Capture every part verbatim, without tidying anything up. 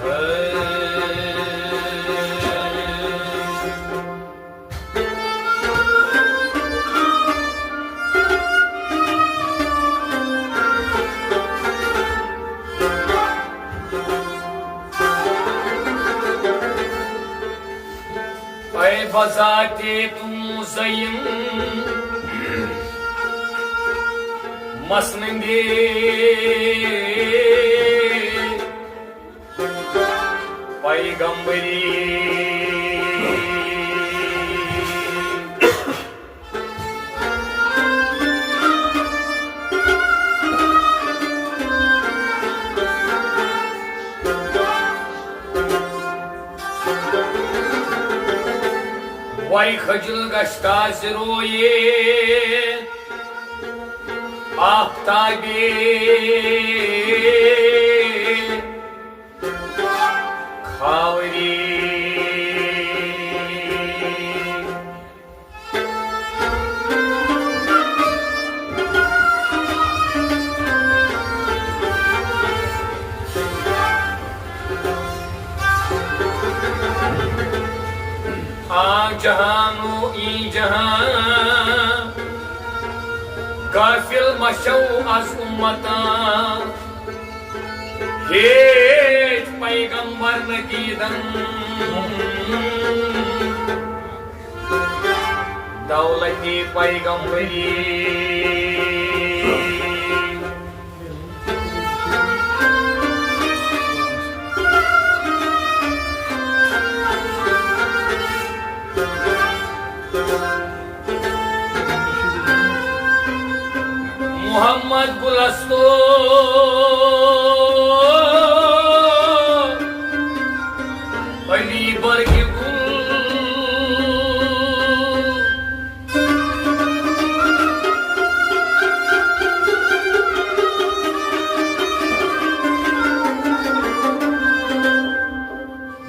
A بذات تو زین مسندِ پیغمبری۔ Y خجل گشتہ ز رویِ آفتابِ خاوری۔ آ جہان و ای جہان، غافل مشو از امتاں۔ ہیچ پیغمبر نہ دیدن دولتِ پیغمبری۔ محمد گلستو علی برگ گل۔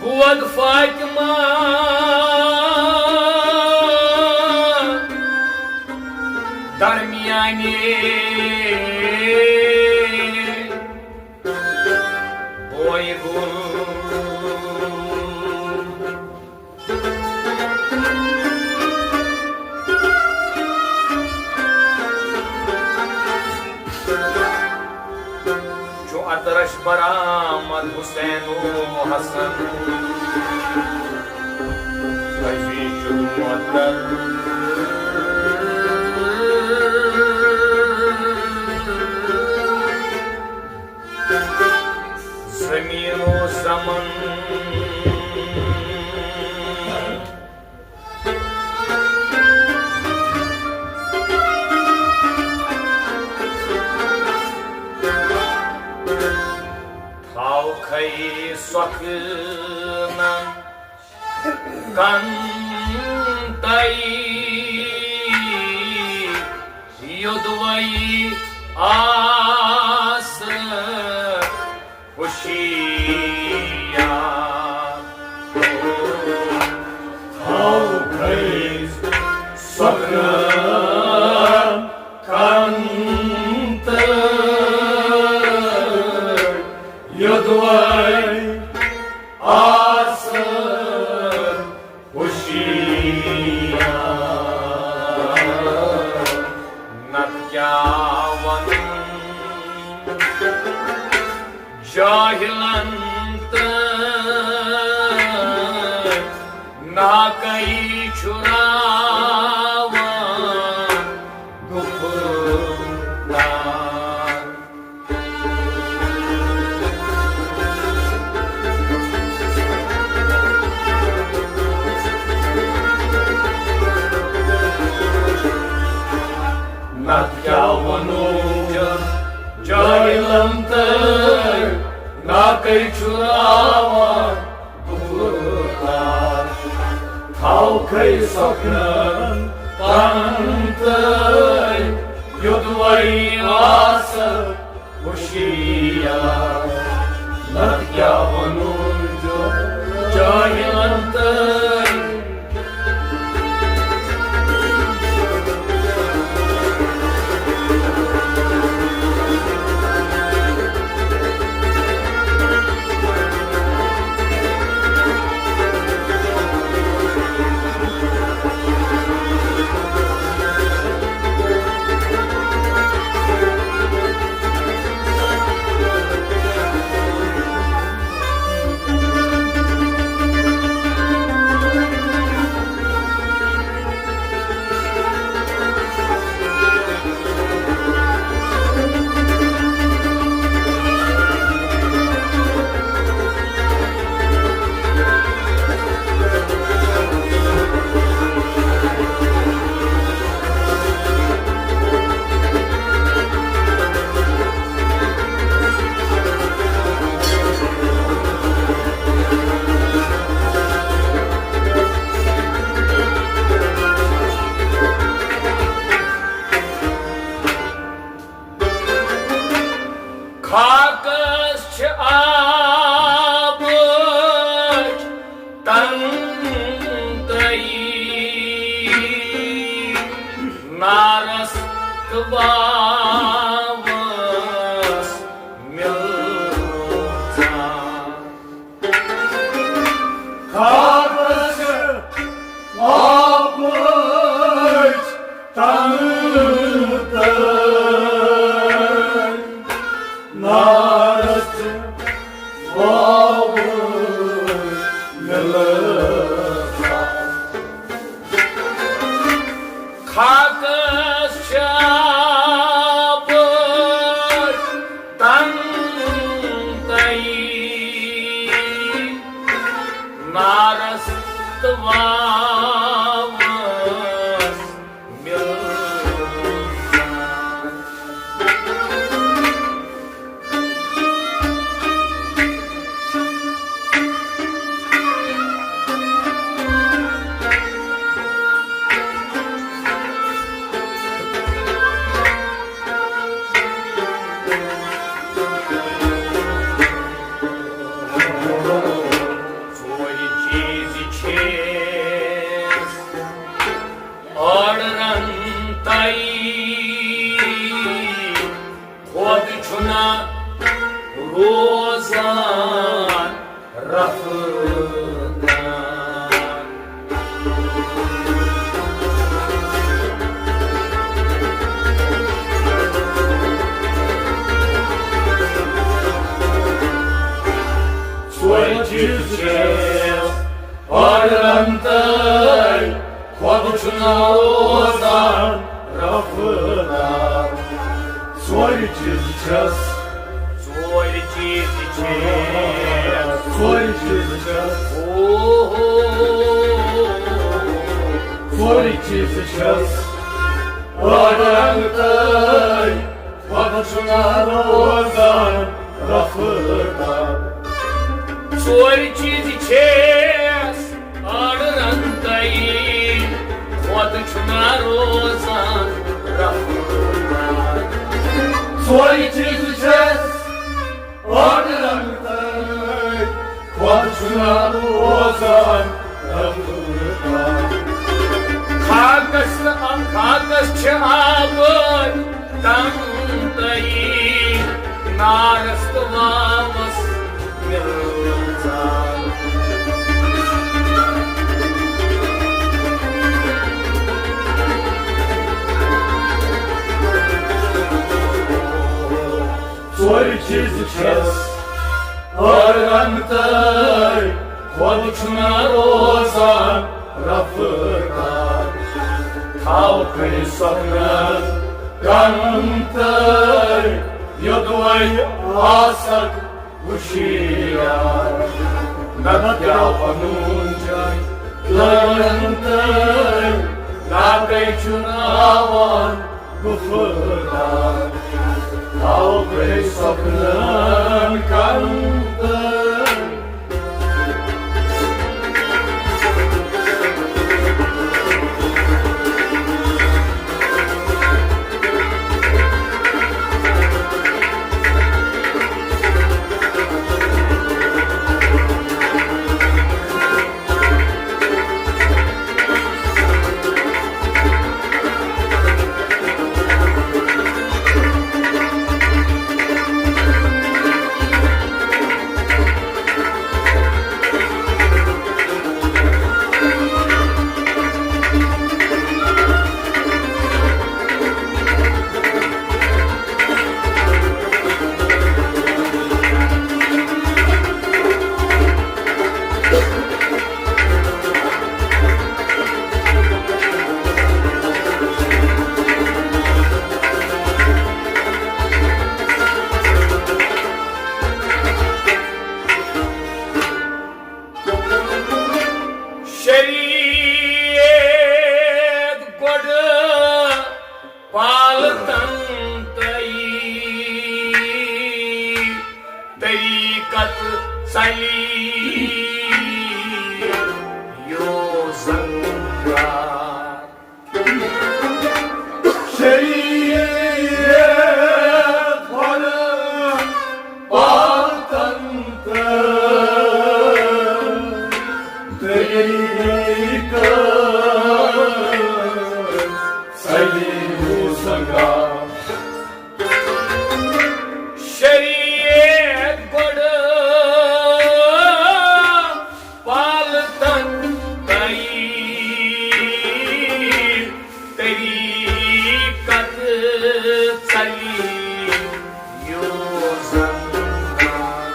بود فاطمہ درمیانِ بوئے گل۔ چو عطرش برآمد حسین و حسن، عزیز شد معطر۔ زمین و زمن تھاو کھے سۄکھنن کن تئی یودوے آس خوشیاں۔ تھاو کھے سۄکھنن کن تئی یودوے آس خوشیاں۔ نتہٕ کیٛاہ وَنُن جاہِلن تہٕ ناکَے چھُ راوان دُکھٕ تان۔ نتہٕ کیٛاہ وَنو جاہِلن تہٕ ناکَے چھُ راوان دُکھٕ تان۔ تھاو کھے سۄکھنن کن تئی یودوے آس خوشیاں۔ نتہٕ کیٛاہ وَنو جاہِلن تئی۔ پاوٕ مِلان۔ خاکس چھِ آبہٕ تنتَے، نارس تہٕ واوس مِلان۔ ژورِ چیٖزِ چھِ أڑرَن تَے، خۄد چھُنہٕ روزان رفہٕ دار۔ ژورِ چیٖزِ چھِ أڑرَن تَے، خۄد چھُنہٕ روزان رفہٕ دار۔ ژورِ چیٖزِ چھَس۔ ژورِ چیٖزِ چھِ۔ ژورِ چیٖزِ چھَس۔ اوہو۔ ژورِ چیٖزِ چھَس۔ أڑرَن تَے، خۄد چھُنہٕ روزان رفہٕ دار۔ ژورِ چیٖزِ چھَس أڑرَن تَے، خۄد چھُنہٕ روزان رفہٕ دار۔ ژورِ چیٖزِ چھَس أڑرَن تَے، خۄد چھُنہٕ روزان رفہٕ دار۔ خاکس، خاکس چھِ آبہٕ تنتَے، نارس تہٕ واوس مِلان۔ ژورِ چیٖزِ چھَس أڑرَن تَے، خۄد چھُنہٕ روزان رفہٕ دار۔ تھاو کٔرِتھ سۄکھنَن کَنَن تَے، یوٚدوَے آسَکھ ہُشیار۔ نَتہٕ کیٛاہ وَنُن چھُ لَگَن تَے، نَتہٕ چھُنہٕ آوان گُفہٕ دار۔ تھاو گٔے سۄکھنَن کَنَن تَے۔ شریعت گۄڈٕ پالتن تئی، طریقت ژلی یوزن کار۔ شریعت گۄڈٕ پالتن تئی، طریقت ژلی یوزن کار۔ شریعت گۄڈٕ پالتن تئی، طریقت ژلی یوزن کار۔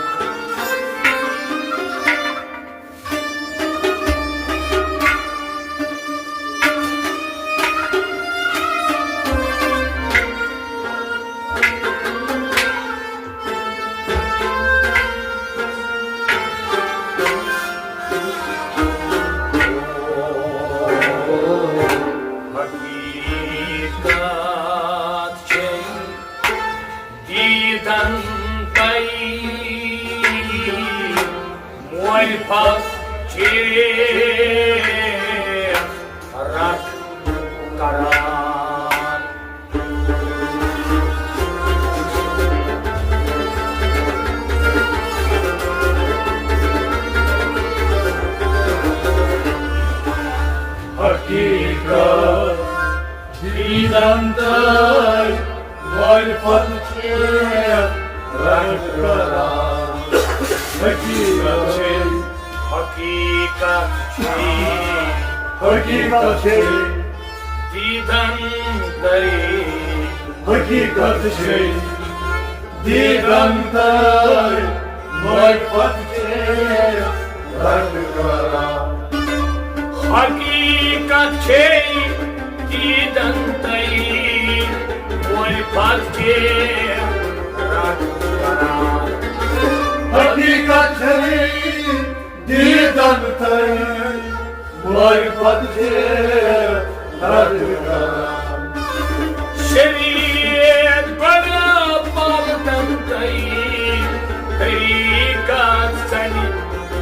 معرفت چھ رٹ قرار۔ حقیقت دیدن تہٕ معرفت چھِ رنگ کران۔ حقیقت چھِ، حقیقت چھِ، حقیقت چھِ دیدن تہٕ، حقیقت چھِ دیدن تہٕ معرفت چھِ رنگ کران۔ حقیقت چھے دیدن تہٕ معرفت چھِ رنگ کران۔ حقیقت چھے دیدن تہٕ معرفت چھِ رنگ کران۔ شریعت بڑ پالتن تہٕ طریقت سنی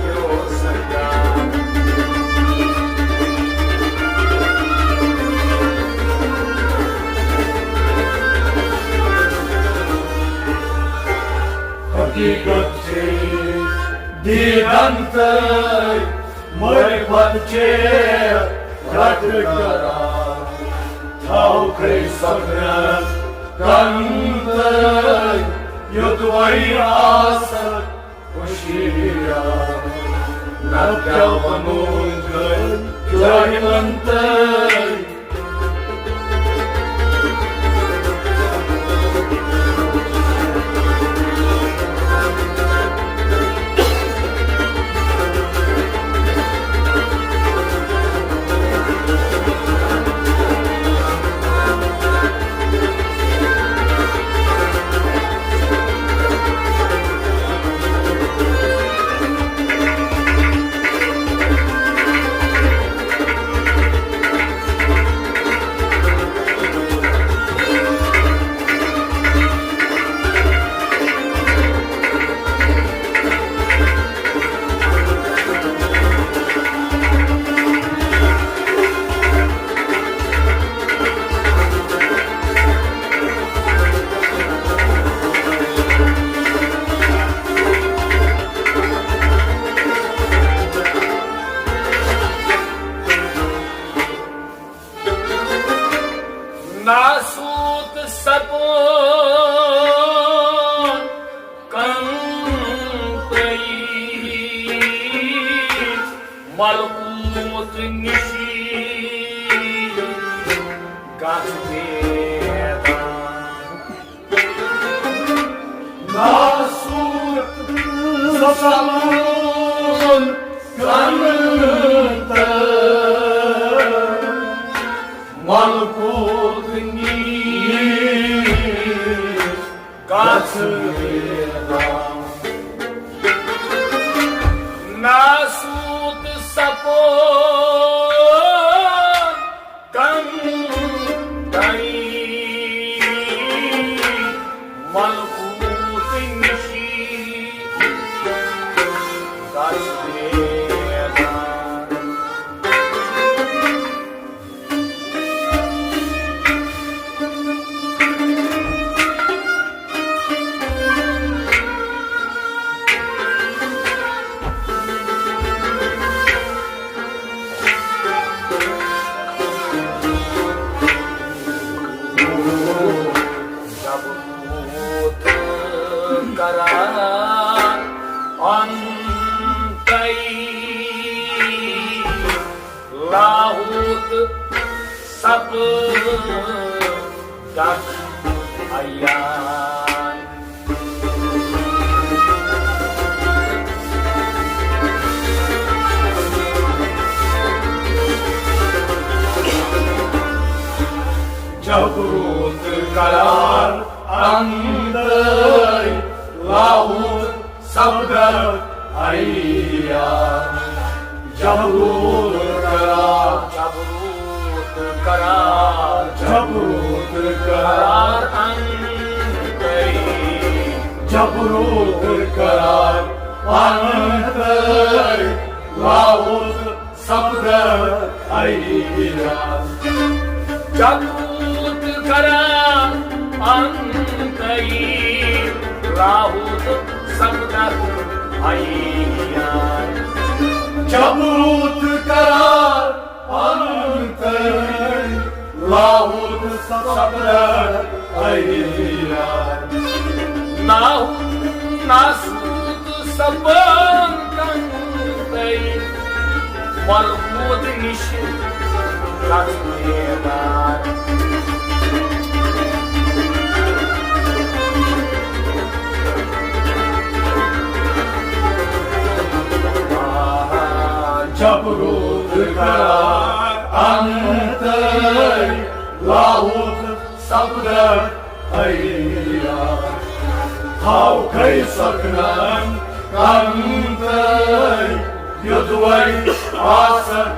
یو سرکار۔ حقیقت چھے دیدن تہٕ معرفت چھِ رٹ کران۔ تھاوکھے سبرن کن تہٕ یوٚدوَے آسکھ ہوشیار۔ نتہٕ کیٛاہ ونو جاہلن تہٕ۔ ناسوت سپُد کن تہٕ ملکوت نِشی گژھ بیدان۔ ناسوت سپُد کن تہٕ ملکوت نِش گژھ بیدان۔ ناسوت سپُد کن تہٕ ملکوت نِشی گژھ بیدان۔ جبروت قرار انتئی، لاہوت سپُد عیان۔ جبروت قرار انتئی، لاہوت سپُد عیان۔ جبروت قرار، جبروت قرار، جبروت قرار انتئی۔ جبروت قرار انتَے لاہوت سپدَکھ عیان۔ جبروت کران انتَے لاہوت سپدَکھ عیان۔ جبروت کران انتَے لاہوت سپدَکھ عیان۔ ناہوت ناسوت سپان کنتَے ملکوت نِش گژھ بیدار۔ جبروت کران انتَے لاہوت سپدَکھ عیان۔ تھاو کھے سکنن کنتَے یوٚدوَے آسَکھ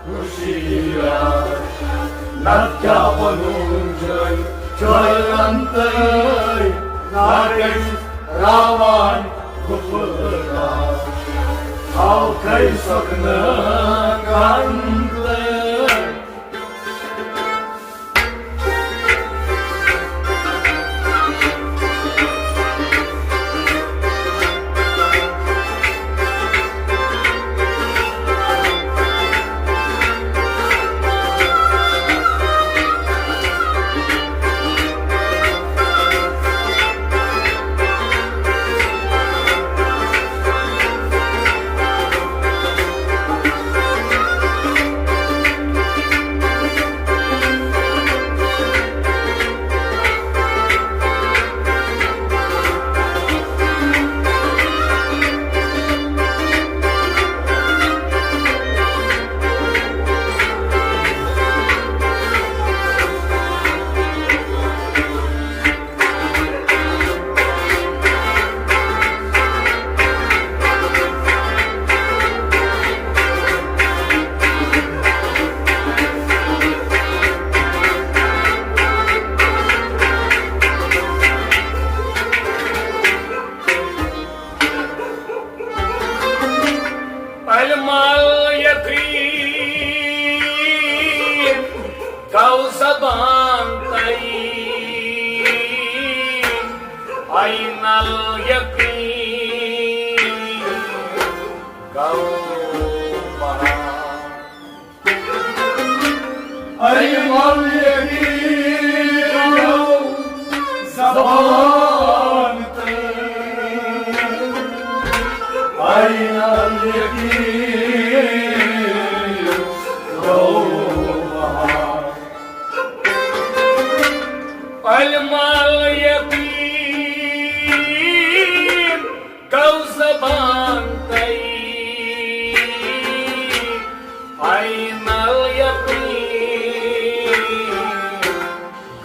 ہوشیار۔ نتہٕ کیٛاہ وَنون جٲے جٲے انتَے ناگٔے راوان گُپہٕ کار۔ تھاو کھے سکنن کنتَے۔ المال یقین گو زبان تئی، عین الیقین گو بہار۔ علم الیقین گو زبان تئی، عین الیقین گو بہار۔ علم الیقین گو زبان تئی، عین الیقین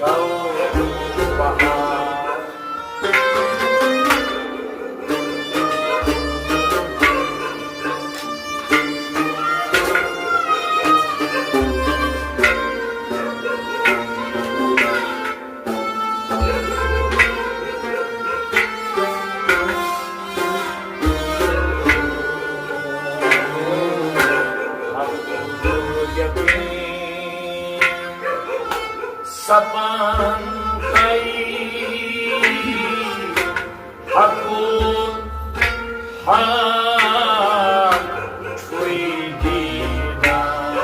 گو بہار۔ سپان تئی حق الحق چھُے دیدار۔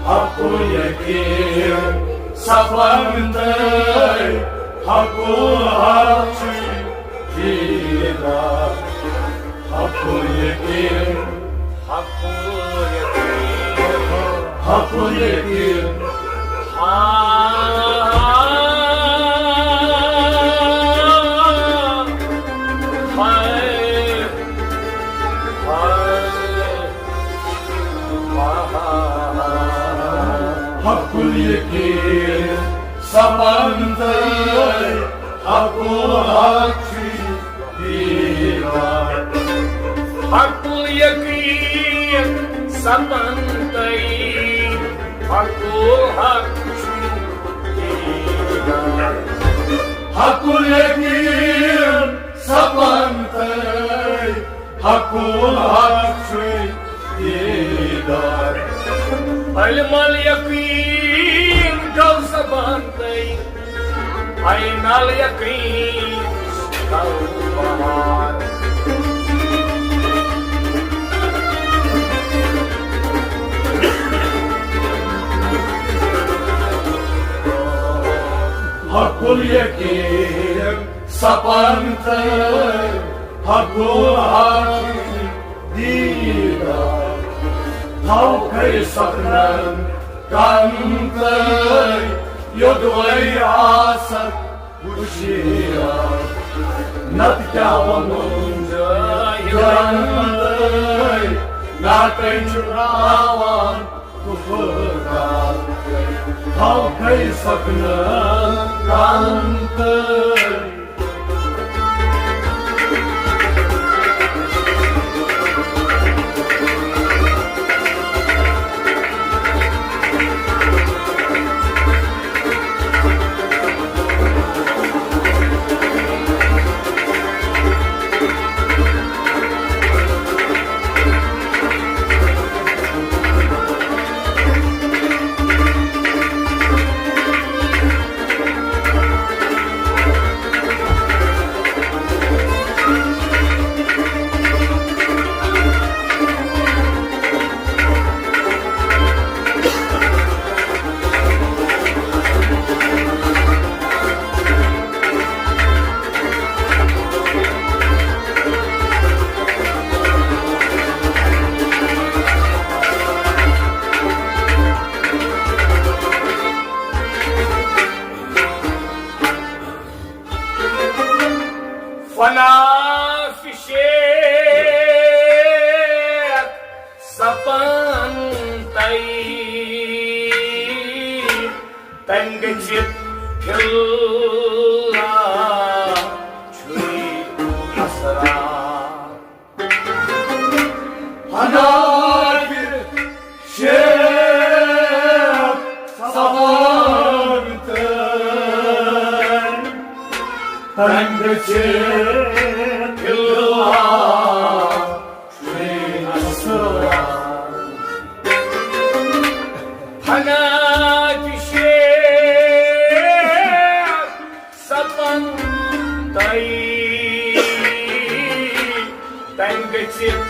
حق الیقین سپان تئی، حق الحق چھُے دیدار۔ حق الیقین، حق الیقین، حق الیقین۔ ہا، ہا، ہا۔ حق الیقین سپان تئی، حق الحق چھُے دیدار۔ حق الیقین سپن تئی، حقُ الحق چھُ دیٖدار۔ حقُ الیقین سپن تئی، حقُ الحق چھُ دیٖدار۔ علم الیقین گوٚو سپن تئی، عین الیقین گوٚو بہار۔ حقُ الیقین سپن تئی، حقُ الحق دیٖدار۔ تھاو کھے سپنن کن تئی، یوٚدوَے آسکھ ہُشیار۔ نتہٕ کیٛاہ وَنُن جاہلن تئی، ناٹے چھُ راوان کفر کار۔ تھاو کھے سپنن کن تئی۔ فنا فی شیخ سپن تئی، تنگ چت پھرلا چھُے اسرار۔ فنا فی شیخ سپن تئی، تنگ چت پھرلا چھُے اسرار۔ فنا فی شیخ سپن تئی، تنگ چت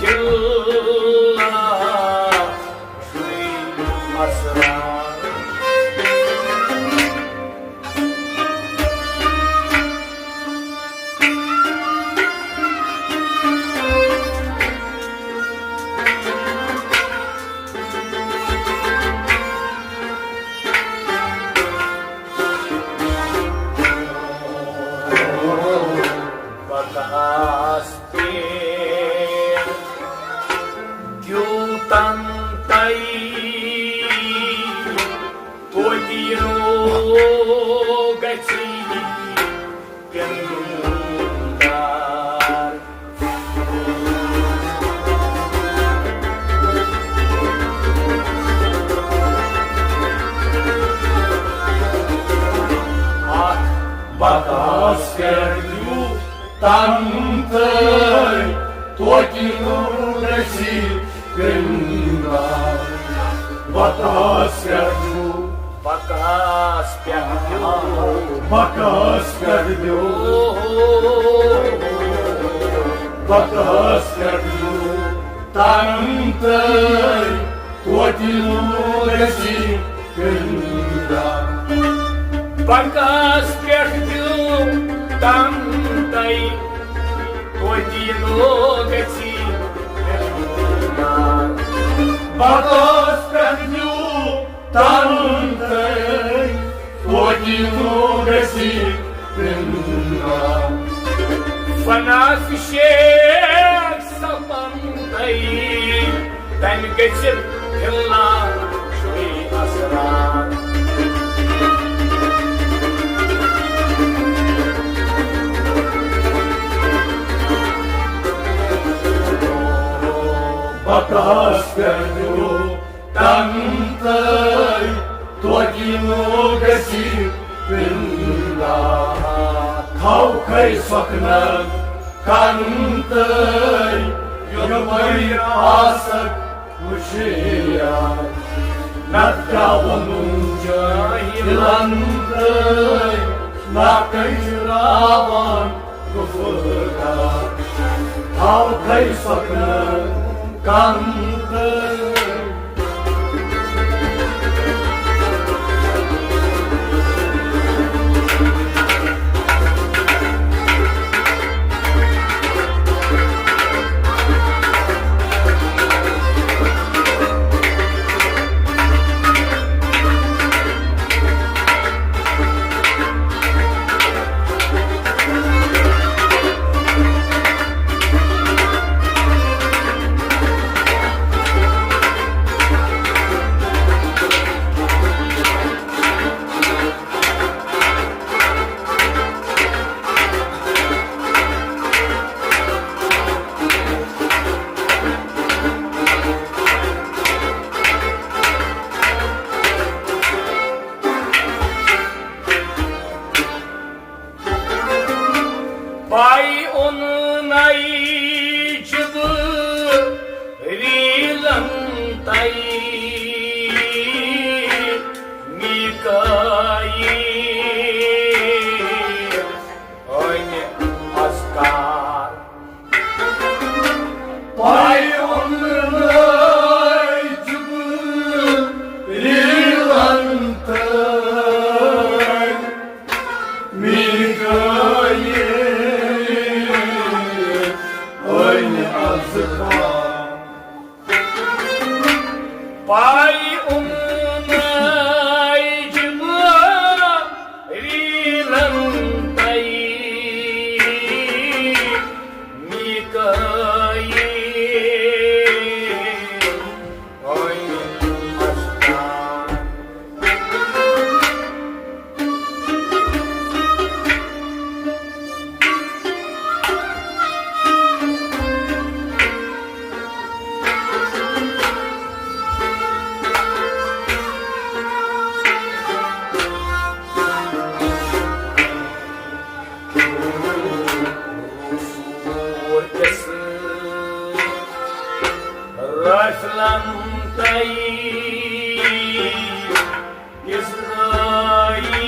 پھرلا چھُے اسرار۔ بکاس پہ دیوتن تئی، توتہِ یِنو گژھی پیمدار۔ اکھ بکاس کر دیو تن تئی، توتہِ یِنو گژھی پیمدار۔ بکاس کر دیو بکاس پٮ۪ٹھ دیو۔ بکاس پٮ۪ٹھ دیو۔ بکاس پٮ۪ٹھ دیو۔ تن تئی، توتہِ یِنو گژھی پیمدار۔ بکاس پٮ۪ٹھ دیو تن تئی، توتہِ یِنو گژھی پیمدار۔ بکاس پٮ۪ٹھ دیو تن تئی، توتہِ یِنو گژھی پیمدار۔ فنا فی شیخ سپن تئی، تنگ چت پھرلا چھُے اسرار۔ پتہس پٮ۪ٹھ نیوٗ کنتٕے، توکہِ نوٗ گژھِ پِنٛڈا۔ تھاوکھے سۄکھنن کنتٕے، یوٚدوَے آسکھ ہُشیار۔ نتہٕ کیٛاہ وَنُن جٲہِلن تہٕ ناکٔنۍ راوان گُفہٕ دار۔ تھاوکھے سۄکھنن کنتٕے۔ پاے اون نائی جبریلن تئی میکائیل أنۍ اذکار۔ پاے اون نائی جبریلن تئی میکائیل أنۍ اذکار۔ پاے اون نائی جبریلن تئی میکائیل أنۍ اذکار۔ رسلن تئی اسرائیل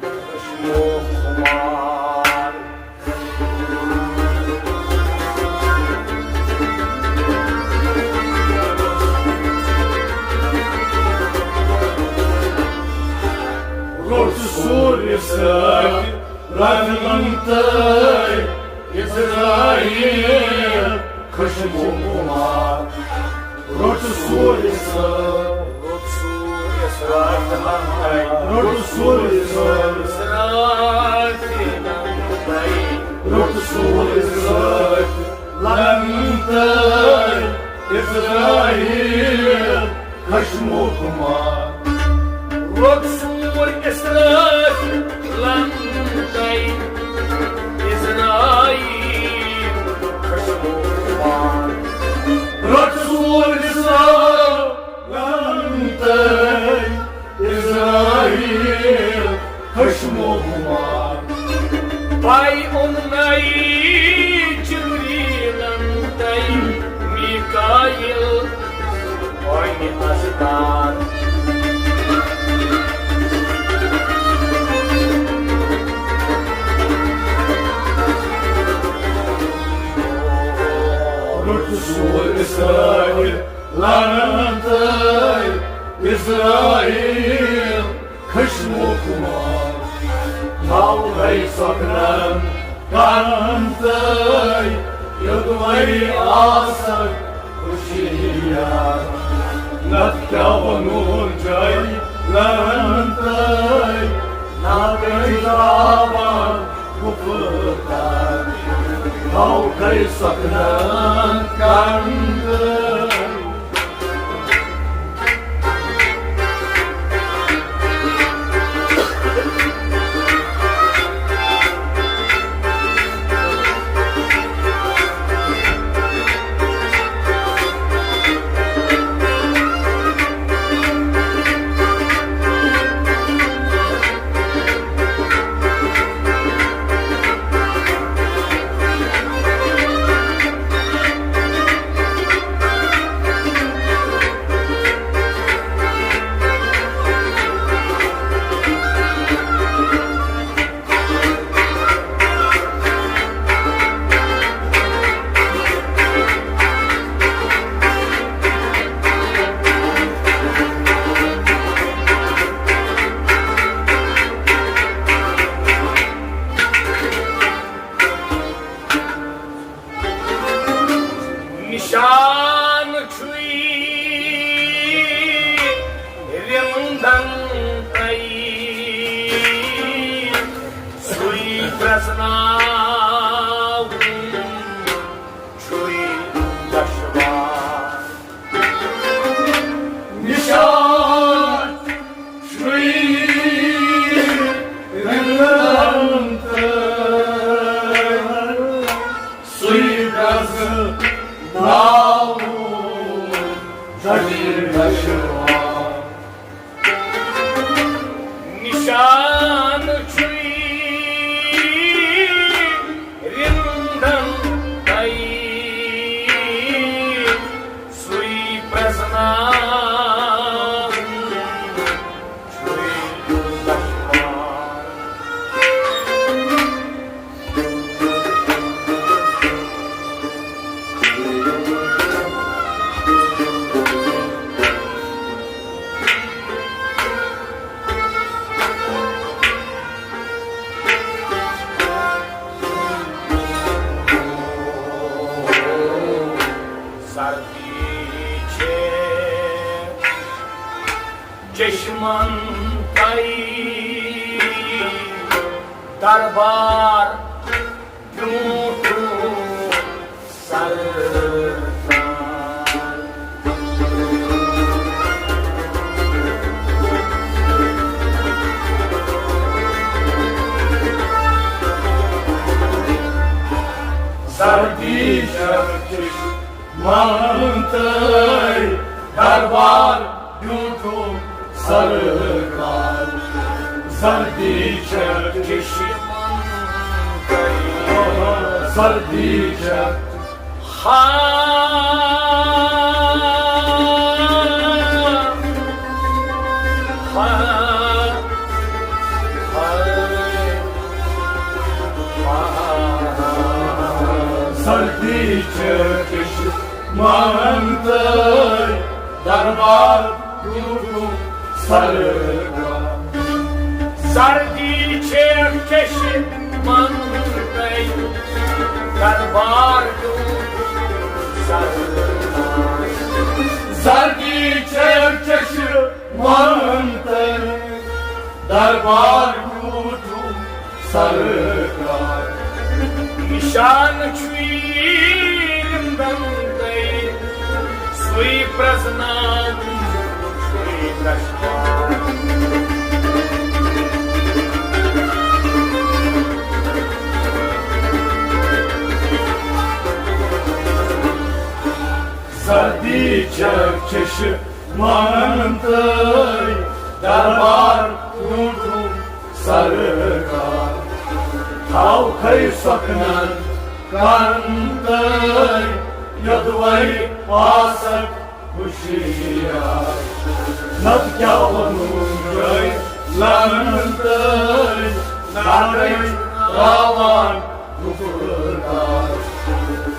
خشمو خمار۔ روٚٹ سورِ سۭتۍ رنگن تئی اسرائیل خشمو خمار۔ روٚٹ سورِ سۭتۍ، روٚٹ سورِ سۭتۍ، روٚٹ سورِ سۭتۍ، روٚٹ سورِ سۭتۍ لنتَے اسرائیل خشمو خمار۔ روٚٹ سورِ اسرائیلن تئی اسرائیل خشمو خمار۔ روٚٹ سورِ اسرائیلن تئی اسرائیل خشمو خمار۔ پاے اون نائی جبریلن تئی میکائیل أنۍ اذکار۔ روٚٹ سورِ اسرائیلن تئی اسرائیل خشمو خمار۔ تھاوکھے سۄکھنن کنتٕے، یوٚدوَے آسکھ ہُشیار۔ نتہٕ کیٛاہ وَنُن جٲہِلن تئی، ناکٔنۍ راوان گُفہٕ دار۔ تھاوکھے سۄکھنن کنتٕے۔ نشان چھُے رندن تئی، سُے پرزناوُن چھُے دشوار۔ سردی چھے چشمن تئی، دربار برونٹھ سرکار۔ سردی چھے چشمن تئی، دربار برونٹھ سرکار۔ سردی چھے چشمن تئی، سردی چھے۔ ہا، ہا، ہا، ہا۔ سردی چھے چشمن تئی، دربار برونٹھ سرکار۔ سردی چھے چشمن تئی، دربار برونٹھ سرکار۔ سردی چھے چشمن تئی، دربار برونٹھ سرکار۔ نشان چھُے رندن تئی، سُے پرزناوُن چھُے دشوار۔ سردی چھے چشمن تئی، دربار برونٹھ سرکار۔ تھاو کھے سۄکھنن کنن تئی، یوٚدوے آسکھ ہوشیار۔ نتہٕ کیٛاہ ونہون جٲہلن تئی، نارے راوان گُپکار۔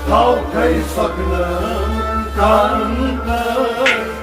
تھاو کھے سۄکھنن کنن تئی۔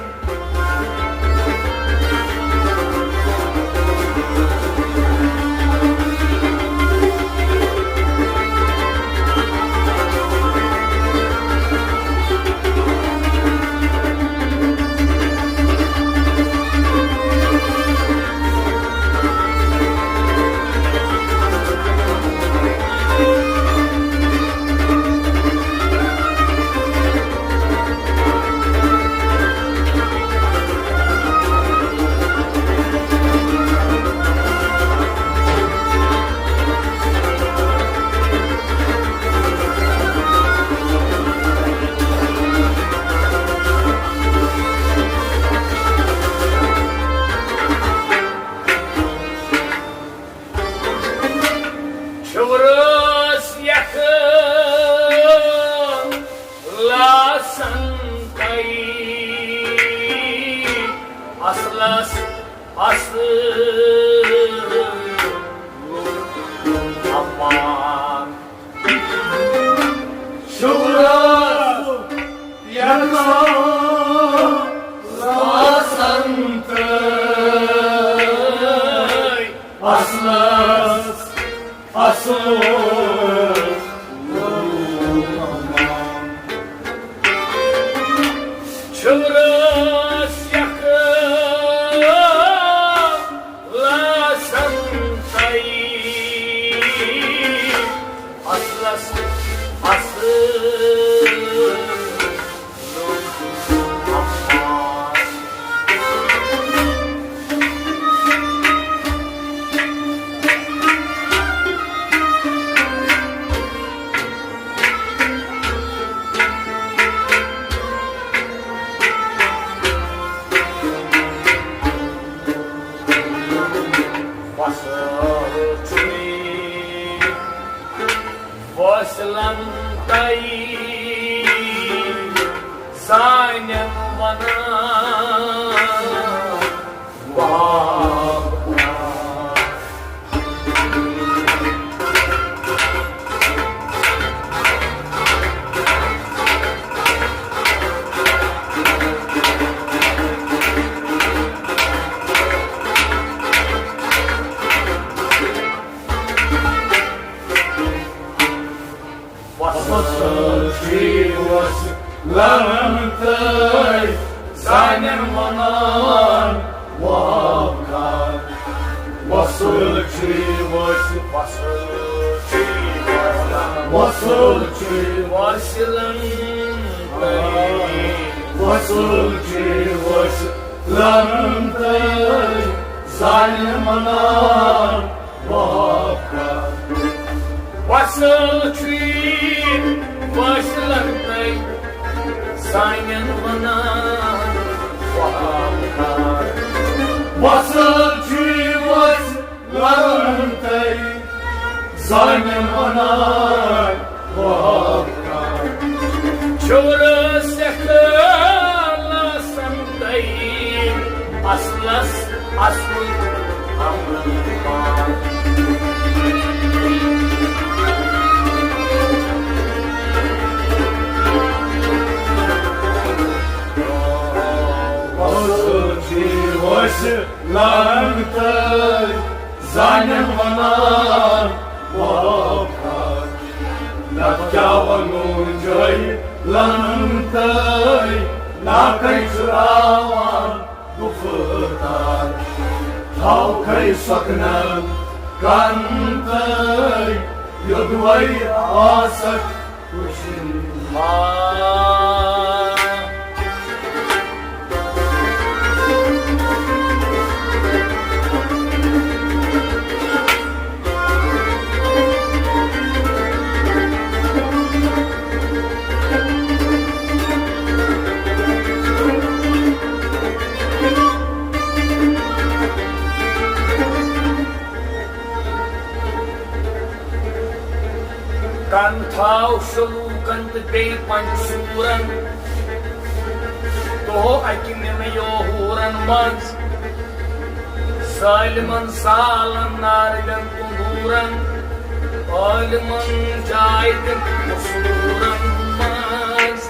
چھُ رٲژ یَتھ لاسن تئی، اصلس اصل امان۔ چھُ رٲژ یَتھ لاسن تئی، اصلس اصل۔ چھُ رٲژ یَتھ لاسن تئی، اصلس اصل۔ وصل چھُے وصلن تہٕ زانٮ۪ن ونان وۄنۍ کر۔ وصل چھُے وصل، وصل چھُے وصل، وصل چھُے وصلن تہٕ، وصل چھُے وصلن تہٕ زانٮ۪ن ونان وۄنۍ کر۔ وصل چھُے وصلن تہٕ زانٮ۪ن ونان وۄنۍ کر۔ وصل چھُے وصلن تہٕ زانٮ۪ن ونان وۄنۍ کر۔ چھُرٕ سٮ۪کھ لاسن تہٕ اصلس اصل عمل پان۔ وصل چھُے وصلن تہٕ زانٮ۪ن ونان وۄنۍ کر۔ نتہٕ کیٛاہ ونو جٲہلن تہٕ ناکے چھُراوان گُفتار۔ تھاوکھے سۄکنن کن تہٕ یوٚدوے آسکھ خوشی۔ کن تھاو شلوٗکن تہٕ بیٚیہِ پنجہِ سوٗرن۔ دۄہ اکہِ نِنہٕ یوہوٗرن منٛز۔ ظٲلمن زالن نارٕلٮ۪ن تُندوٗرن۔ عٲلمن جاے دِن قصوٗرن منٛز۔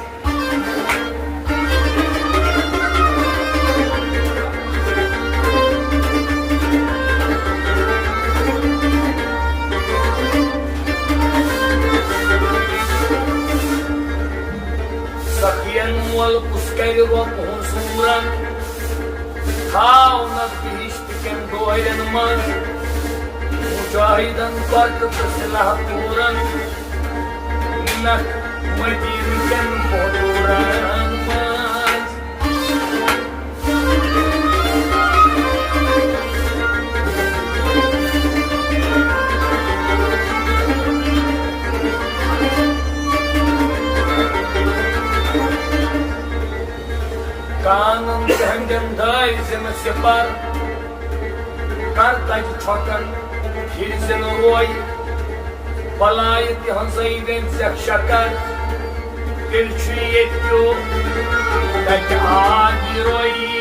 سخین مول کُس کرِ رۄب حضوٗرن؟ تھاونس بہشت کٮ۪ن ڈورٮ۪ن منٛز۔ مجاہدن برکت سلاح پوٗرن۔ نکھ مدینہٕ کٮ۪ن بۄہدورن منٛز۔ کانن تہنٛدٮ۪ن دٲرۍ زِنہٕ سِپر، کر تتہِ چھۄکن پھِرِ زِنہٕ روے۔ بلایہِ تِہنٛزے ویٚنژٮ۪کھ شکر، تیٚلہِ چھُ ییٚتہِ کیو تتہِ آبی رویی۔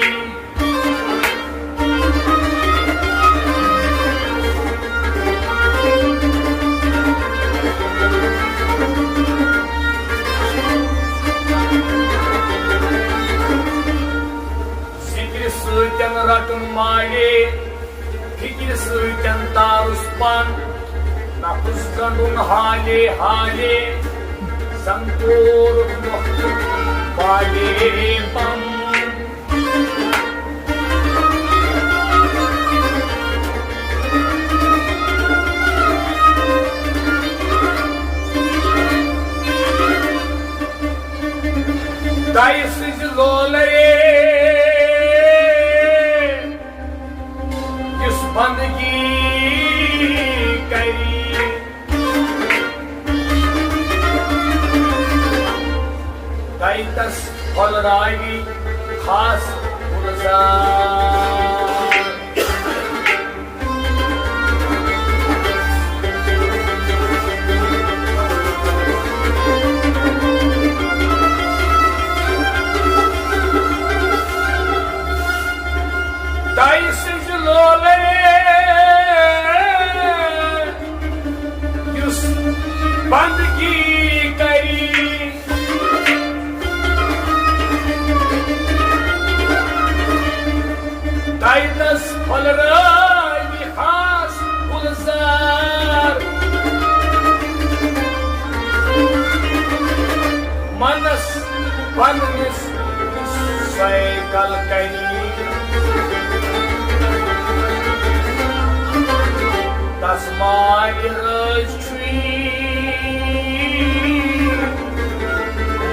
ذِکرِ سۭتٮ۪ن رٹُن مالے، فِکرِ سۭتٮ۪ن تارُس پن، نفس گنڈُن حالے حالے، زن کورُکھ نۄختہٕ بالے پن۔ دَیہِ سٕنٛزِ لولہٕ رے، یُس بندگی کری، دَیہِ تس پھۄلراوی خاص گُلزار۔ پننِس سایکل کنہِ۔ تس مارِ رٲضۍ چھُے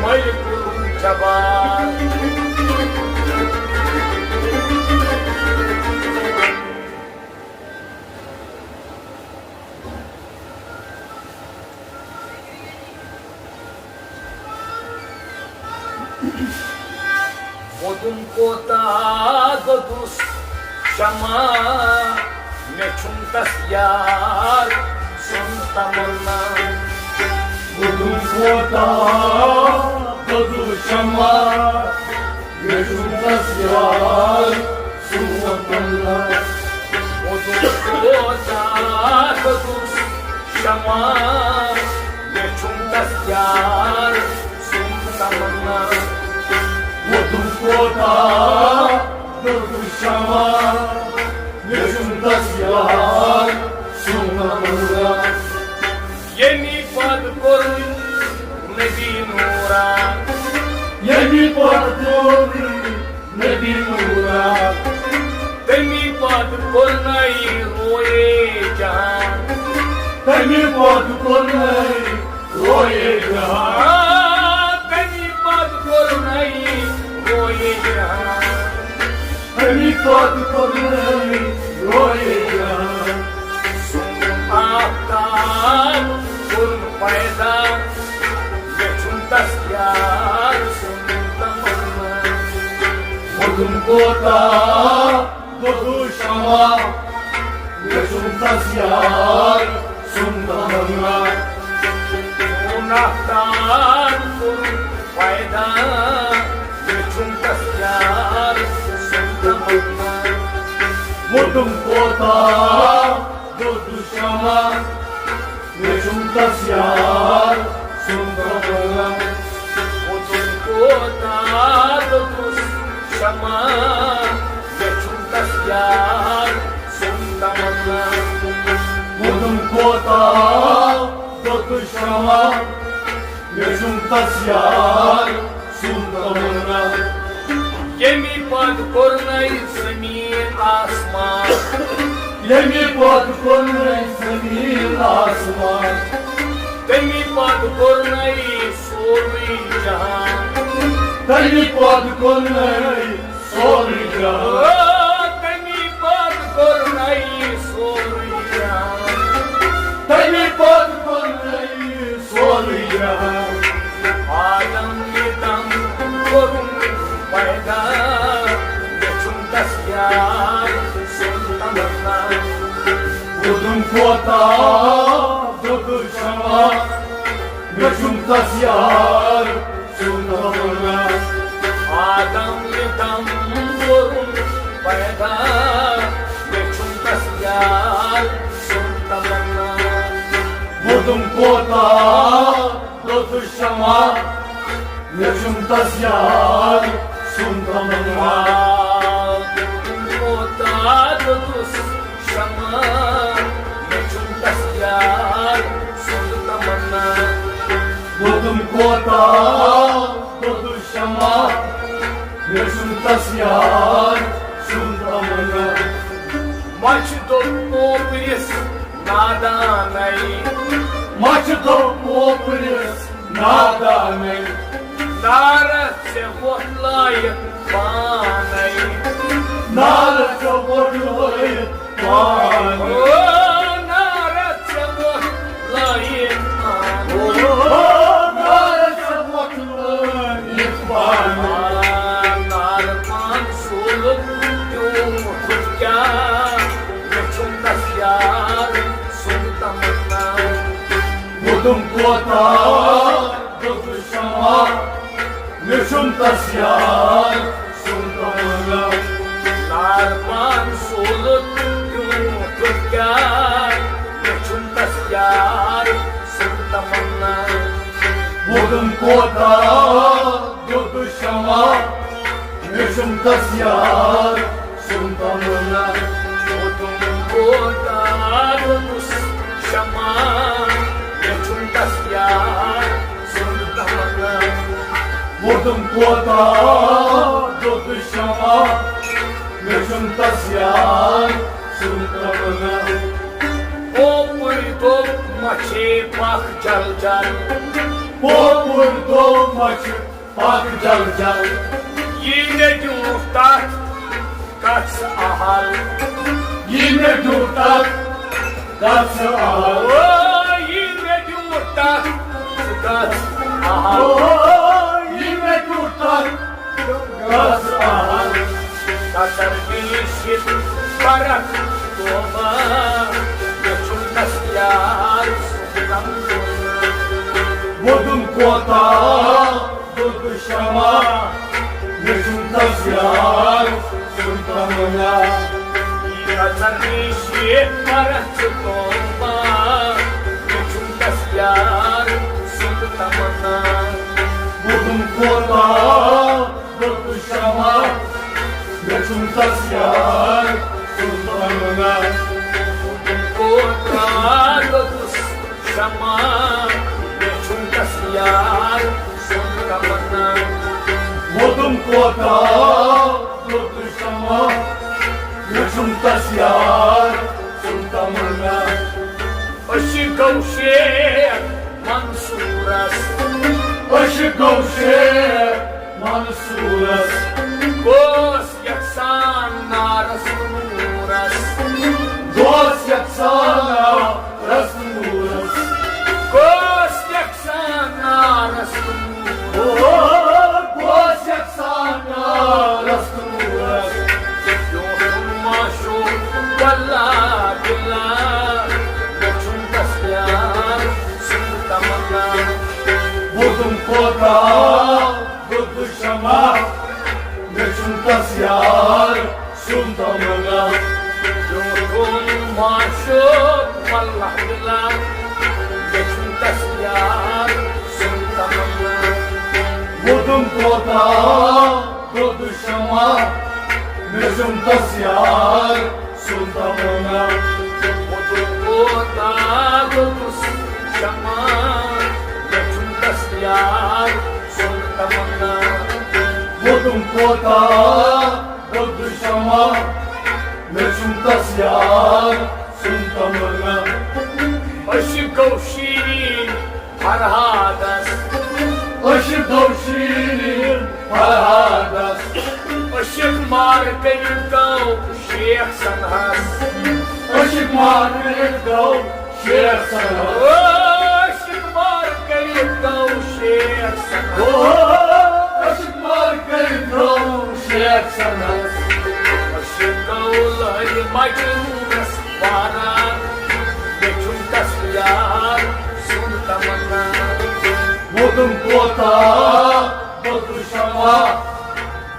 ملک الجبار۔ ووٚدُم کوتاہ دوٚدُس شمع، مےٚ چھُم تس یار سُنٛد تمنا۔ ووٚدُم کوتاہ دوٚدُس شمع، مےٚ چھُم تس یار سُنٛد تمنا۔ ووٚدُم کوتاہ دوٚدُس شمع، مےٚ چھُم تس یار سُنٛد تمنا۔ ووٚدُم کوتاہ دوٚدُس شمع، مےٚ چھُم تس یار سُنٛد تمنا۔ ییٚمی پتہٕ کوٚر نبی نوٗرا۔ ییٚمی پتہٕ کوٚر نبی نوٗرا۔ تَمی پتہٕ کوٚرنَے رویے جہان۔ تَمی پتہٕ کوٚرنَے رویے جہان۔ تَمی پتہٕ کوٚرنَے رویے جہان۔ تَمی پتہٕ کوٚرنَے رویے جہان۔ سون آفتاب کوٚرُن پیدا، مےٚ چھُم تس یار سُنٛد تمنا۔ ووٚدُم کوتاہ دوٚدُس شمع، مےٚ چھُم تس یار سُنٛد تمنا۔ سون آفتاب کوٚرُن پیدا، مےٚ چھُم تس یار سُنٛد تمنا۔ ووٚدُم کوتاہ دوٚدُس شمع، مےٚ چھُم تس یار سُنٛد تمنا۔ ووٚدُم کوتاہ دوٚدُس شمع، مےٚ چھُم تس یار سُنٛد تمنا۔ ووٚدُم کوتاہ دوٚدُس شمع، مےٚ چھُم تس یار سُنٛد تمنا۔ ییٚمہِ پتہٕ کوٚرنَے زٔمیٖن آسمان۔ ییٚمہِ پتہٕ کوٚرنَے زٔمیٖن آسمان۔ تَمہِ پتہٕ کوٚرنَے سورُے جہان۔ تَمہِ پتہٕ کوٚرنَے سورُے جہان۔ او، تَمی پتہٕ کوٚرنَے سورُے جہان۔ تَمی پتہٕ کوٚرنَے سورُے جہان۔ آدم یہِ دم کوٚرُن پیدا، مےٚ چھُم تس یار سُنٛد تمنا۔ ووٚدُم کوتاہ دوٚدُس شمع، مےٚ چھُم تس یار سُنٛد تمنا۔ آدم یہِ دم کوٚرُن پیدا، مےٚ چھُم تس یار سُنٛد تمنا۔ ووٚدُم کوتاہ دوٚدُس شمع، مےٚ چھُم تس یار سُنٛد تمنا۔ ووٚدُم کوتاہ دوٚدُس شمع، مےٚ چھُم تس یار سُنٛد تمنا۔ ووٚدُم کوتاہ دوٚدُس شمع، مےٚ چھُم تس یار سُنٛد تمنا۔ مَچھِ دوٚپ پوپرِس نادانَے۔ مَچھِ دوٚپ پوپرِس نادانَے۔ نارس ژےٚ ووٚتھ لٲیِتھ پانَے۔ نارس ژےٚ ووٚتھ لٲیِتھ پانَے۔ او نارس ژےٚ ووٚتھ لٲیِتھ پانَے۔ او نارس ژےٚ ووٚتھ لٲیِتھ پانَے۔ آ، نار پان سولُت پیوٗنٛتھ کیٛاہ، مےٚ چھُم تس یار سُنٛد تمنا۔ ووٚدُم کوتاہ دوٚدُس شمع، مےٚ چھُم تس یار سُنٛد تمنا۔ نار پان سولُت پیوٗنٛتھ کیٛاہ، مےٚ چھُم تس یار سُنٛد تمنا۔ ووٚدُم کوتاہ دوٚدُس شمع، مےٚ چھُم تس یار سُنٛد تمنا۔ ووٚدُم کوتاہ دوٚدُس شمع، مےٚ چھُم تس یار سُنٛد تمنا۔ ووٚدُم کوتاہ دوٚد شمع، مےٚ چھُم تس یار سُنٛد تمنا۔ پوپُر دوٚپ مَچھے پکھ جل جل۔ پوپُر دوٚپ مَچھِ پکھ جل جل۔ یی مےٚ دیُت تتھ گژھ اہل۔ یی مےٚ دیُت تتھ گژھ اہل۔ او، یی مےٚ دیُت تتھ گژھ اہل۔ او، یی مےٚ دیُت تتھ گژھ اہل۔ کثر گٔیِس یہِ فرق توبہ، مےٚ چھُنہٕ تس یار سُنٛد غم۔ ووٚدُم کوتاہ دوٚد شمع، مےٚ چھُم تس یار سُنٛد تمنا۔ یی اژن نِش یہِ پرٛژھ توبہ، مےٚ چھُم تس یار سُنٛد تمنا۔ ووٚدُم کوتاہ دوٚد شمع، مےٚ چھُم تس یار سُنٛد تمنا۔ کوتاہ دوٚدُس شمع، مےٚ چھُم تس یار سُنٛد تمنا۔ ووٚدُم کوتاہ دوٚد شمع، مےٚ چھُم تس یار سُنٛد تمنا۔ أسۍ گوٚو شیخ منصوٗرس۔ أسۍ گوٚو شیخ منصوٗرس۔ بہٕ اوس یژھان نارس نوٗرس۔ بہٕ اوس یژھان نارس نوٗرس۔ بہٕ اوس یژھان نارس نوٗرس۔ بہٕ اوس یژھان نارس نوٗرس۔ یوتُن معشوق واللہ باللہ، مےٚ چھُنہٕ تس یار سُنٛد تمنا۔ ووٚدُم کوتاہ دوٚد شمع، مےٚ چھُم تس یار سُنٛد تمنا۔ یوتُن معشوق واللہ باللہ، مےٚ چھُم تس یار سُنٛد تمنا۔ ووٚدُم کوتاہ دوٚد شمع، مےٚ چھُم تس یار سُنٛد تمنا۔ ووٚدُم کوتاہ دوٚدُس شمع، مےٚ چھُم تس یار سُنٛد تمنا۔ ووٚدُم کوتاہ دوٚد شمع، مےٚ چھُم تس یار سُنٛد تمنا۔ أسۍ گوٚو شیٖن فرہادس۔ أسۍ گوٚو شیٖن فرہادس۔ عشق مار کٔرِتھ گوٚو شیخ سنہس۔ عشق مار کٔرِتھ گوٚو شیخ سنہس۔ عشق مار کٔرِتھ گوٚو شیخ سنہس۔ عشق مار کٔرِتھ گوٚو شیخ سنہس۔ عشق گوٚو لٲلۍ مجنوٗنس واران، مےٚ چھُم تس یار سُنٛد تمنا۔ ووٚدُم کوتاہ دوٚدُس شمع،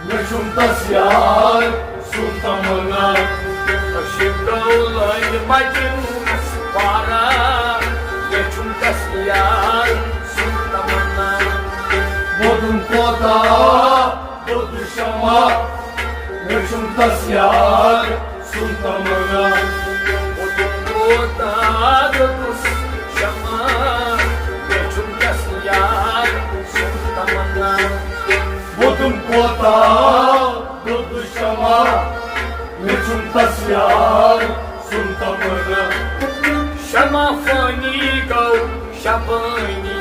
مےٚ چھُم تس یار سُنٛد تمنا۔ عشق گوٚو لٲلۍ مجنوٗنس واران، مےٚ چھُم تس یار سُنٛد تمنا۔ ووٚدُم کوتاہ دوٚدُس شمع، مےٚ چھُم تس یار سُنٛد تمنا۔ ووٚدُم کوتاہ دوٚدُس شمع، مےٚ چھُم تس یار سُنٛد تمنا۔ ووٚدُم کوتاہ دوٚدُس شمع، مےٚ چھُم تس یار سُنٛد تمنا۔ شمع فانی گوٚو شبانی۔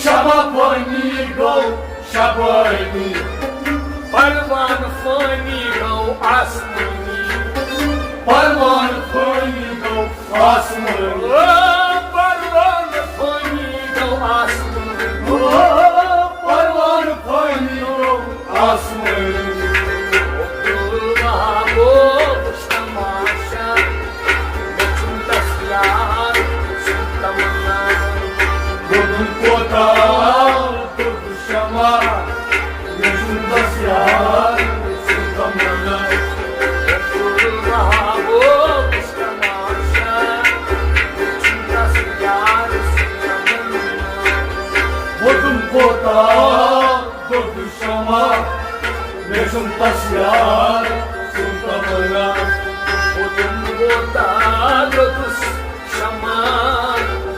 شمع فانی گوٚو شبانی۔ پروان فانی گوٚو آسمانی۔ پروان فانی گوٚو آسمانی۔ او، پروان فانی گوٚو آسمانی۔ او، پروان فانی گوٚو آسمانی۔ عبدالوہاب گوٚو تماشا، مےٚ چھُم تس یار سُنٛد تمنا۔ ووٚدُم کوتاہ دوٚدُس شمع، مےٚ چھُم تس یار سُنٛد تمنا۔ عبدالوہاب گوٚو تماشا، مےٚ چھُم تس یار سُنٛد تمنا۔ ووٚدُم کوتاہ دوٚدُس شمع، مےٚ چھُم تس یار سُنٛد تمنا۔ ووٚدُم کوتاہ دوٚدُس شمع،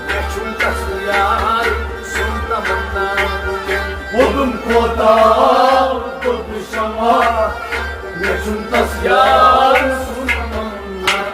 مےٚ چھُم تس یار سُنٛد تمنا۔ ووٚدُم کوتاہ دوٚد شمع، مےٚ چھُنہٕ تس یار سُنٛد منٛگنہٕ۔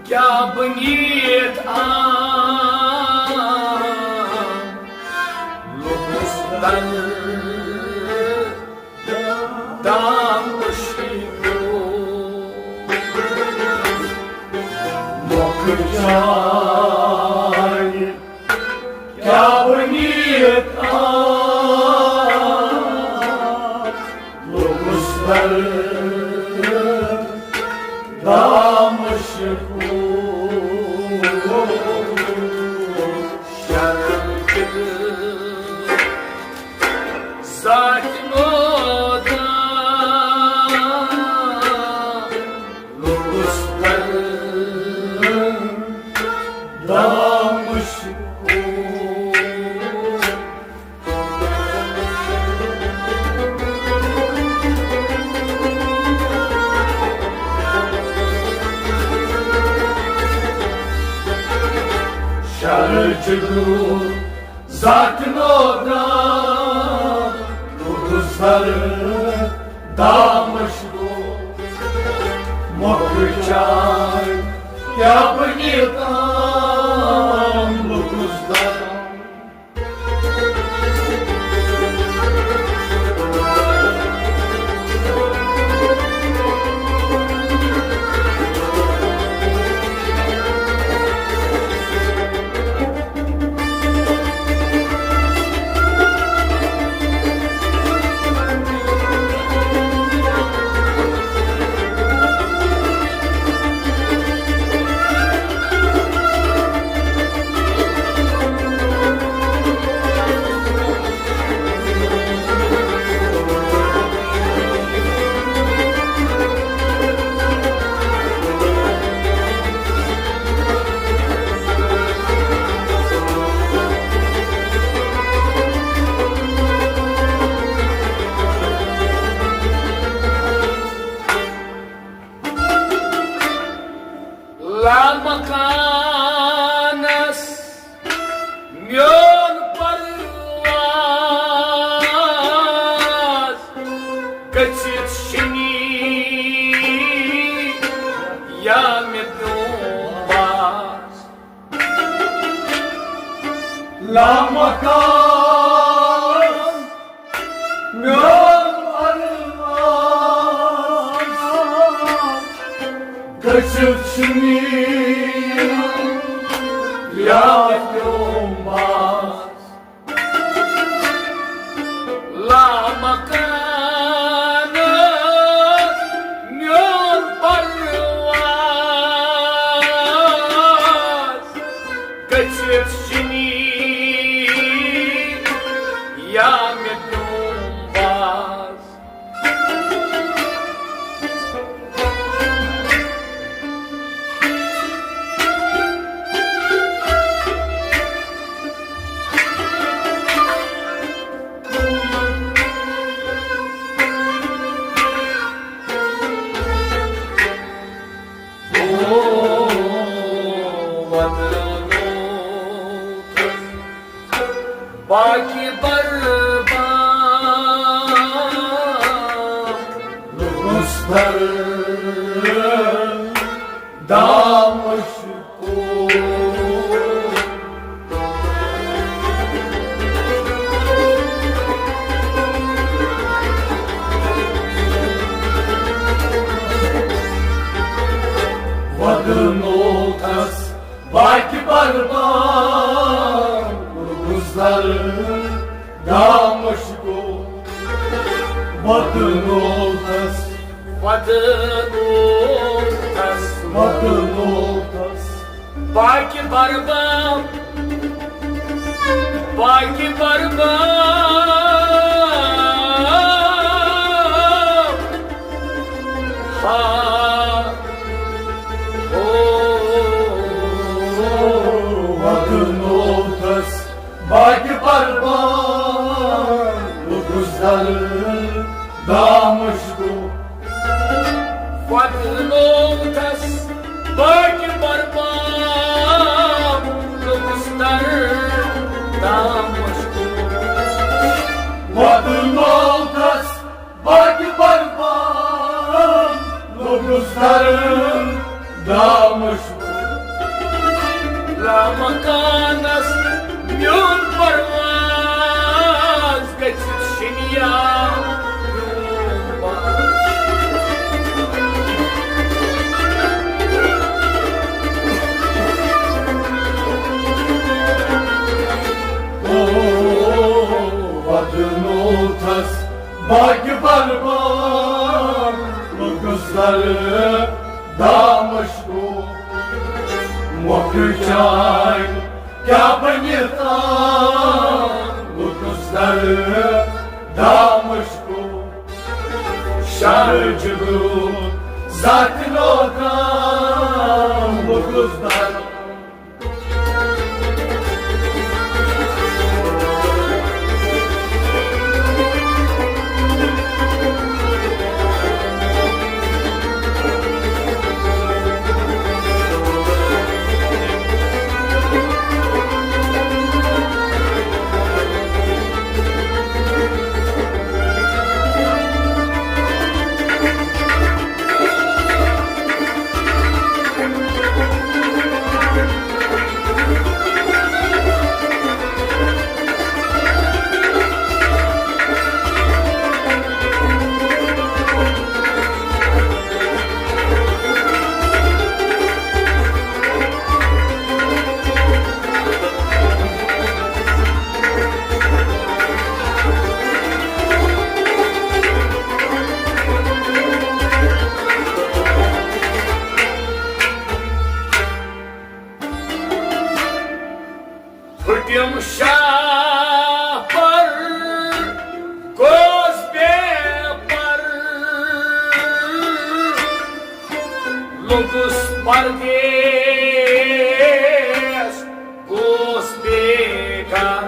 کیٛاہ بٔنِتھ آم لوٚگُس تَلہٕ دام مُشکِل مۄکھٕ چانہِ۔ کیٛاہ بٔنِتھ آم لوٚگُس تَلہٕ دام مُشکِل شرم تہِ ذاتِ نودان لوٚگُس تَلہٕ دام مُشکِل۔ شرم تہِ ذاتِ نودان لوٚگُس تَلہٕ دام مُشکِل مۄکھٕ چانہِ۔ کیٛاہ بٔنِتھ آم لوٚگُس تَلہٕ لامکانس میون پرواز گٔژھِتھ شِنی یا مےٚ پیوٚم باز۔ لامکان میون پرواز گٔژھِتھ شِنی یا پیوٚم باز۔ لامکان میون پرواز گٔژھِتھ شِنی یا مےٚ پیوٚم باز۔ باقی برباد مُستر دامش۔ سر دامشکو وطنو تس، وطنو تس، وطنو تس۔ باقی بربا، باقی بربا، ہا، او، وطنو تس۔ باقی پربان لوٚگُس در دامشکو۔ وطنو تس باقی پربان لوٚگُس در دامشکو۔ وطنو تس باقی پربان لوٚگُس در دامشکو۔ لامکانس میون پرواز گژھِ شِنیا میون پرواز۔ او، وطنو تس باقی پربان لوٚگُس در دامشکو۔ مۄکھٕ چاے کیٛاہ بنہِ تام لوٚگُس در دامشکو۔ شہر جگرو ذات نوتام لوٚگُس در پھٹِم شاہ پر، گوس بے پر، لوٚگُس پردیس، گوس بے گھر۔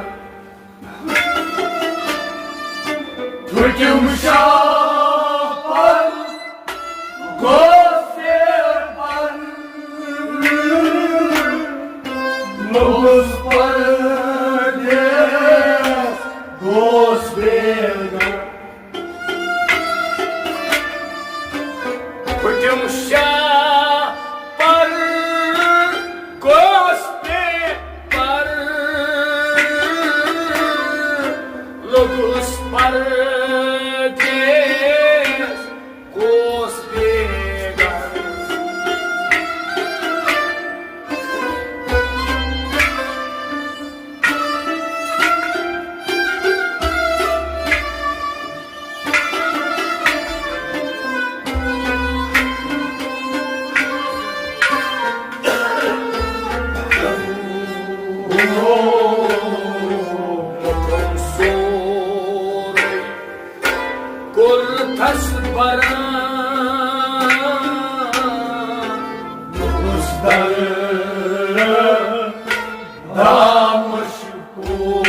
پھٹِم شاہ پر، گوس بے پر، لوٚگُس پردیس، گوس بے گھر۔ پھٹِم شاہ پر، گوس بے پر، لوٚگُس پردیس، گوس بے گھر۔ کوٚر تس بران مُستر دامشکو۔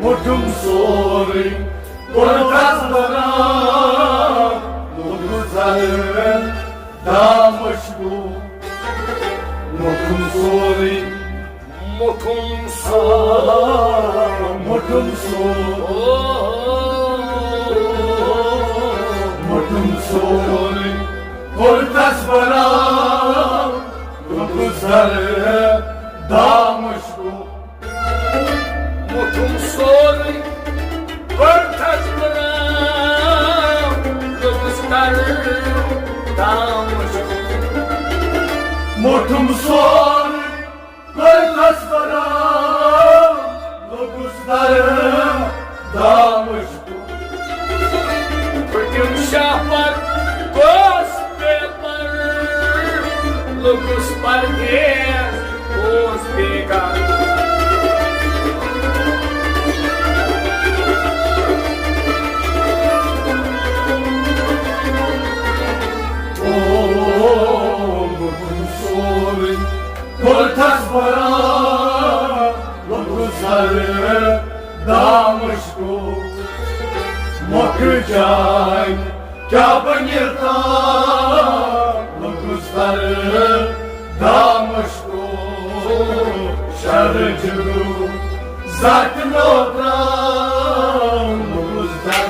موٚٹھُم سورُے کوٚر تس بران، لوٚگُس زر دامشکو۔ موٚٹھُم سورُے، موٚٹھُم سورُے، موٚٹھُم سورُے، موٚٹھُم سورُے کوٚر تس بران، لوٚگُس زر دامشکو۔ موٚٹھُم سورُے کوٚر تس بران۔ سورُے کوٚرہَس برابر، لوٚگُس درٕ دامُش۔ پھُٹِم شاہ پر گوس بے پر، لوٚگُس پردیس، گوس بیگار۔ او، لوٚگُم سورُے کوٚرتھس برابر، لوٚگُس زرٕ دامُش۔ مۄکھٕ جاے کیٛاہ بنہِ تام، لوٚگُس درٕ دامُش۔ شرٕ جگرو زتہِ نوکرا، لوٚگُس درٕ۔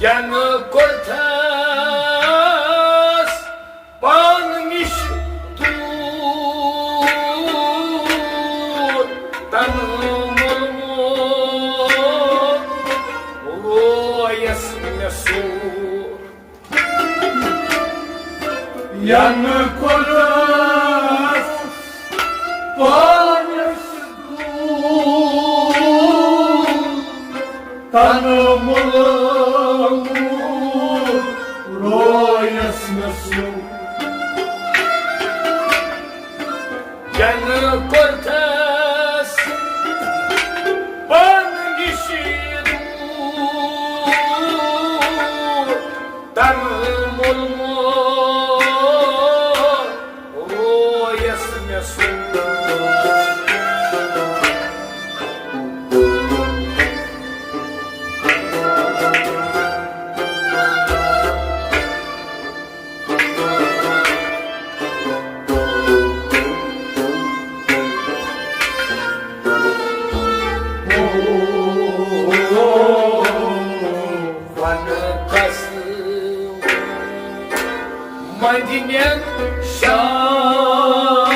ینہٕ کوٚرتھس پانہٕ نِش دوٗر، تنہٕ مُلمُل رویس مےٚ سوٗر۔ ینہٕ کوٚرتھس پانہٕ نِش دوٗر، تنہٕ مُلمُل رویس مےٚ سوٗر۔ ینہٕ کوٚرتھس پانہٕ نِش دوٗر، تنہٕ مُلمُل رویس مےٚ سوٗر۔ وَنہٕ کَس منٛدنٮ۪ن شام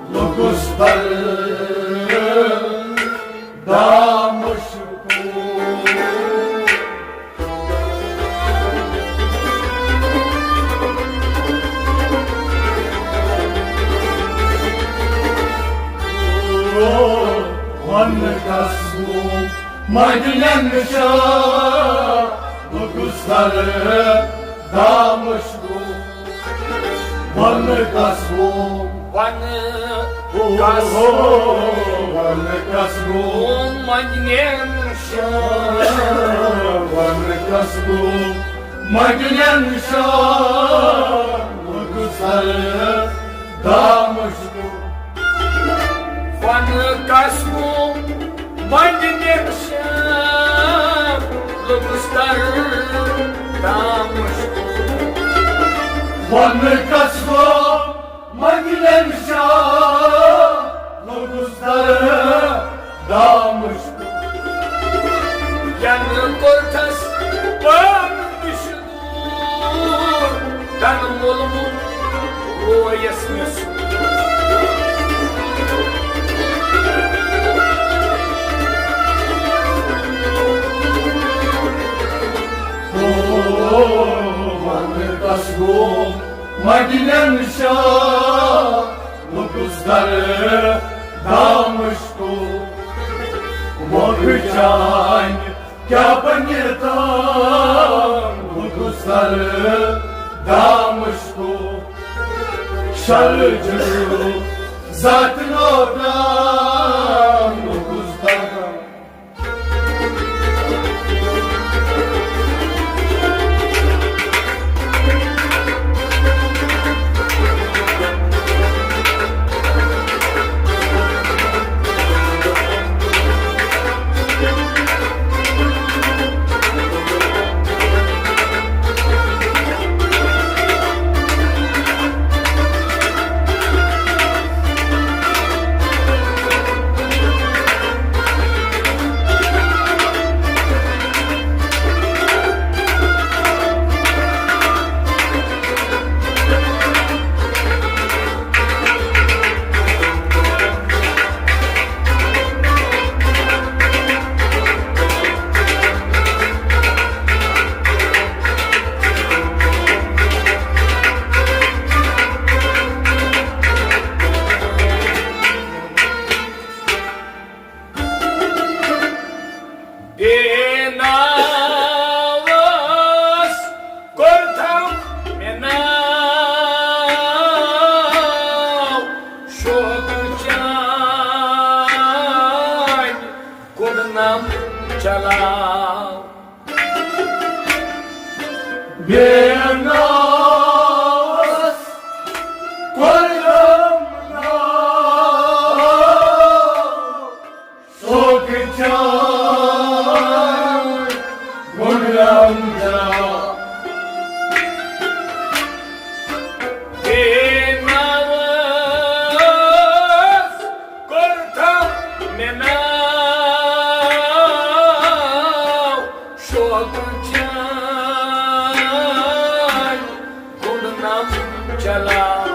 لوٚگُس بَر دامُش۔ وَنہٕ کَس گوٚو مَدنٮ۪ن شاہ، لوٚگُس زَرٕ دامُش گوٚو۔ وَنہٕ کَس گوٚو، وَنہٕ کَس، وَنہٕ کَس گوٚو، مَدنٮ۪ن شاہ، وَنہٕ کَس گوٚو، مَدنٮ۪ن شاہ، لوٚگُس زَرٕ دامُش گوٚو۔ وَنہٕ کَس گوٚو، مَدنٮ۪ن شاہ، لوٚگُس زَرٕ دامُش۔ وَنہٕ کَس گوٚو، مَدنٮ۪ن شاہ، لوٚگُس زَرٕ دامُش۔ ینہٕ کوٚرتھس پانہٕ نِش دوٗر، تنہٕ مُلمُل رویس مےٚ سوٗر۔ او، وَنہٕ کَس گوٚو مَدنٮ۪ن شاہ، لوٚگُس زَرٕ دامُش۔ وَنہٕ کَس، وَنہٕ کَس، شرجو ذات نوران لوکس درم۔ بے ناوس کوٚرتھم مےٚ ناو، شوقہٕ چانہِ کوٚرنم چلاو۔ بے ناوس کوٚرنم ناو، شوقہٕ چانہِ کوٚرنم چلاو۔ بے ناوس کوٚرتھم مےٚ ناو، شوقہٕ چانہِ کوٚرنم چلاو۔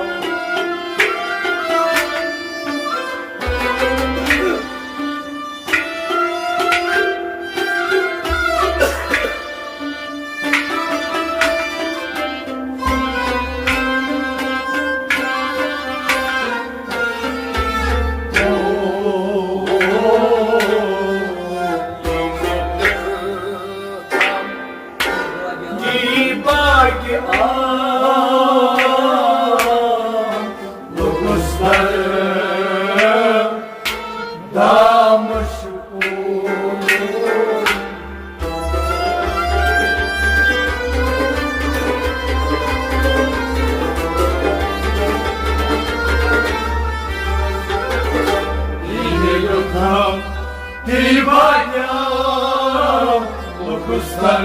تی باقیام لوکس در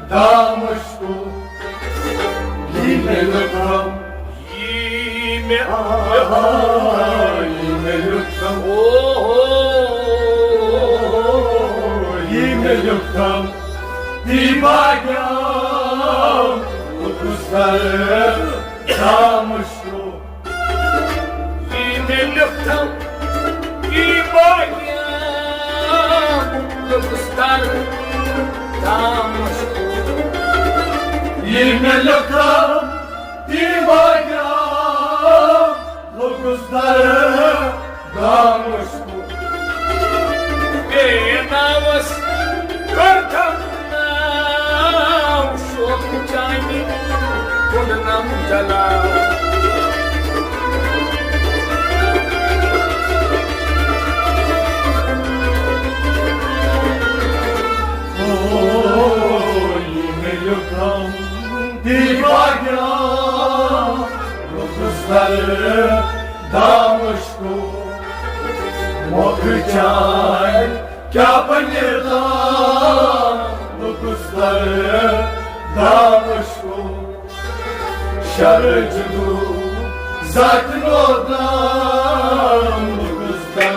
دامشکو، یی مےٚ لیوٚکھم۔ یی مےٚ لیوٚکھم۔ آ، یی مےٚ لیوٚکھم۔ او ہو۔ یی مےٚ لیوٚکھم۔ تی باقیام لوکس در دامشکو۔ یی مےٚ لیوٚکھم، یی باقیام لوکس در دامشکو۔ یی مےٚ لیوٚکھم، یی باقیام لوکس در دامشکو۔ بے ناوس کوٚرتھم ناو، شوقہٕ چانہِ کوٚرنم چلاو۔ او، یی مےٚ لیوٚکھم، تی باقیام لوکس در دامشکو۔ مۄکھٕ چانہِ کیٛاہ بنہِ تام لوکس در دامشکو۔ شرجو ذات نوران لوکس در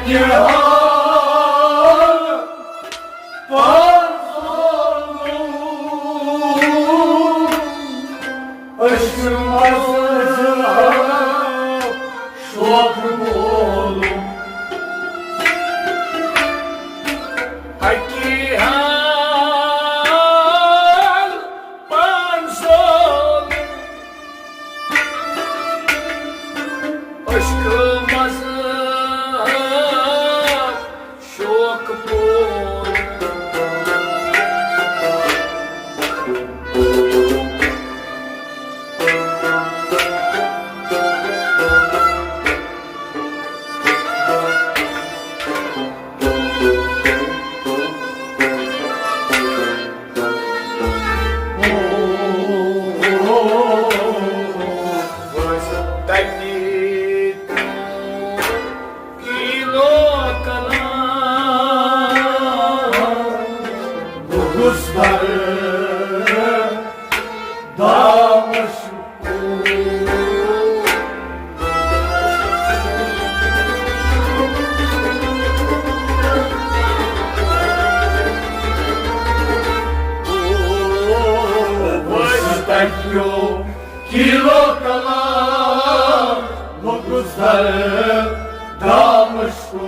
یہِ حال پان ظالم، عشق مذہب شوق مولم۔ اکی حال پان ظالم، عشق مذہب شوق پور۔ کیلو کلام لوٚگُس در دامشکو۔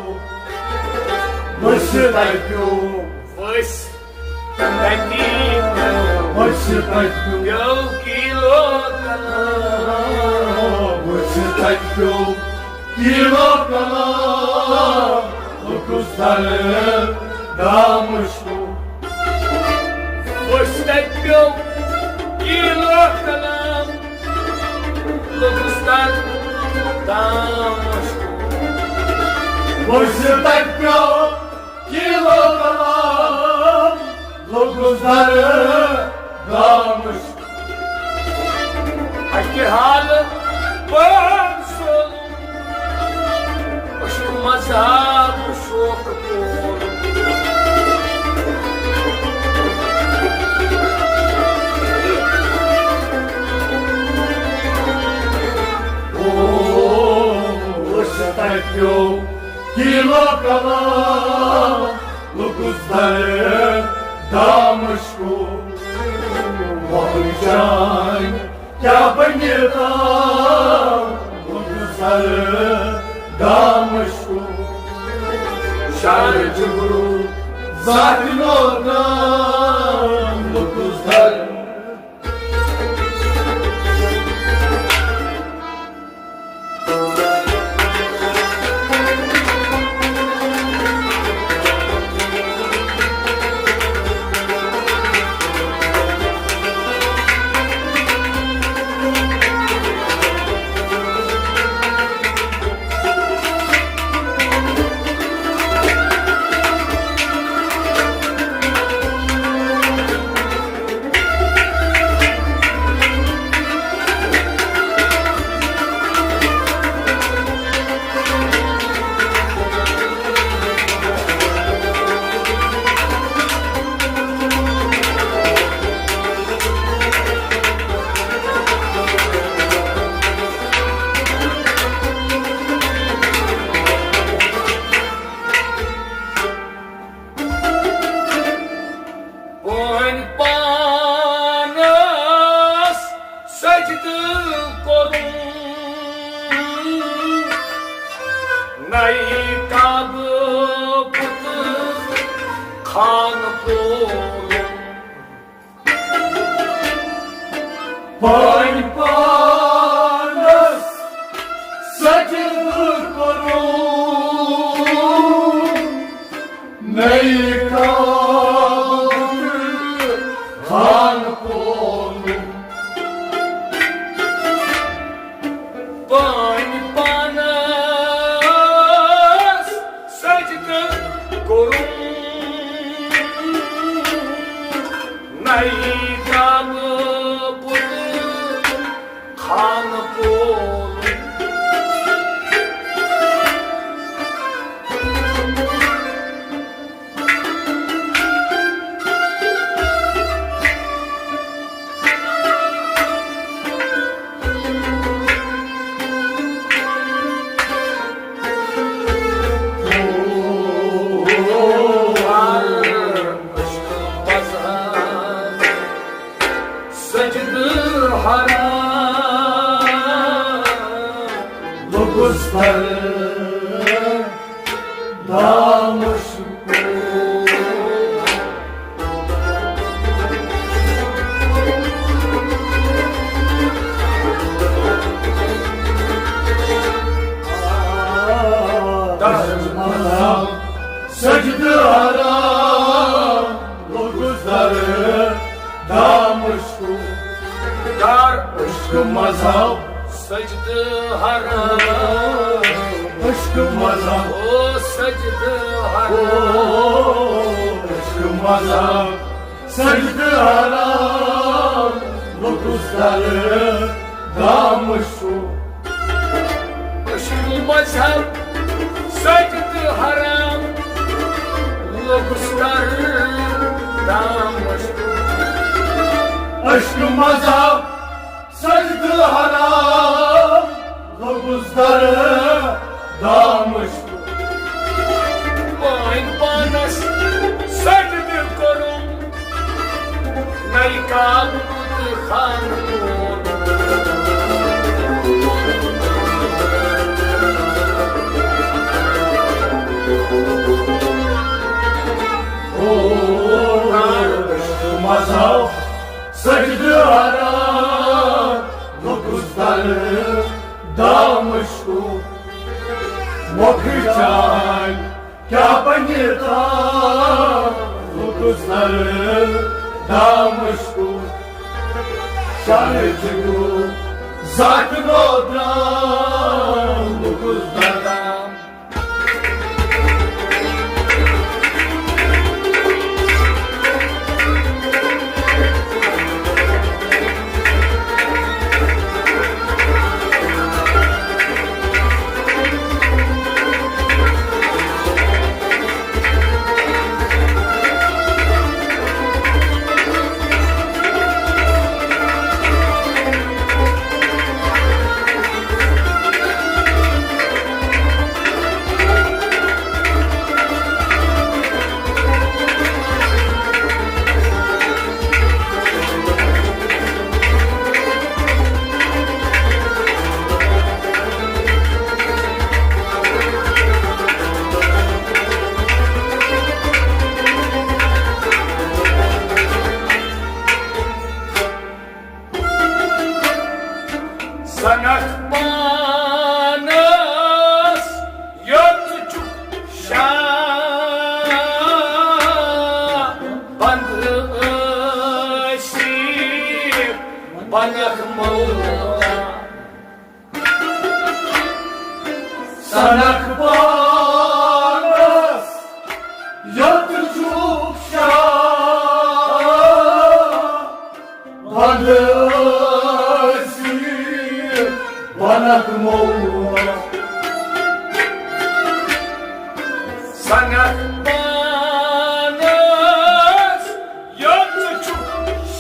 ؤسِتھ اَتہِ پیوٚو۔ ؤسۍ تَتی پیوٚو۔ ؤسِتھ اَتہِ پیوٚو۔ پیوٚو کیلو کلام۔ ؤسِتھ اَتہِ پیوٚو۔ کیلو کلام لوٚگُس در دامشکو۔ ؤسۍ تَتہِ پیوٚو کیلو کلام لوٚگُس در دامشکو۔ ؤسِتھ اَتہِ پیوٚو کیلو کلام لوٚگُس در دامشکو۔ اَکہِ حالہٕ پان سولُم، عشق مذہب شوق پور۔ او، عشق تَتہِ پیوٚو کیلو کلام لوٚگُس در دامشکو۔ وۄنۍ جان کیٛاہ بنیتا لوٚگُس در دامشکو۔ شہر جگرو ذات نوکا لوٚگُس در۔ پٲنۍ پانس سجدٕ کوٚرُن، نَیہِ کعبہٕ بُتہٕ خانہٕ پولُن۔ پٲنۍ پانس سجدٕ کوٚرُن، نَیہِ کعبہٕ خانہٕ پولُن۔ پٲنۍ پانس سجدٕ کوٚرُن، نَیہِ کعبہٕ بُتہٕ حرام لوٚگُس در دامس۔ سجدٕ حرام لوٚگُس در دامس۔ کر عشق مذہب سجدٕ حرام۔ عشق مذہب او سجدٕ حرام۔ او عشق مذہب سجدٕ حرام لوٚگُس در دامس۔ عشق مذہب سجدٕ حرام لوٚگُس در دامس۔ عشق مذہب سجدٕ حرام لوٚگُس در دامس۔ پٲنۍ پانس سجدٕ کوٚرُم نَیہِ کعبہٕ بُتہٕ خانہٕ۔ او مذہب سجدٕ حرام لوٚگُس در دامس۔ مۄکھٕ چاے کیٛاہ بنہِ تام لوٚگُس در دامس۔ شاید چھُ زاکہِ نودرام لوٚگُس در دام۔ سنکھ پانس یوٚت چھُ شاہ بند ٲسی بنکھ مولا۔ سنکھ پانس یوٚت چھُ شاہ بند ٲسی بنکھ مولا۔ سنکھ پانس یوٚت چھُ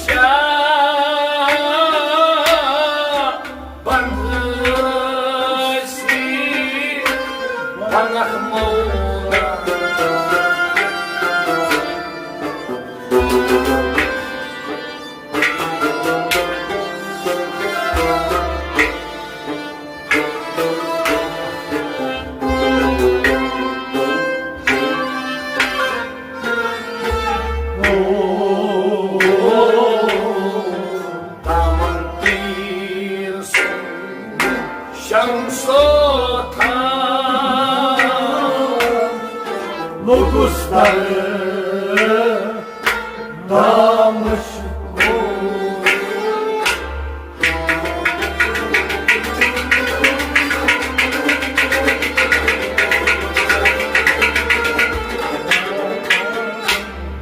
شاہ بند ٲسی بنکھ مولا۔ دامن پیر سُنٛد شمسو تھا لوٚگُس در دامس۔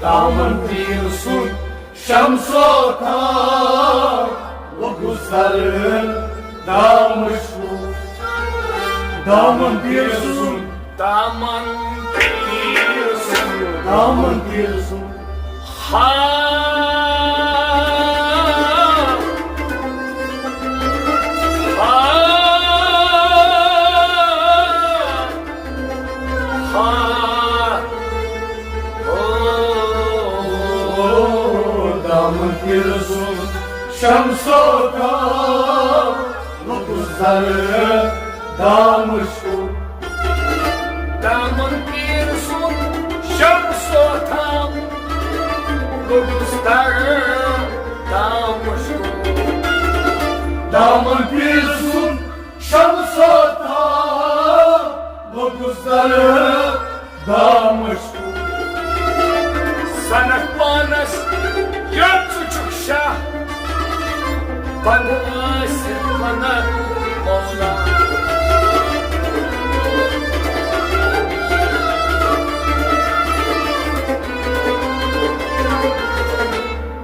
دامن پیر سُنٛد شمسو تھا لوٚگُس در دامس۔ دامن پیر سُنٛد دامن پیر سُنٛد دامن پیر سُنٛد ہا ہا ہا۔ او دامن پیر سُنٛد شمس لوٚگُس در دامُشکُن۔ دامن پیٖر سُنٛد شمس تام، لوٚگُس در دامُشکُن۔ دامن پیٖر سُنٛد شمس تام، لوٚگُس در دامُشکُن۔ سنکھ پانس یوٚت ژٕ چھُکھ شاہ، بنٛد ٲسِتھ ونکھ مولا۔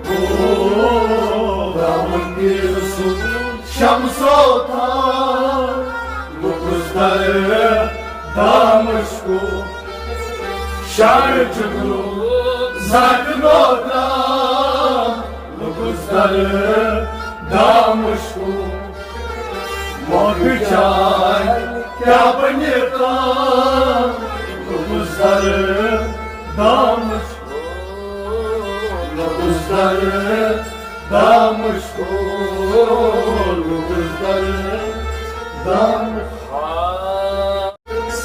او، دامن پیٖر سُنٛد شمس تام، لوٚگُس در دامُشکُن۔ شارجُک لوٚگ زاٹہٕ نوتام، لوٚگُس در دامُشکُن۔ مۄکھٕ چاے کیٛاہ بنہِ تام، لوٚگُس در دامُشکُن۔ لوٚگُس در دامُشکُن، لوٚگُس در دامُشکُن۔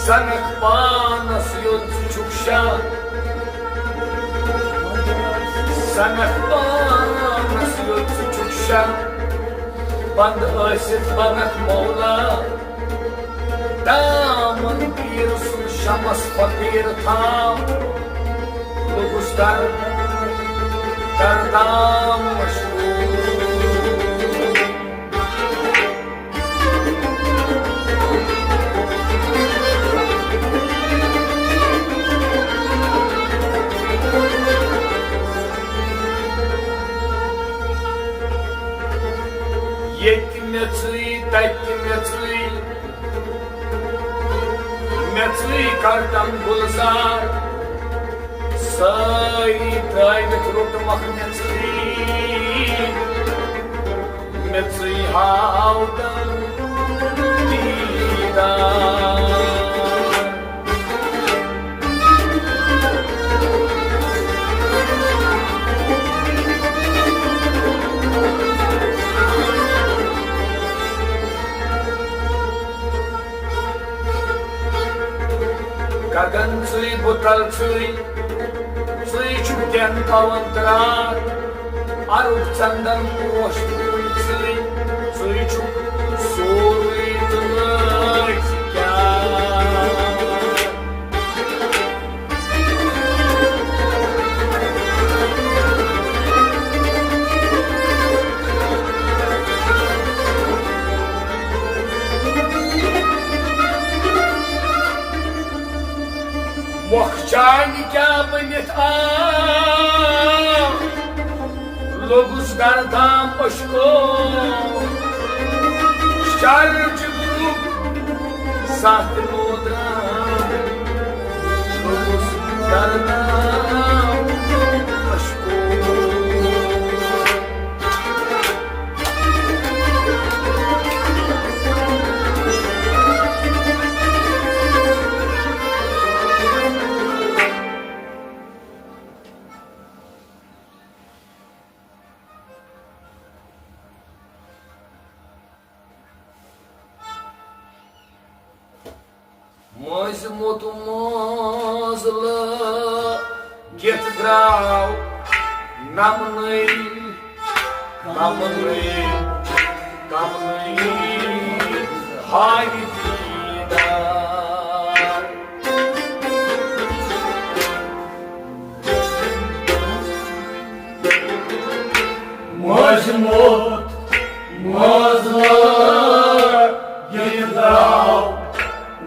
سنکھ پانس یوٚت ژٕ چھُکھ شاہ، سنکھ پانس یوٚت ژٕ چھُکھ شاہ، بنٛد ٲسِتھ بنکھ مولا۔ دامن پیٖر سُنٛد شمس فقیٖر تھاو، لوٚگُس در، در دامُشکُن۔ ییٚتہِ مےٚ ژٕے، تَتہِ مےٚ ژٕے، مےٚ ژٕے کر تم گُلزار، سٲری ترٲوِتھ روٚٹمکھ مےٚ ژٕے، مےٚ ژٕے ہاو تم دیٖدار۔ گگن ژٕے، بُتل ژٕے، ژٕے چھُکھ دٮ۪ن پاوان ترٛار۔ اَرُکھ ژندن پوش کُلۍ ژٕے، ژٕے چھُکھ سورُے تہٕ نٲج کیٛاہ۔ مۄکھ چانہِ کیٛاہ بٔنِتھ آو، لوٚگُس گردام پشکو، شر جگرُک ستھ نودرام، لوٚگُس گردام پشکو۔ مٔنٛزۍ موٚت منٛز لٲگِتھ درٛاو نمنٕے، نمنٕے، نمنٕے ہاوِ دیٖدار۔ مٔنٛزۍ موٚت منٛز لٲگِتھ درٛاو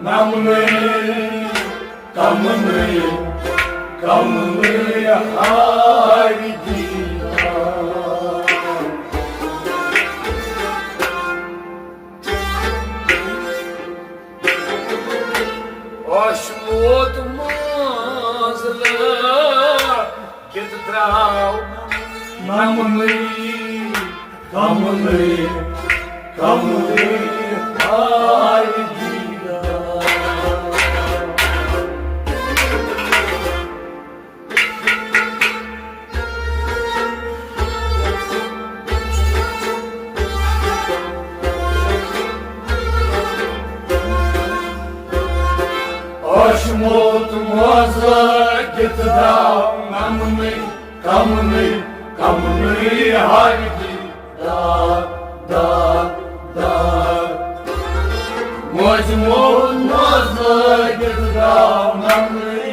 نمنٕے، کمنٕے، کمنٕے ہاوِ دیٖدار۔ اوس موت منٛز لٲ کِتھ درٛاو نمنٕے، کمنٕے، کمنٕے آیہِ دیٖدار۔ کمنٕے، کمنٕے ہاوِ دی داد، داد، داد۔ مٲنٛزِ موت منٛز لٲگِتھ درٛاو نمنٕے۔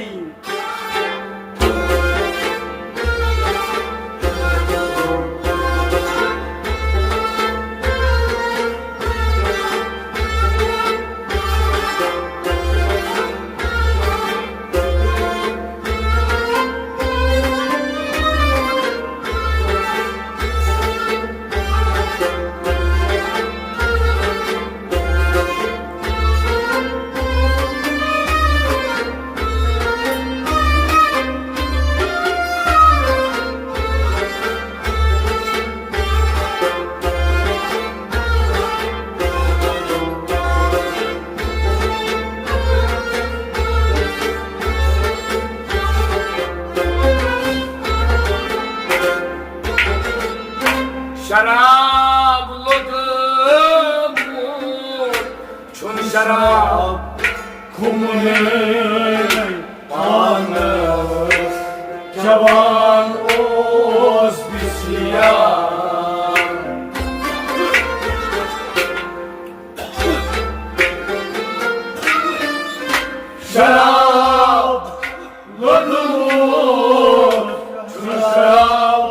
شراب لوٚگمُت چھُنہٕ شراب کھوٚمُت پانَس، جوان اوس بسیار۔ شراب لوٚگمُت چھُنہٕ شراب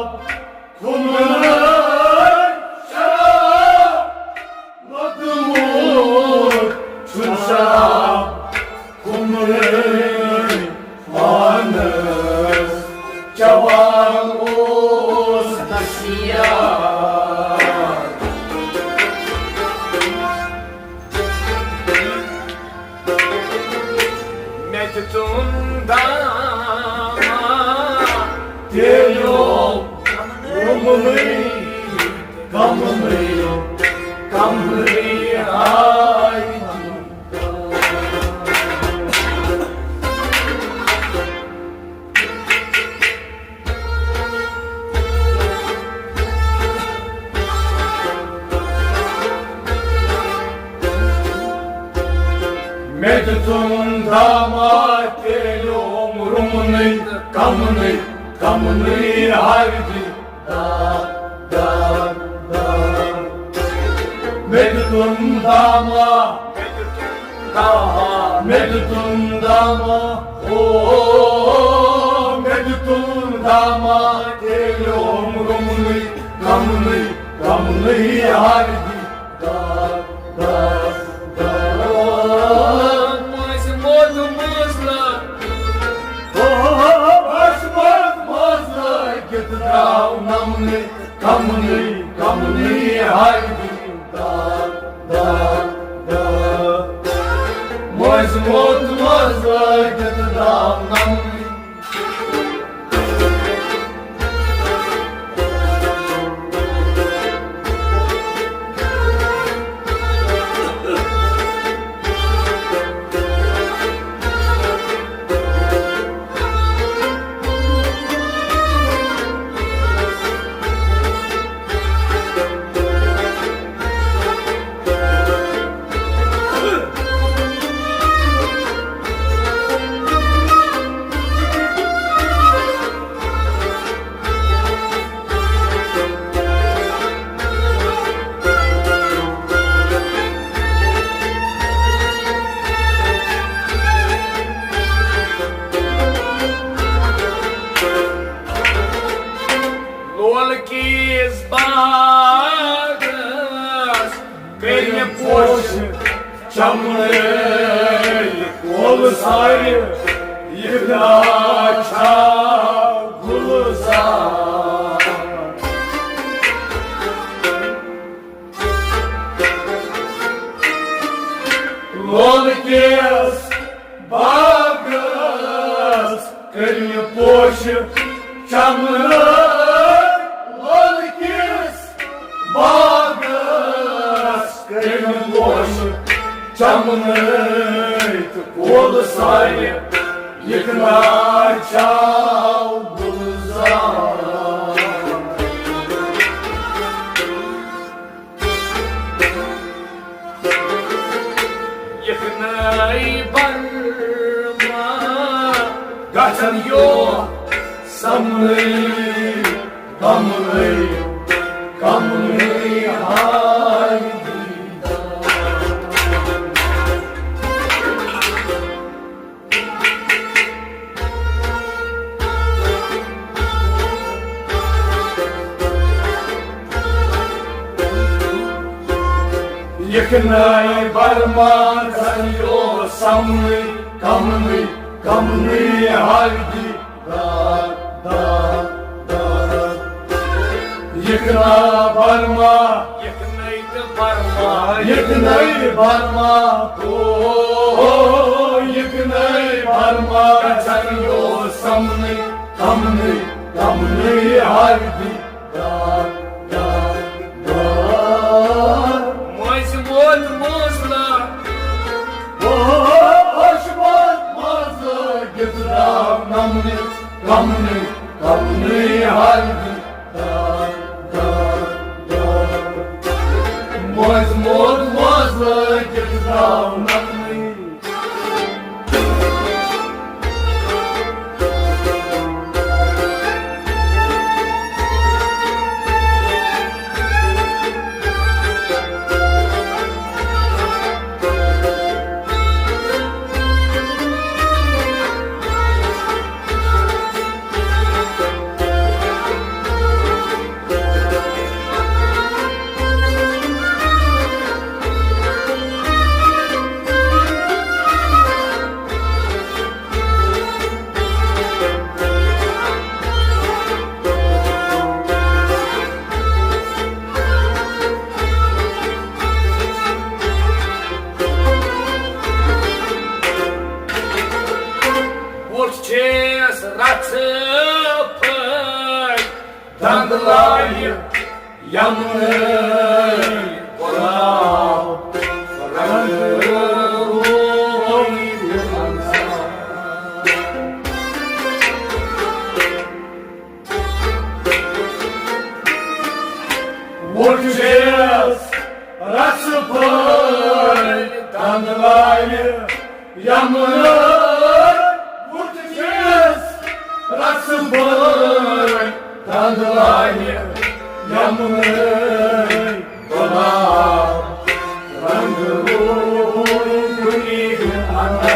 کھوٚمُت، شراب لوٚگمُت چھُنہٕ شراب کھوٚمُت پانَس، جوان اوس بسیار۔ مےٚ دیُتُن دامہ تیلیو، کمنٕے، کمنٕے، کمنٕے آیہِ۔ مےٚ دیُتُن دامہ تیلیوم رُمنٕے، کمنٕے، کمنٕے ہاوِ دی داد، داد، داد۔ مےٚ دیُتُن دامہ، مےٚ دیُتُن دامہ، مےٚ دیُتُن دامہ، او، مےٚ دیُتُن دامہ تیلیوم رُمنٕے، کمنٕے، کمنٕے ہاوِ دی داد، داد، داد۔ مٲنٛزِ موت منٛز لٲ-، او، مٲنٛزِ موت منٛز لٲگِتھ درٛاو نمنٕے، کمنٕے، کمنٕے ہاوِ دی داد، داد، داد۔ مٲنٛزِ موت منٛز لٲگِتھ درٛاو نمنٕے۔ لولہٕ کِس باغس کٔرۍ مےٚ پوشہٕ چمنٕے، کۄلہٕ سارِ یہِ چھا گُلزار۔ لولہٕ کِس باغس کٔرۍ مےٚ پوشہٕ چمنٕے، لولہٕ کِس باغس کٔرۍ مےٚ پوشہٕ چمنٕے تہٕ کۄلہٕ سارِ یہِ چھا گُلزار۔ یِکنَے برما گژھن یوت سمنٕے۔ یِکنَے برما زن یوس سمنٕے، کمنٕے، کمنٕے ہردی دار، دار، دار۔ یِکنَے برما، یِکنَے تہٕ برما، یِکنَے برما، او، یِکنَے برما زن یوس سمنٕے، کمنٕے، کمنٕے ہردی دار، دار، دار۔ مٲنٛزِ موت مٲنٛز لا۔ او، ہوش موت مٲنٛز لٲگِتھ درٛاو نمنہٕ، کمنہٕ، کمنٕے ہردی دار، دار، دار۔ مٲنٛزِ موت مٲنٛز لٲگِتھ درٛاو نمنہٕ۔ وُچھ چھیس رژھٕ پھٔلۍ دنٛد لایہِ یمنٕے گۄلاب رنٛگہٕ رویہِ منٛز۔ وُچھ چھیس رژھٕ پھٔلۍ دنٛد لایہِ یمنٕے، وُچھ چھیس رژھٕ پھٔلۍ دنٛد لایہِ یمنٕے، گۄلاب رنٛگہٕ رویہِ منٛز۔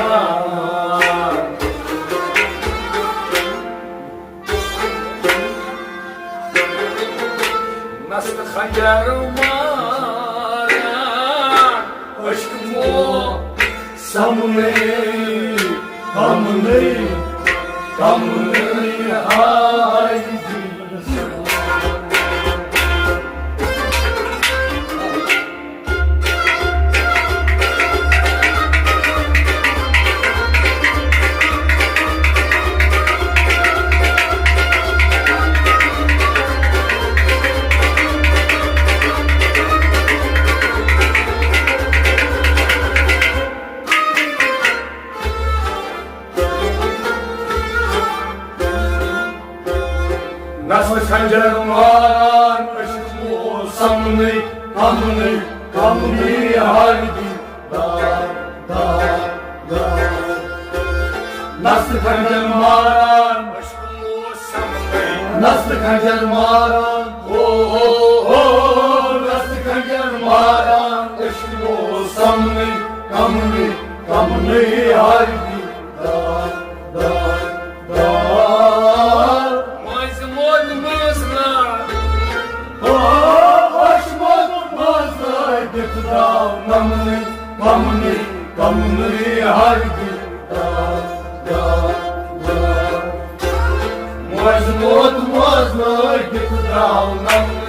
نستہٕ خنجر ماران، عشق موت سمنٕے، کمنٕے، کمنٕے ہردی۔ نستہٕ خنجر ماران، عشق موت سمنٕے، کمنٕے، کمنٕے ہردی دار، دار، دار۔ نستہٕ خنجر ماران، عشق موت سمنٕے۔ نستہٕ خنجر ماران، او، او، او، نستہٕ خنجر ماران، عشق موت سمنٕے، کمنٕے، کمنٕے ہردی دار، دار، دار۔ مٲنٛزِ موت مٲنٛز لا۔ او، ہوش موت مٲنٛز لٲگِتھ درٛاو نمنٕے، کمنٕے، کمنٕے ہردی دار، دار، دار۔ مٲنٛزِ موت مٲنٛز لٲگِتھ درٛاو نمنٕے۔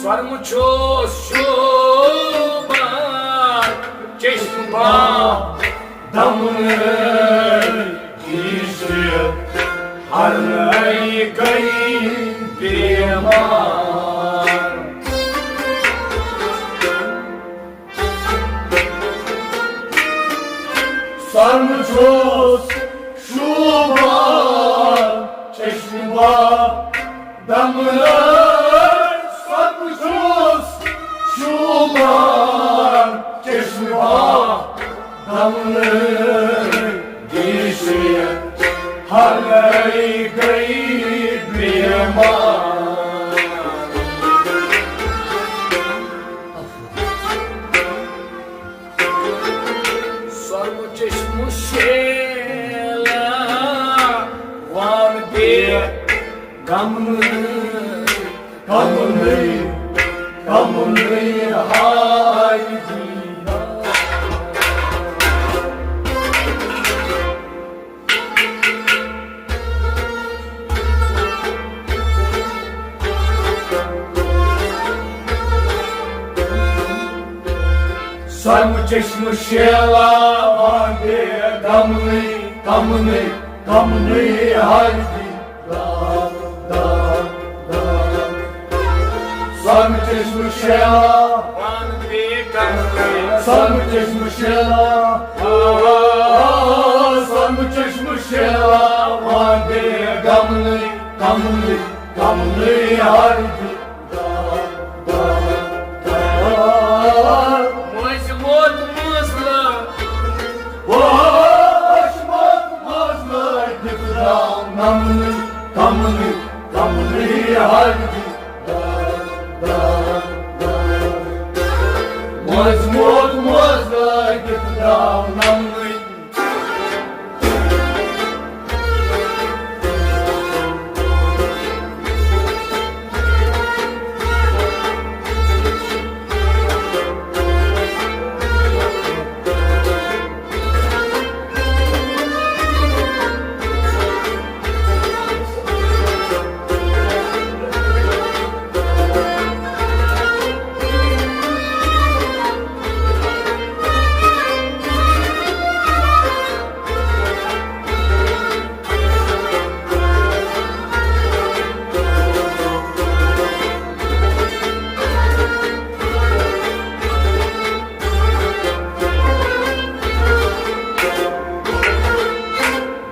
سۄرمہٕ چھُس شوٗبان چشمہٕ با دمنٕے، یہِ چھِ ہرنَے گٔے بیمار۔ کمنٕے، کمنٕے ہاے دیٖدار۔ سۄنہٕ چشمہٕ شیلاوان بے کمنٕے، کمنٕے، کمنٕے ہاے دیٖدار۔ سۄنہٕ چشمہٕ شیلا، سۄنہٕ چشمہٕ شیلا، سۄنہٕ چشمہٕ شیلا، وان بے کمنٕے، کمنٕے، کمنٕے ہاے دیٖدار۔ مٲنٛزِ موت مٲنٛز لٲ۔ پوش موت مٲنٛز لٲگِتھ درٛاو نمنٕے، کمنٕے، کمنٕے ہاے دیٖدار۔ مٲنٛزِ موت مٲنٛز لٲگِتھ درٛاو نمنٕے۔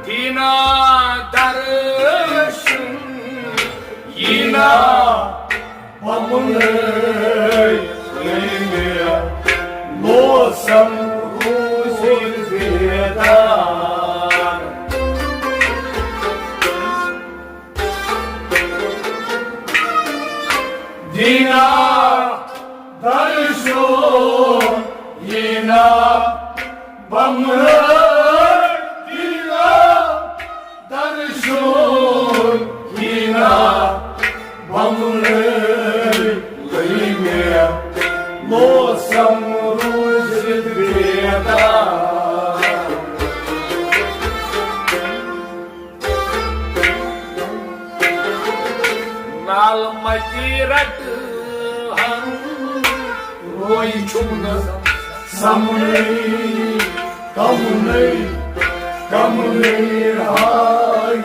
دیٖنا درشن ییٖنا پمنٕے، موسم روٗزِتھ بیدار۔ دیٖنا درشن ییٖنا بمرٕ دیٖنا درشن ییٖنا بمرٕ گٔے مےٚ موسم روٗزِتھ بیدار۔ نال متی رٹ ہن روی چھُم نہٕ سمنٕے، کمنٕے، کمنٕے ہاے۔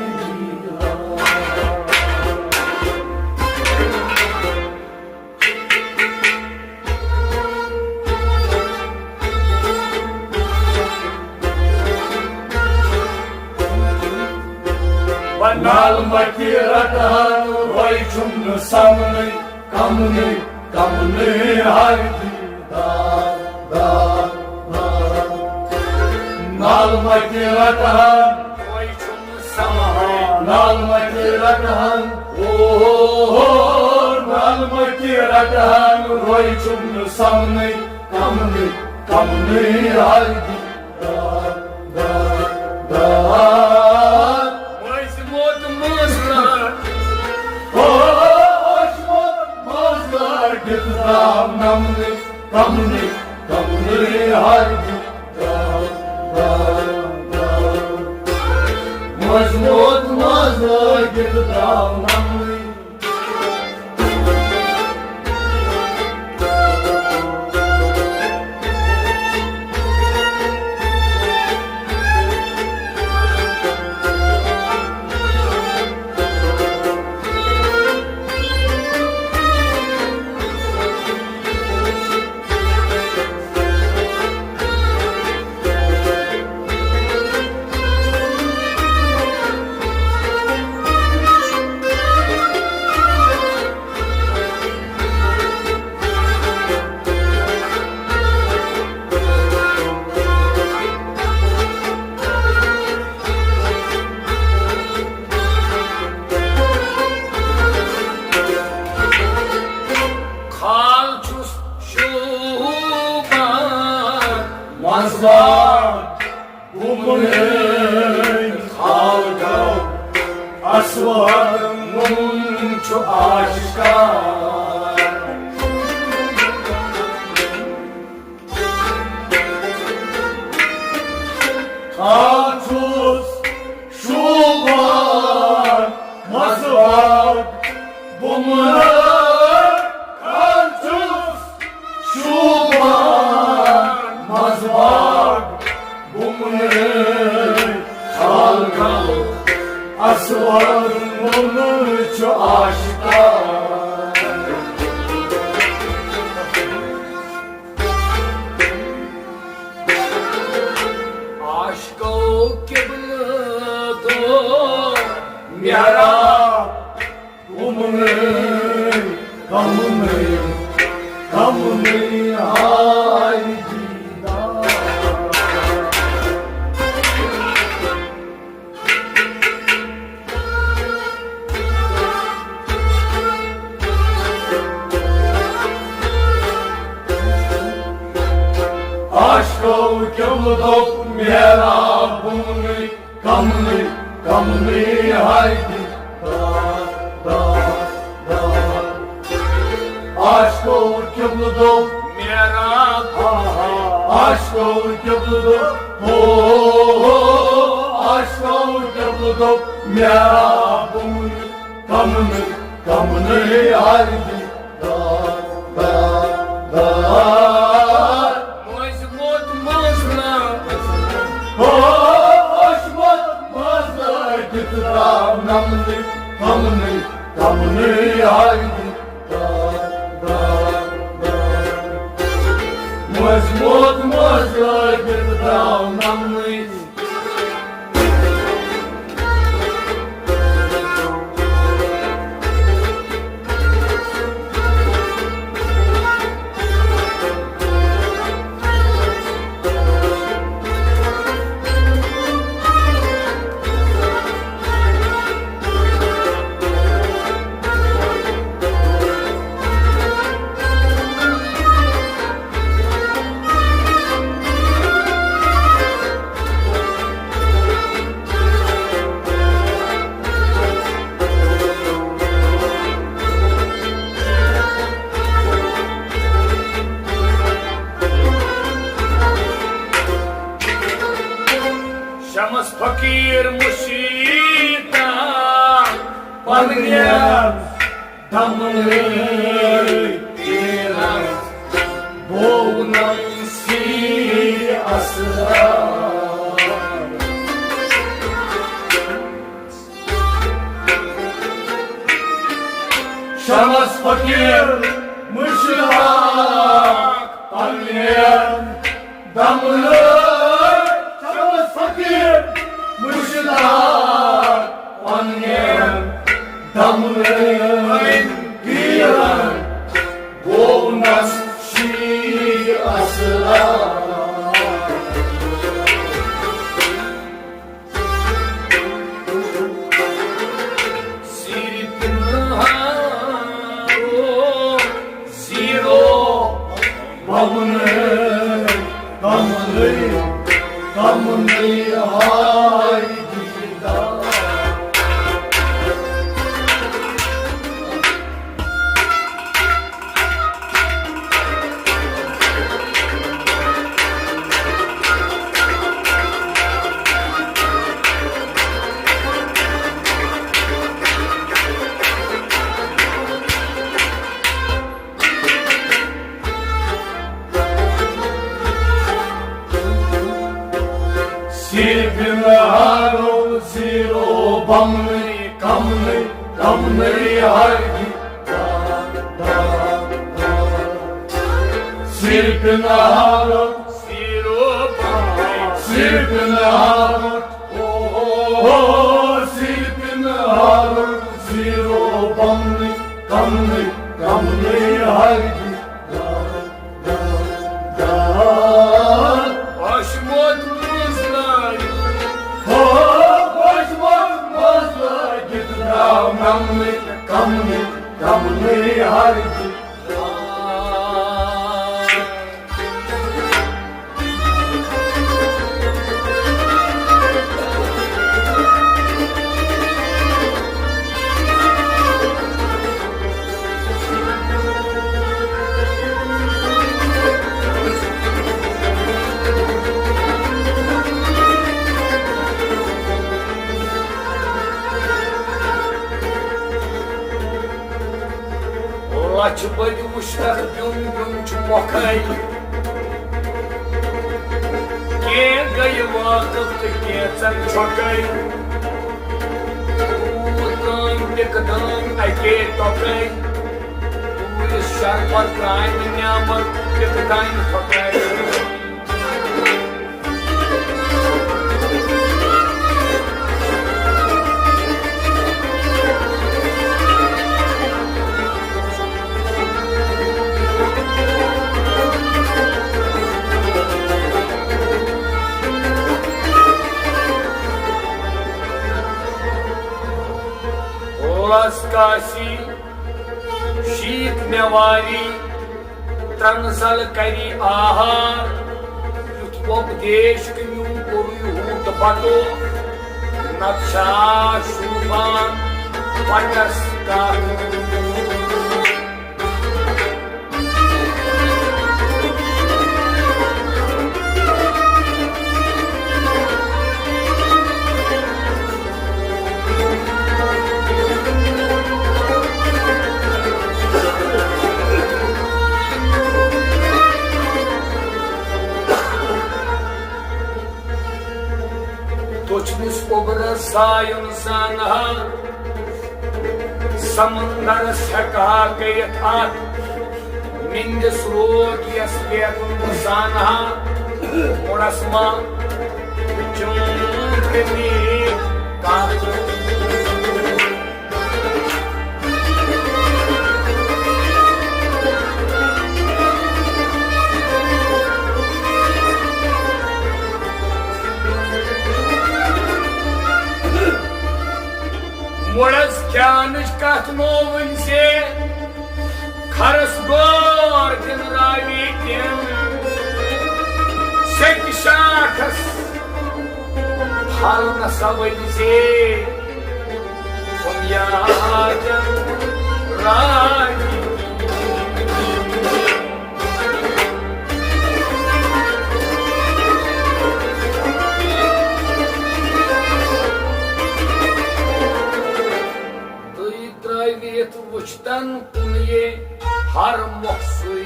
نال متی رٹان روی چھُم نہٕ سمنٕے، کمنٕے، کمنٕے ہاے دیٖدار، دار، دار۔ نال متی رٹان، نال متی رٹان، او، نال متی رٹان، روی چھُم نہٕ سمنٕے، کمنٕے، کمنٕے ہاے دیٖدار۔ مٲنٛزِ موت مٲنٛز لٲر۔ او، اوس موت مٲنٛز لٲر، کِتھ درٛاو نمنٕے، کمنٕے، کمنٕے ہاے دیٖدار۔ مٲنٛزِ موت مٲنٛز لٲر، کِتھ درٛاو نمنٕے۔ خال چھُس شوٗبان منٛزبان۔ گُمنٲوۍ خال گوٚو اسوار، نوٗن چھُ آشکار۔ کمنٕے آیہِ دیٖدار۔ عاشقو قبلہٕ دوٚپ محراب بۄنٕے، کمنٕے، کمنٕے ہاے دیٖدار، دار، دار۔ عاشقو قبلہٕ دوٚپ محراب، آہا۔ عاشقو قبلہٕ دوٚپ، ہو، ہو، ہو۔ عاشقو قبلہٕ دوٚپ محراب بۄنٕے، کمنٕے، کمنٕے ہاے دیٖدار، دار، دار۔ مٔنٛزۍ موت منٛز نہٕ۔ ہو، اوس موت منٛز لٲگِتھ درٛاو نمنٕے، کمنٕے، کمنٕے ہاے دیٖدار، دار، دار۔ مٔنٛزۍ موت منٛز لٲگِتھ درٛاو نمنٕے۔ شمس فقیٖر مُشیٖتا پننٮ۪ن دمنٕے تیرن بوونم سی اسرار۔ شمس فقیٖر مُشتاق پننٮ۪ن دمنٕے، شمس فقیٖر مُشتاق پننٮ۪ن دمنٕے تیرن بوونس شیٖر اسرار۔ سیٖرِ پِنہارو زیٖرو بمنٕے، کمنٕے، کمنٕے ہاے دیٖدار۔ سیٖرِ پِنہارو زیٖرو بمنٕے، کمنٕے، کمنٕے ہاے دیٖدار۔ سیٖرِ پِنہارو زیٖرو بمنٕے، سیٖرِ پِنہارو، او، او، او، سیٖرِ پِنہارو زیٖرو بمنٕے، کمنٕے، کمنٕے ہاے دیٖدار۔ پشموت منٛز لٲگِتھ۔ ہو، پشموت منٛز لٲگِتھ درٛاو نمنٕے، کمنٕے، کمنٕے ہاے دیٖدار۔ لچھ بٔدۍ وُشنَکھ بیوٚن بیوٚن چھُ مۄکھَے۔ کینٛہہ گٔیہِ واقف تہٕ کینٛژَن چھۄکَے۔ توٗر کٲنۍ پِکہٕ دٲنۍ اَکے ٹۄکَے۔ توٗرِس شربت ترٛامہِ نعمت پِکہٕ دانہِ پھۄکَے۔ آسی، شیٖت مےٚ واری، ترٛنہٕ زل کری آہار۔ یُتھ وۄپدیش کٔمیوٗ کوٚرُے ہوٗت بَٹو، نَتہٕ چھا شوٗبان پَٹَس کَتھ؟ دوٚچھنِس اوٚبرس زایُن زانہا، سمندرس ہٮ۪کہا کٔرِتھ اتھ، مِندِس روگ یس پٮ۪ٹھ بہٕ زانہا، مُڑس ما چون کٔمی کتھ۔ مُڑس کھیانٕچ کتھ مو ؤنۍ زِ، کھرس گور دِنہٕ راوی تِم، سیٚکہِ شاخس پھل نہ سا ؤلۍ زِ۔ بُنیادن راجی۔ تُہۍ ترٛٲوِتھ وُچھتن کُن یہِ ہر مۄخصٕے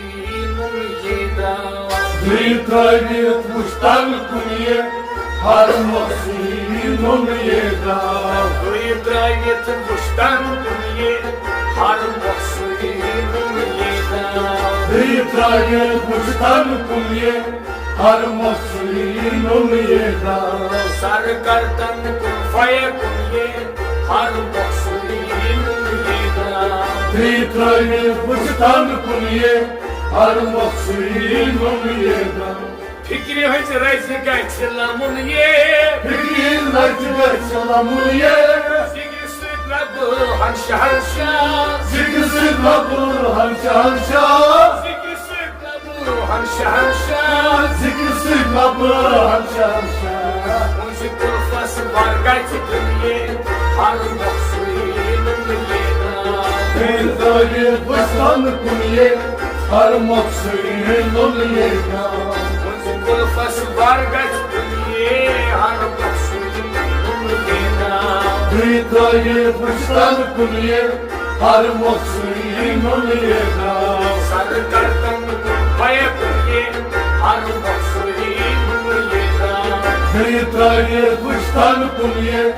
نُن یہِ داو۔ تُہۍ ترٛٲوِتھ وُچھتن کُن یہِ ہر مۄخصٕے نُن یہِ داو۔ تُہۍ ترٛٲوِتھ وُچھتن کُن یہِ ہر مۄخصٕے نُن یہِ داو۔ تُہۍ ترٛٲوِتھ وُچھتن کُن یہِ ہر مۄخصٕے نُن یہِ داو۔ سر کر تن کُن فیکُن یہِ ہر مۄخصٕے نُن یہِ داو۔ تُہۍ ترٛٲوِتھ وُچھتن کُن یہِ ہر مۄخصٕے نُن یہِ داو۔ فِکرِ ہٕنٛزِ رَزِ گژھِ لَمُن یہِ۔ فِکرِ ہٕنٛزِ رَزِ گژھِ لَمُن یہِ۔ ذِکرِ سۭتۍ لَبہٕ ہَنشہٕ ہَنشہٕ۔ ذِکرِ سۭتۍ لَبہٕ ہَنشہٕ ہَنشہٕ۔ ذِکرِ سۭتۍ لَبہٕ ہَنشہٕ ہَنشہٕ۔ ذِکرِ سۭتۍ لَبہٕ ہَنشہٕ ہَنشہٕ۔ مُنزِ کُلفس وَر گژھِ دُنیہِ ہر مۄخصٕے نُن یہِ داو۔ تُہۍ ترٛٲوِتھ وُچھتن کُن یہِ ہر مۄخصٕے نُن یہِ داو۔ مُنزِ کُلفس وَر گژھِ دُنیہِ ہر مۄخصٕے نُن یہِ داو۔ تُہۍ ترٛٲوِتھ وُچھتن کُن یہِ ہر مۄخصٕے نُن یہِ داو۔ سر کر تن کُن فیکُن یہِ ہر مۄخصٕے نُن یہِ داو۔ تُہۍ ترٛٲوِتھ وُچھتن کُن یہِ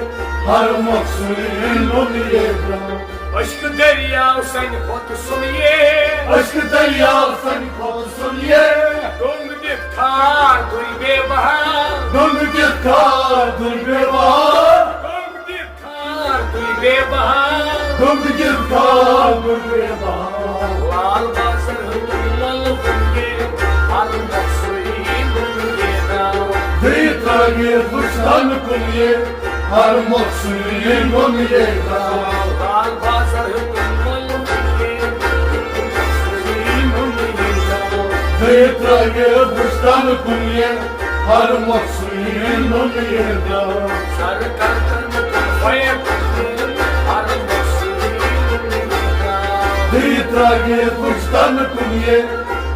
ہر مۄخصٕے نُن یہِ داو۔ عشق دٔریاو سانہِ کھۄتہٕ سُن یہِ۔ عشق دٔریاو سانہِ کھۄتہٕ سُن یہِ۔ ڈوٚنگ دِتھ کھار دُرۍ بے بہار۔ ڈوٚنگ دِتھ کھار دُرۍ بے بہار۔ ڈوٚنگ دِتھ کھار دُرۍ بے بہار۔ ڈوٚنگ دِتھ کھار دُرۍ بے بہار۔ لال بازر ہیوٚتُن لل بُنگے، ہر مۄخصٕے نُن یہِ داو۔ دٕے ترٛٲوِتھ وُچھتن کُن یہِ ہر مۄخصٕے نُن یہِ داو۔ لال بازر ہیوٚتُن لل بُنگے، ہر مۄخصٕے نُن یہِ داو۔ دٕے ترٛٲوِتھ وُچھتن کُن یہِ ہر مۄخصٕے نُن یہِ داو۔ سر کر تن کُن فیکُن یہِ ہر مۄخصٕے نُن یہِ داو۔ دٕے ترٛٲوِتھ وُچھتن کُن یہِ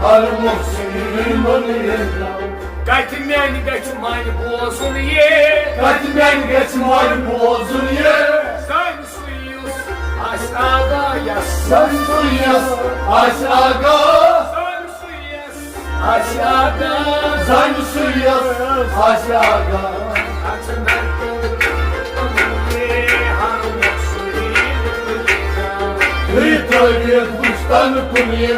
ہر مۄخصٕے نُن یہِ داو۔ کتھِ میانہِ گژھِ مانہِ بوزُن یہِ۔ کتھِ میانہِ گژھِ مانہِ بوزُن یہِ۔ زانہِ سُہ یُس آسہِ آگاہ یس۔ زانہِ سُہ یُس آسہِ آگاہ۔ زانہِ سُہ یُس آسہِ آگاہ۔ زانہِ سُہ یُس آسہِ آگاہ۔ اژن در کر کُن یہِ ہر مۄخصٕے نُن یہِ داو۔ دٕے ترٛٲوِتھ وُچھتن کُن یہِ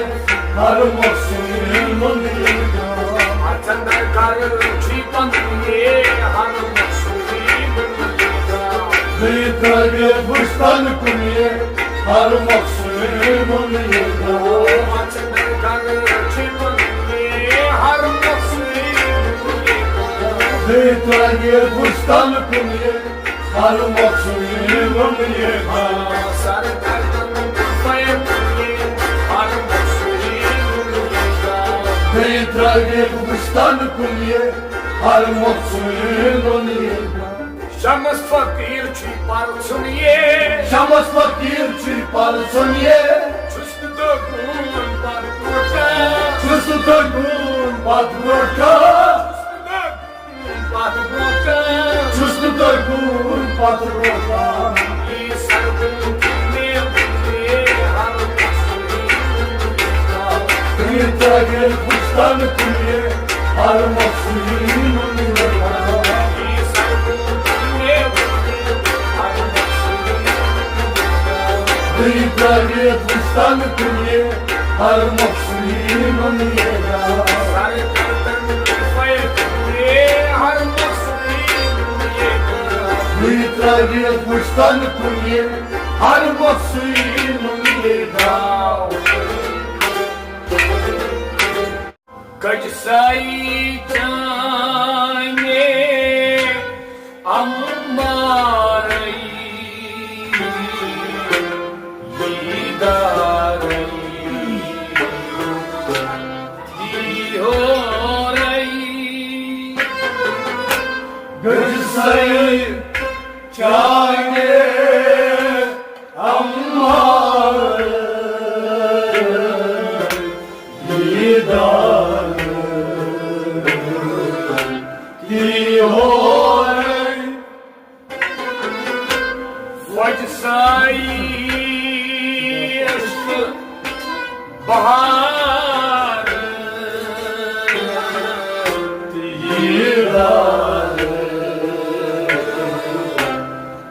ہر مۄخصٕے نُن یہِ داو۔ اژن در کر چھُے پنُن یہِ ہر مۄخصٕے نُن یہِ داو۔ دٕے ترٛٲوِتھ وُچھتن کُن یہِ ہر مۄخصٕے نُن یہِ داو۔ اژن در کر چھُے پنُن یہِ ہر مۄخصٕے نُن یہِ داو۔ دٕے ترٛٲوِتھ وُچھتن کُن یہِ ہر مۄخصٕے نُن یہِ داو۔ سر کر ترٲوِتھ وُچھتن کُنہِ ہر مۄخصرینُن یہِ۔ شمس فقیٖر چھُے پرژھُن یہِ۔ شمس فقیٖر چھُے پرژھُن یہِ۔ چھُس نہٕ دَگُن پتھ برونٛٹھ کانٛہہ۔ چھُس نہٕ دَگُن پتھ برونٛٹھ کانٛہہ۔ چھُس نہٕ دَگُن پتھ برونٛٹھ کانٛہہ۔ چھُس نہٕ دَگُن پتھ برونٛٹھ کانٛہہ۔ یہِ سرگوٗ چھُ مےٚ وُنہِ ہر مۄخصرینُن یہِ۔ ترٲوِتھ وُچھتن کُنہِ ہر مۄخصرینُن یہِ۔ بیٚیہِ ترٲوِتھ وُچھتن کُنہِ ہر مۄخصرینُن یہِ۔ بیٚیہِ ترٲوِتھ وُچھتن کُنہِ ہر مۄخصرینُن یہِ۔ کٔژِ سَے چانہِ عمارٕے دیٖدارٕے ییٖہورَے۔ کٔژِ سَے چانہِ عمارٕے دیٖدار ییٖہورَے۔ وۄجہِ سَے عشقہٕ بہار دیٖدار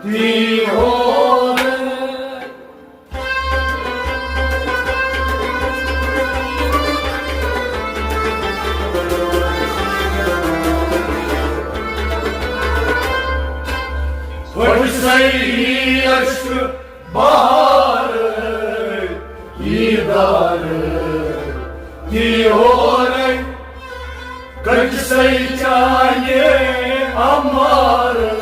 ییٖہورَے۔ وۄجہِ سَے عشقہٕ بہار دیٖدار ییٖہورَے۔ کٔژِ سَے چانہِ عمارٕے۔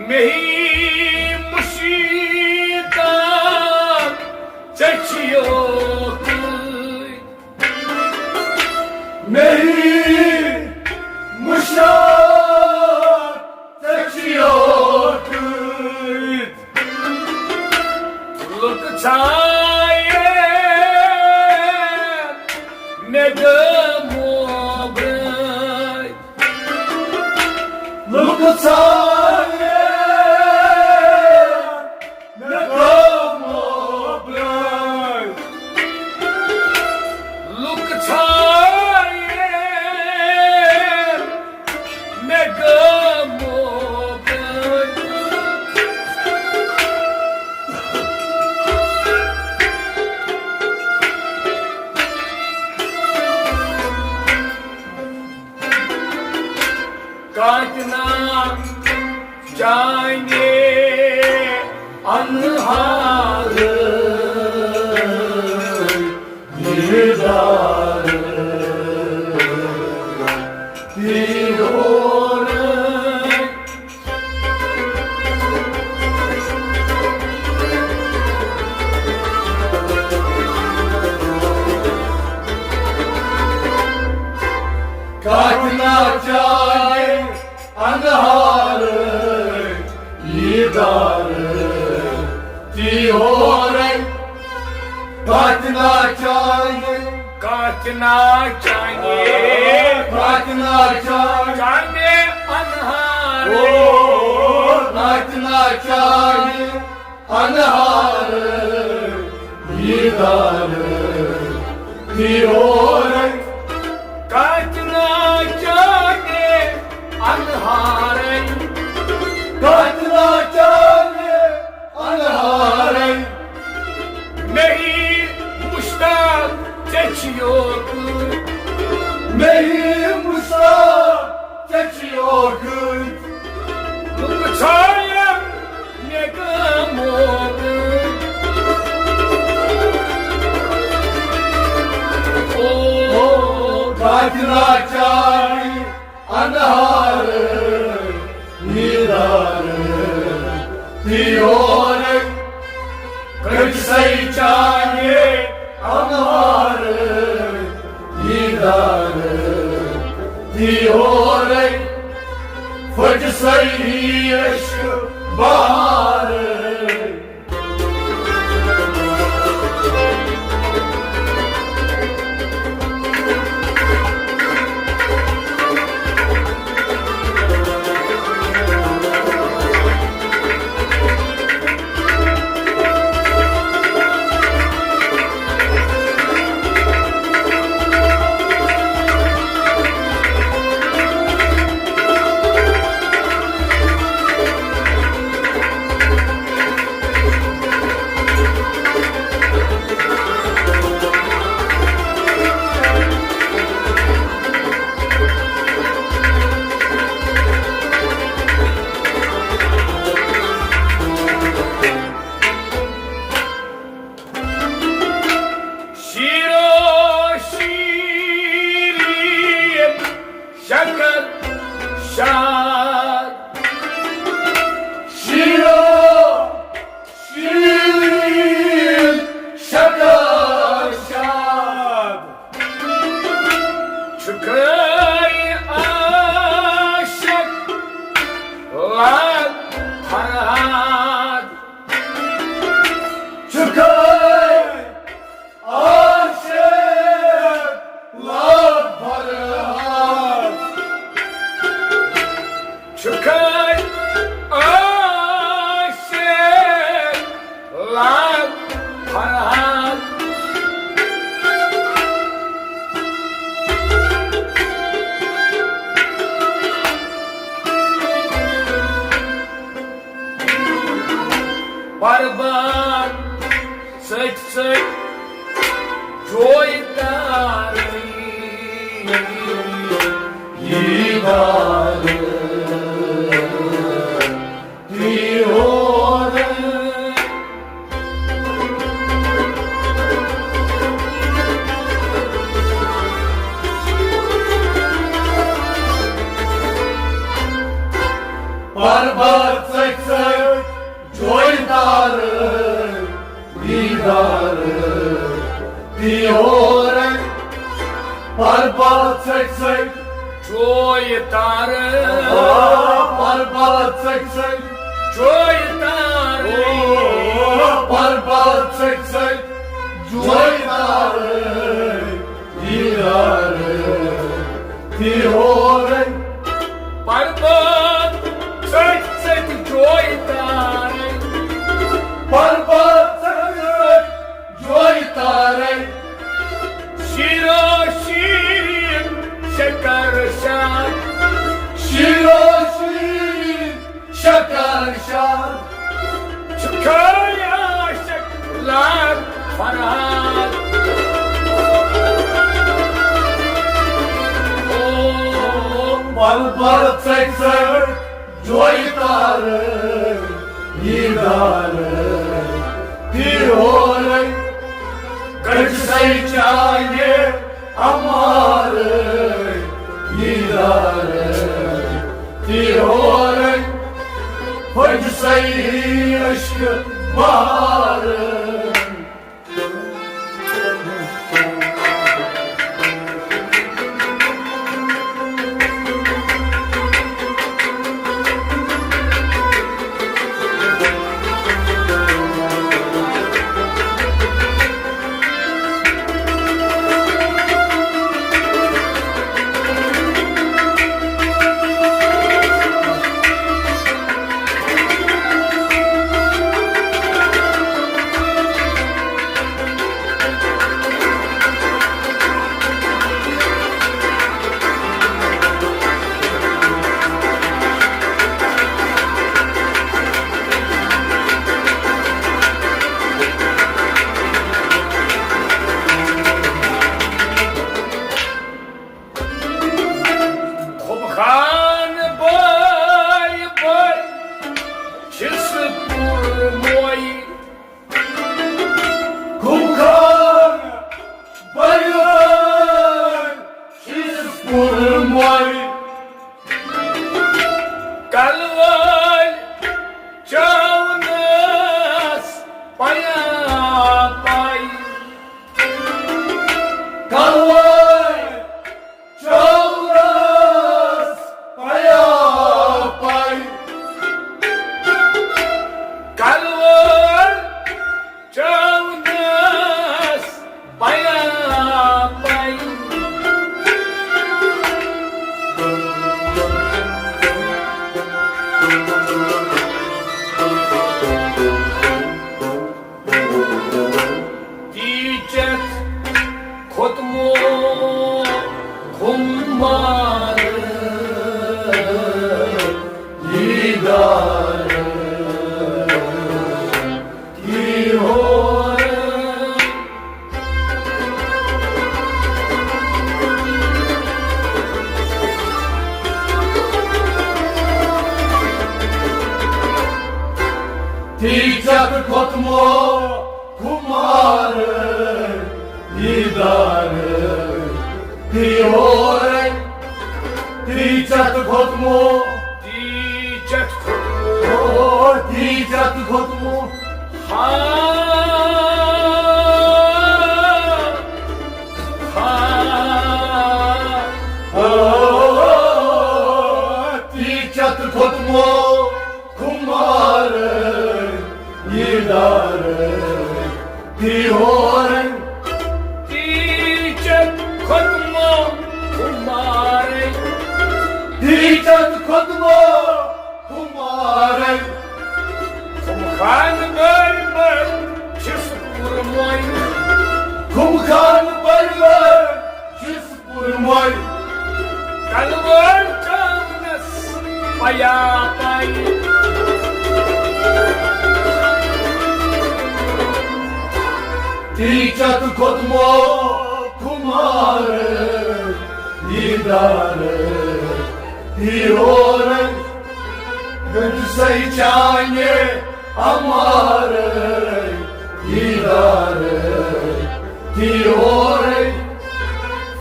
مےٚ مُشیٖدہ ژےٚ چھِیو کۭتۍ۔ مےٚ مُشیٖدہ ژےٚ چھِیو کۭتۍ۔ لُکھ ژھایہِ مےٚ گٲمو برٛٲے۔ لُکھ ژھایہِ مےٚ گٲمو برٛٲے۔ لُکھ ژھایہِ مےٚ گٲمو برٛٲے۔ کاتنا چانہِ انہار دیٖدار ییٖہورَے۔ کاتنا چانہِ انہار دیٖدار ییٖہورَے۔ کاتنا چانہِ۔ کاتنا چانہِ۔ کاتنا چانہِ۔ چانہِ انہار۔ او، کاتنا چانہِ۔ انہار دیدار تیورے۔ کتنا چاہے انہارے۔ کتنا چاہے انہارے۔ میری مشتاق چچیوک۔ میری مشتاق چچیوک۔ لوگ چھایم او، کتنا چاہے انہار دیدار تیورے۔ کٔژ سَے چاہے انہار دیدار تیورے۔ پھٔٹ سَے عشق بہار۔ شیرو شیرین شکر شاد۔ شیرو شیرین شکر شاد۔ چھُکھے عاشق لال فرہاد۔ چھُکھے عاشق لال فرہاد۔ چھُکھے عاشق لال فرہاد۔ پربار سۭتۍ سۭتۍ جویہِ تارٕے۔ یی دار تیورے۔ پربار سۭتۍ سۭتۍ جویہِ تارٕے۔ دیدار تیورے۔ پربار سۭتۍ سۭتۍ جویہِ تارٕے۔ آ، پربار سۭتۍ سۭتۍ جویہِ تارٕے۔ او، پربار سۭتۍ سۭتۍ جویہِ تارٕے۔ دیدار تیورے۔ پربار سۭتۍ سۭتۍ جویہِ تارٕے۔ پربار سۭتۍ سۭتۍ جویہِ تارٕے۔ شیرو شیرین شکر شاد۔ شیرو شیرین شکر شاد۔ چھُکھے عاشق لال فرہاد۔ او، پل پل ژٔکۍ ژٔکۍ جویہِ تارٕے، یی دارٕے، تیورے۔ کٔژ سَے چاہے امارے، یی دارے، تیورے، پھٔج سَے عشق بہارے۔ چھِس پُرموے۔ خُمخانہٕ بَرِوٲلۍ چھِس پُرموے۔ کَلہٕ وٲلۍ چاونَس پیا پاے۔ کَلہٕ وٲلۍ چاونَس پیا پاے۔ کَلہٕ وٲلۍ چاونَس پیا پاے۔ تیٖژ کھوٚتمو خُمار دیٖدار یی ہور۔ تیٖژ کھوٚتمو خُمار دیٖدار یی ہور۔ تیٖژ کھوٚتمو، تیٖژ کھوٚتمو، او، تیٖژ کھوٚتمو۔ ہا، ہا، او، تیٖژ کھوٚتمو۔ خُمار دیٖدار یی ہور۔ تیٖژ کھوٚتمو خُمار۔ تیٖژ کھوٚتمو خُمار۔ خُمخانہٕ بٔرۍ بٔرۍ چھِس پُرموے۔ خُمخانہٕ بٔرۍ بٔرۍ چھِس پُرموے۔ کَلہٕ وٲلۍ چاونَس پیا پاے۔ تیٖژ کھوٚتمو خُمار دیٖدار یی ہور۔ گٔنٛڈۍ سَے چانہِ اَمار دیٖدار یی ہور۔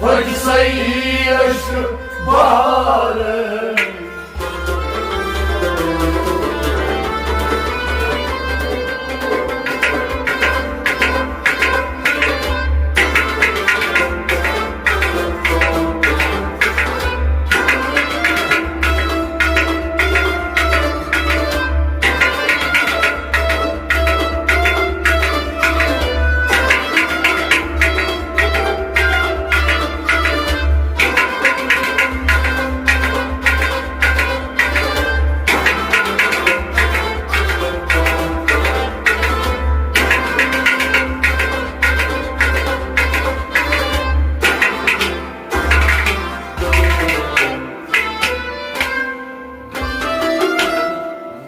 پھٔٹۍ سَے عشقہٕ بہار۔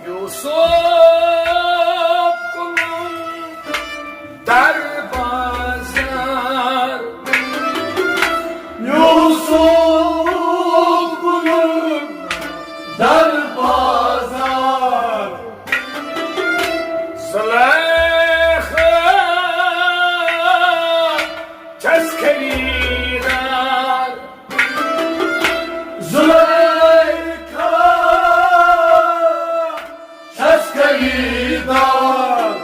یوسف کُنُن دروازار۔ یوسف کُنُن دروازار۔ زلیخا چھَس خریدار۔ زلیخا چھَس خریدار۔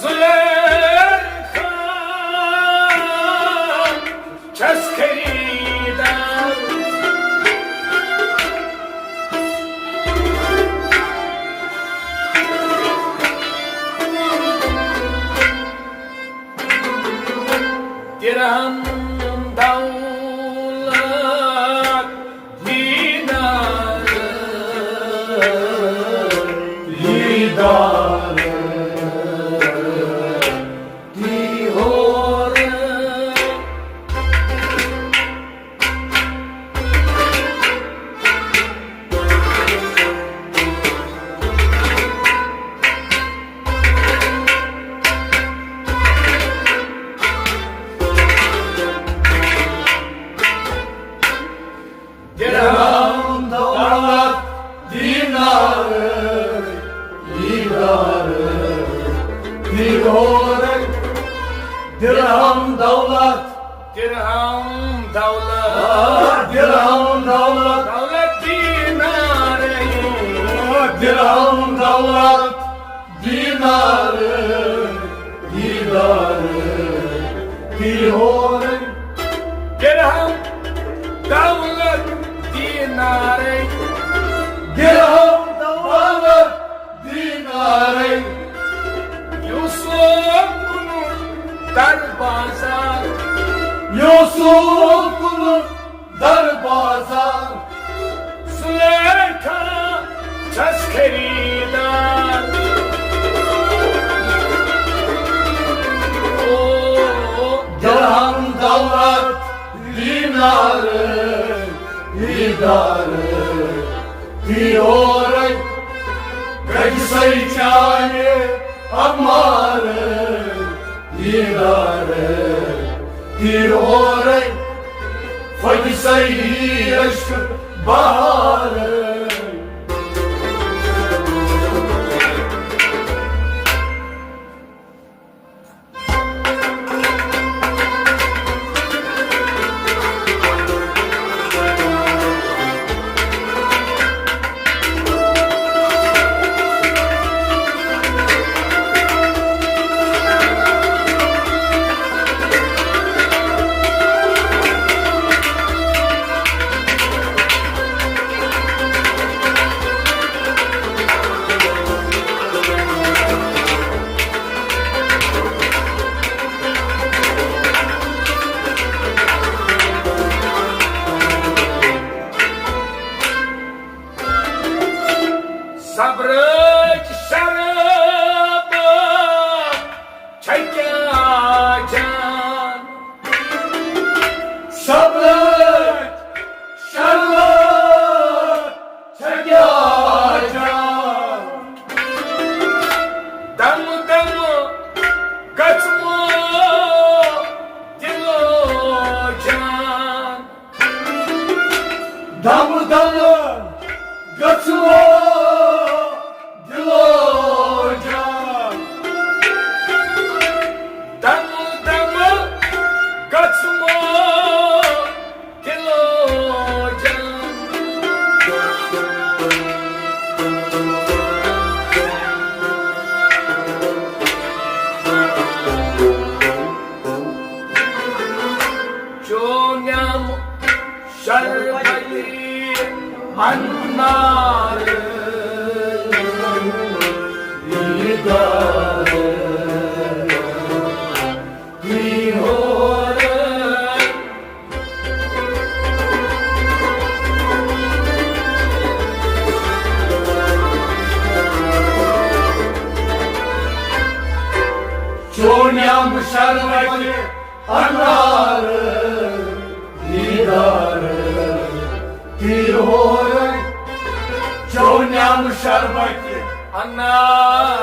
زلیخا چھَس خریدار۔ درہم دولت دینار دیٖدار یی ہور۔ درہم دولت دینار درہم دولت، درہم دولت، دولت دینارے، درہم دولت، دینار، دینار، دینارے۔ درہم دولت دینارے، درہم دولت دینارے۔ یوسف کُنُن در بازار، یوسف کُنُن در بازار۔ زلیخا چھس خریدار۔ او، درہم دولت دینار، دینار، دینارے۔ گژھِ سۄے چانہِ عمار، دینار، دینارے۔ پھۄتہِ سۄے عشق بہار۔ صبرٕچ شربت چھےٚ کیٛاہ جان؟ صبرٕچ شربت چھےٚ کیٛاہ جان؟ دم دم گژھمو دلو جان۔ دم دم گژھمو دلو جان۔ دم دم گژھمو دلو جان۔ چونم شربت انار، دیدار، دیہور۔ چونم شربت انار، دیدار، دیہور۔ چونم شربت انار،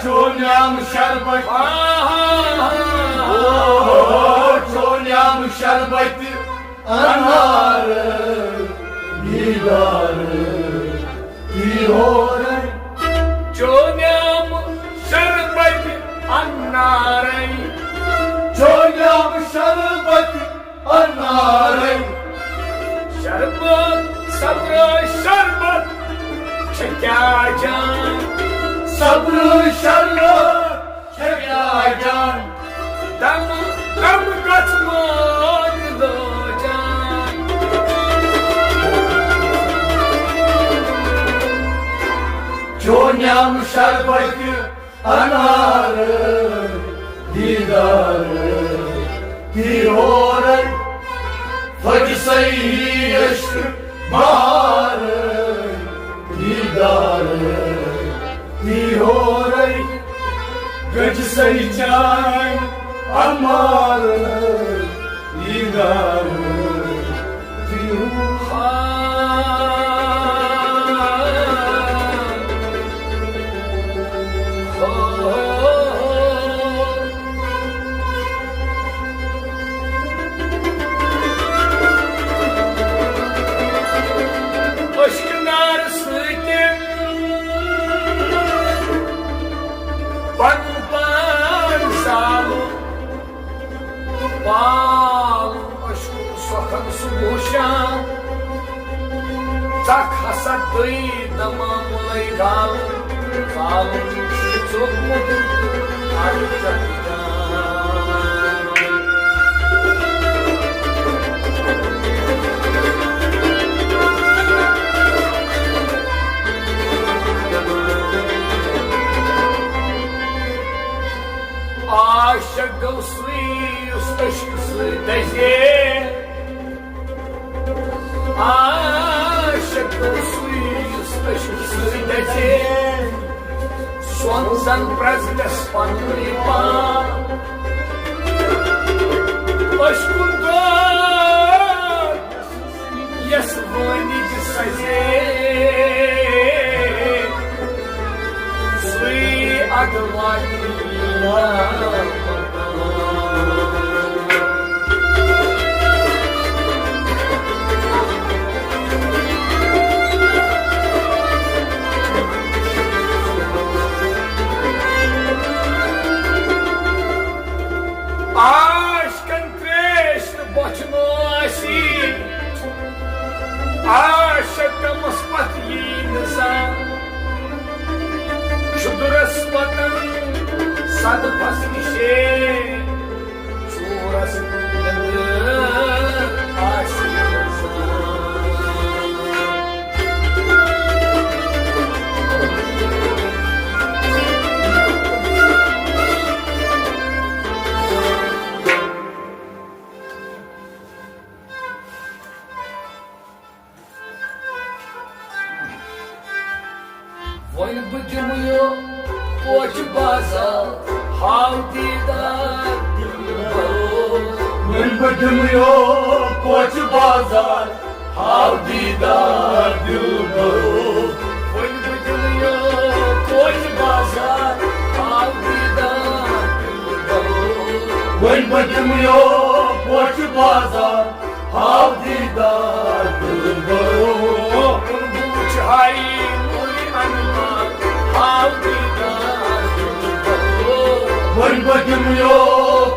چونم شربت، چونم شربت انار، دیدار، دیہور۔ چونم شربت انارے۔ چونم شربت انارے۔ شربت، صبر شربت چھےٚ کیٛاہ جان؟ صبر شربت چھےٚ کیٛاہ جان؟ دم دم گژھمو دلو جان۔ چونم شربت انار، دیدار، دیہور۔ پھۄتہِ سۄے عشق بہار، دیدار، دیہور۔ گژھِ سۄے چانہِ عمار، دیدار، دیہور۔ اشک نار سۭتۍ پنُن پان زالُن۔ زالُن، زالُن چھُ ژوٚکمُت اکھ چکر۔ عاشق گوٚو سُے یُس عشقہٕ سۭتۍ دَزے۔ عاشق گوٚو سُے یُس عشقہٕ سۭتۍ دَزے۔ سۄن زن پرٛزنس پننُے پان۔ عشقُن دود یس وٲنِج سَزے، سُے اَدٕ واتہِ یار۔ عاشقن تریش تہٕ بۄچھِ نوشی، عاشق کمس پتھ یی نہٕ زانٛہہ۔ شُدرس وطن صدفس نِشے، ژوٗرس نہٕ آسی نہٕ زانٛہہ۔ وۄنۍ بہٕ دِمہٕ یہِ کوچہِ بازار، ہاو دیٖدار دِلبرو۔ وۄنۍ بہٕ دِمہٕ یہِ کوچہِ بازار، ہاو دیٖدار دِلبرو۔ وۄنۍ بہٕ دِمہٕ یہِ کوچہِ بازار، ہاو دیٖدار دِلبرو۔ وۄنۍ بہٕ دِمہٕ یہِ کوچہِ بازار، ہاو دیٖدار دِلبرو۔ بُلبُل چھِ ہاے نوٗرِ انوار، ہاو دیٖدار دِلبرو۔ وۄنۍ بہٕ دِمہٕ یہِ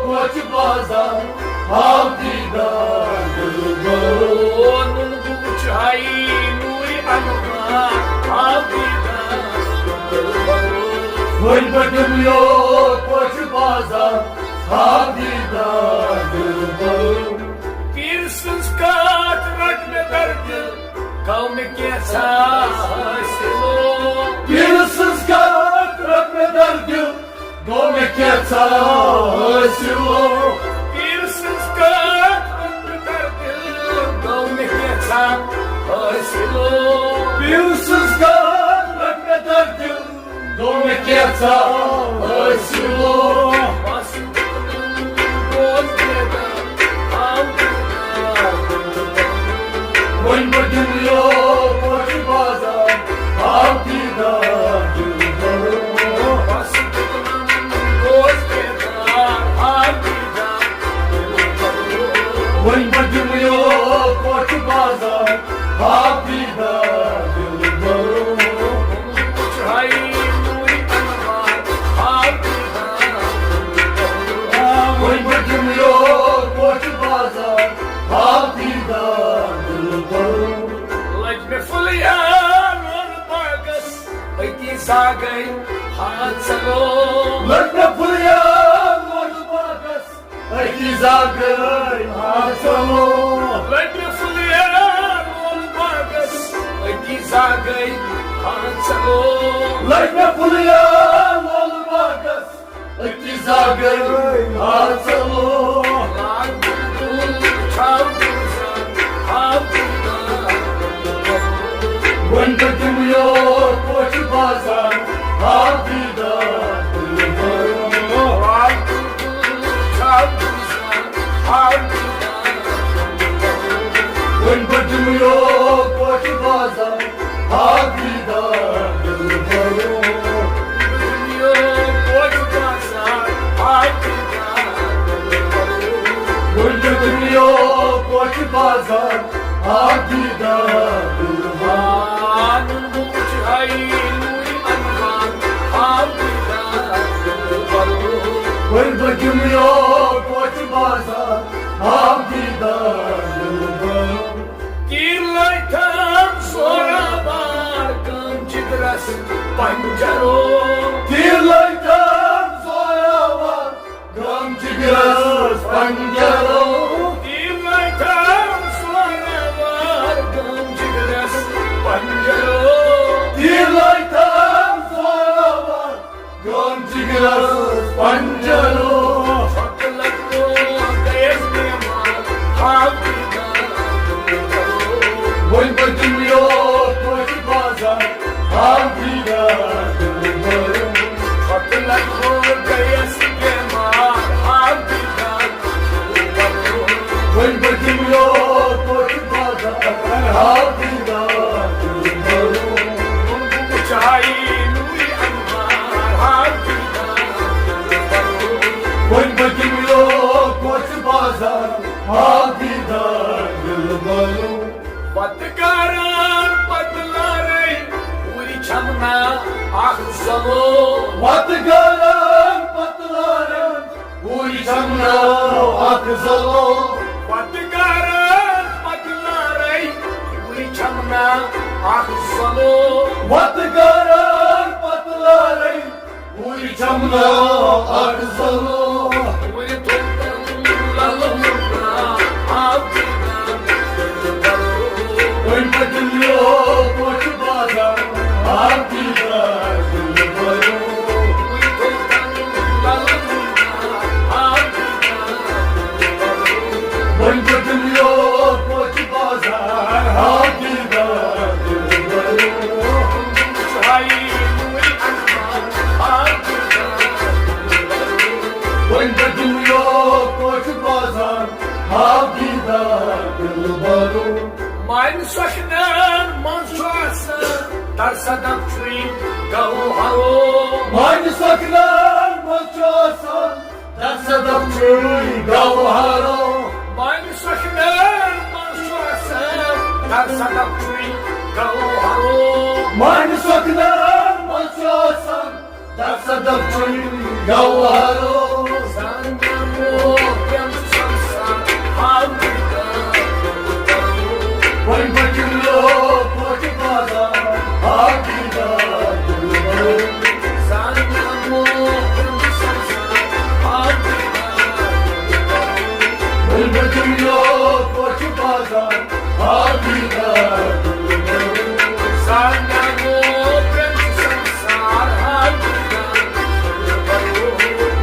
کوچہِ بازار، ہاو دیٖدار دِلبرو۔ نُنہٕ بُلبُل چھِ ہاے نوٗرِ انوار، ہاو دیٖدار دِلبرو۔ وۄنۍ بہٕ دِمہٕ یہِ کوچہِ بازار، ہاو دیٖدار دِلبرو۔ پیٖر سٕنٛز کتھ رٔٹ مےٚ دردِ، گوٚو مےٚ کینٛژھا حٲصِل۔ پیٖر سٕنٛز کتھ رٔٹ مےٚ دردِ، گوٚو مےٚ کینٛژھا حٲصِل۔ پیٖر سٕنٛز کتھ رٔٹ مےٚ دردِ، گوٚو مےٚ کینٛژھا حٲصِل۔ پیٖر سٕنٛز کتھ رٔٹ مےٚ دردِ، گوٚو مےٚ کینٛژھا حٲصِل۔ بس بوز بیدار، آو بیدار۔ وۄنۍ بہٕ دِمہٕ یہِ کوچہِ بازار، آو دیٖدار دِلبرو۔ بس بوز بیدار، آو دیٖدار دِلبرو۔ وۄنۍ بہٕ دِمہٕ یہِ کوچہِ بازار، آو دیٖدار دِلبرو۔ وۄنۍ بہٕ دِمہٕ یہِ کوچہِ بازار، ہاو دیٖدار دِلبرو۔ لٔج مےٚ پھُلیار لول باغس، أتی زاگے ہاتھ ژلو۔ لٔج مےٚ پھُلیار لول باغس، أتی زاگے ہاتھ ژلو۔ لٔج مےٚ پھُلیار لول باغس، أتی زاگے ہاتھ ژلو۔ لٔج مےٚ پھُلیار لول باغس، أتی زاگے ہاتھ ژلو۔ لاگ بُلبُل چھاو گُلزار، ہاو دیٖدار۔ وۄنۍ پٔتِم یور کوچہِ بازار، ہاو دیٖدار۔ وۄنۍ پٔتِم یور کوچہِ بازار، ہاو دیٖدار دِلبرو۔ وۄنۍ پٔتِم یور کوچہِ بازار، ہاو دیٖدار دِلبرو۔ وۄنۍ پٔتِم یور کوچہِ بازار، ہاو دیٖدار دِلبرو۔ تیٖر لٲگۍ تھم سورا بار کٲم جِگرس پنجرو۔ تیر لٲگۍ تم زورآور، غم جگرس پنجرو۔ تیر لٲگۍ تم زورآور، غم جگرس پنجرو۔ تیر لٲگۍ تم زورآور، غم جگرس پنجرو۔ چھۄکہٕ لگوو گٔیَس بیمار، ہاو دیدار۔ وۄنۍ پٔتِم یور کوچہِ بازار، ہاو دیدار۔ چھۄکہٕ لگوو گٔیَس بیمار، ہاو دیدار۔ وۄنۍ پٔتِم یور کوچہِ بازار، ہاو دیدار۔ چاہے نوری انوار، ہاو دیدار۔ وۄنۍ پٔتِم یور کوچہِ بازار، ہاو دیدار دِلبرو۔ وتہٕ کران پتہٕ لارے، پوٗرِ چھمنا اکھ زلو۔ وتہٕ کران پتہٕ لارے، پوٗرِ چھمنا اکھ زلو۔ وتہٕ کران پتہٕ لارے، پوٗرِ چھمنا اکھ زلو۔ وتہٕ کران پتہٕ لارے، وُنہِ چھَم ناو اکھ زلو۔ وُنہِ تھوٚو تَم لَلہٕ مُنٛڈا، آب دیٖدار۔ وۄنۍ پٔتِم یور کوچہِ بازار، آب دیٖدار۔ وُنہِ تھوٚو تَم لَلہٕ مُنٛڈا، آب دیٖدار۔ وۄنۍ پٔتِم یور کوچہِ بازار، آب دیٖدار۔ وۄنۍ پٔتِم یور کوچہِ بازار، ہاو دیٖدار دِلبرو۔ مانہِ سۄکھنَن منٛز چھُ آسان، درصدف چھُے گوہرو۔ مانہِ سۄکھنَن منٛز چھُ آسان، درصدف چھُے گوہرو۔ مانہِ سۄکھنَن منٛز چھُ آسان، درصدف چھُے گوہرو۔ مانہِ سۄکھنَن منٛز چھُ آسان، درصدف چھُے گوہرو۔ زانیٛا موکل سمسار، ہاو دیٖدار۔ وۄنۍ پٔتِم یور کوچہِ بازار، ہاو دیٖدار۔ زانیٛا موکل سمسار، ہاو دیٖدار۔ وۄنۍ پٔتِم یور کوچہِ بازار، ہاو دیٖدار۔ زانیٛا موکل سمسار، ہاو دیٖدار۔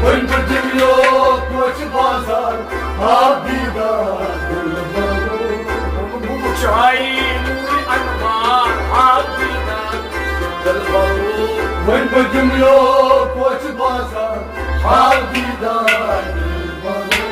وۄنۍ پٔتِم یور کوچہِ بازار، ہاو دیٖدار دِلبرو۔ چاہے نوٗرِ انوار، ہاو دیٖدار دِلبرو۔ وۄنۍ پٔتِم یور کوچہِ بازار، ہاو دیٖدار دِلبرو۔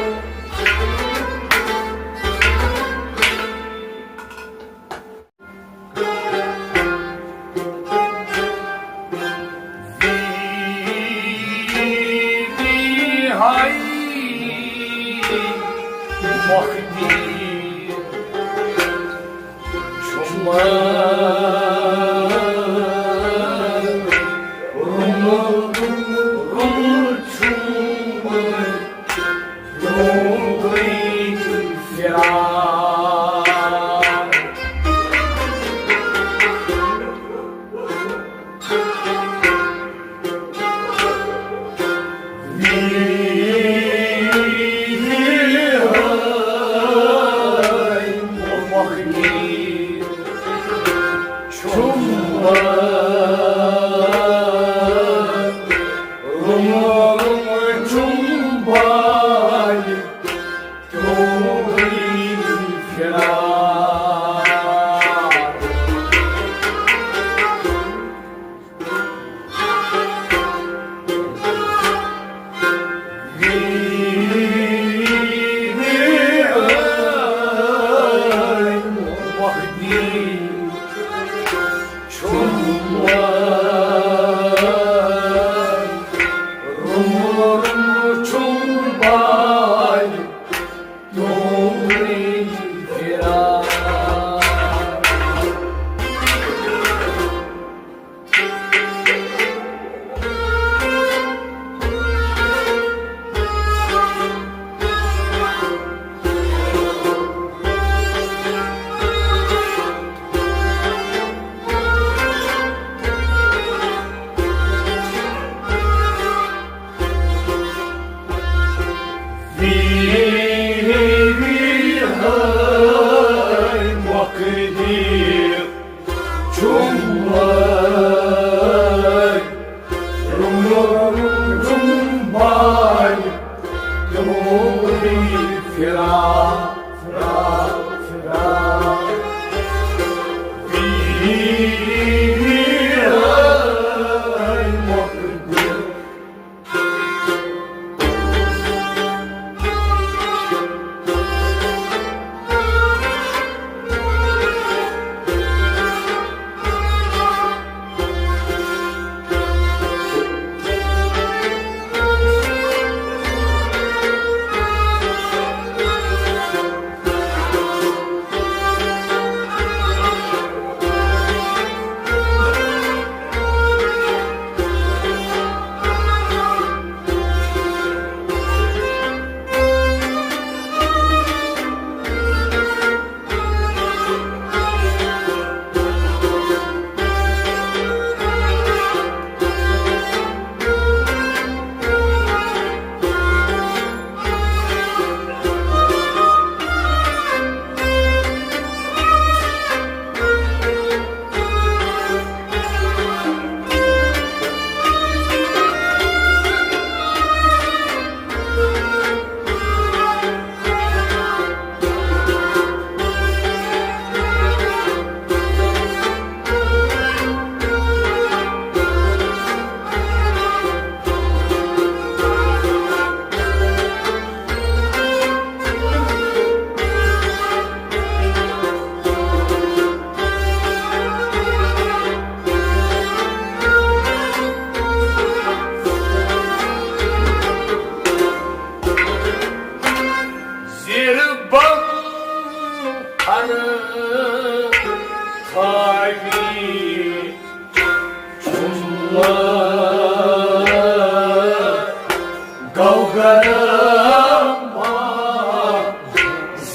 گوگرم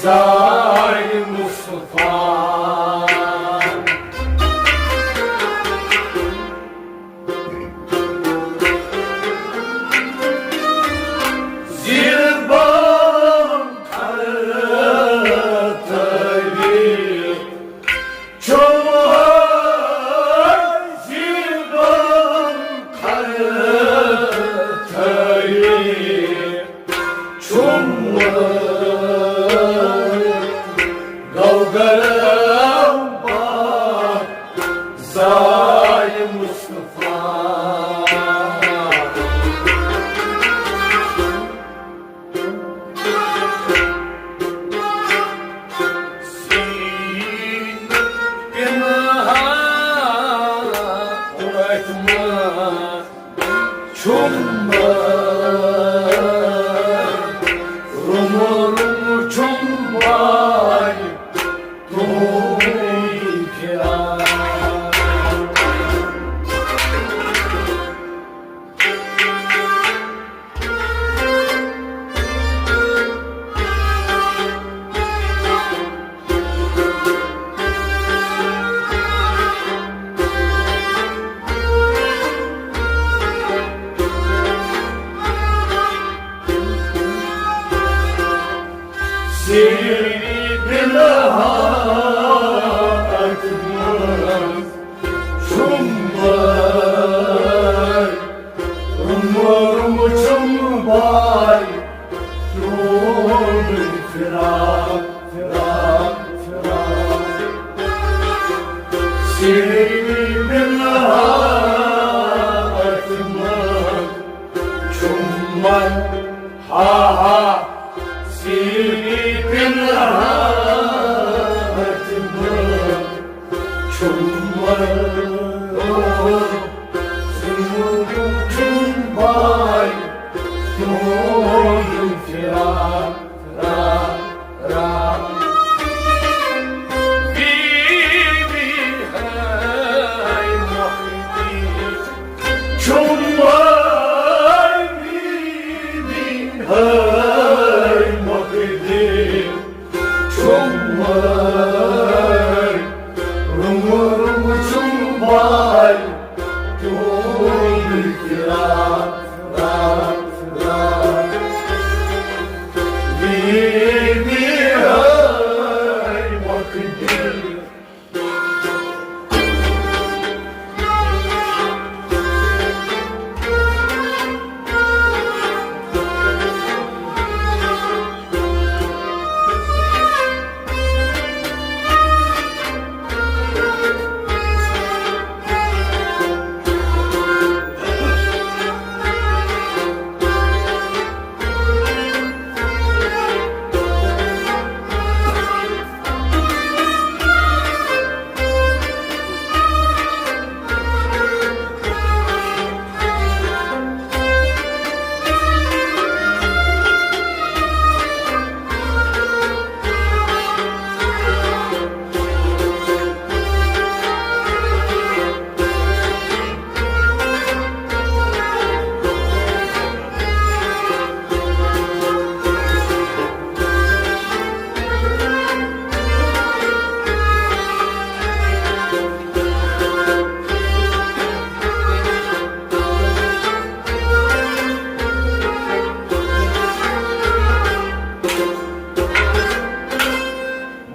زاے مصطفیٰ۔ زیربان خطری چوم زیربان خطری چوم گوگرم با زاے مصطفیٰ۔ سیٖنہٕ پِنہان أتھۍ منٛز چھُم بَے، روٚمُل روٚمُل چھُم بَے، تُہُنٛد فراق۔ سیٖنہٕ پِنہان أتھۍ منٛز چھُم بَے، روٚمُل روٚمُل چھُم بَے، تُہُنٛد فراق، فراق، فراق۔ سیٖنہٕ پِنہان أتھۍ منٛز چھُم بَے، ہا ہا، سیٖنہٕ پِنہان أتھۍ منٛز چھُم بَے، چھُم بَے، تُہُنٛد فراق، فراق، فراق۔ بی بی ہے مخدی چھُم بَے، بی بی ہے مخدی چھُم بَے، روٚمُل روٚمُل چھُم بَے، تُہُنٛد فراق، فراق، فراق۔ بی بی ہے مخدی۔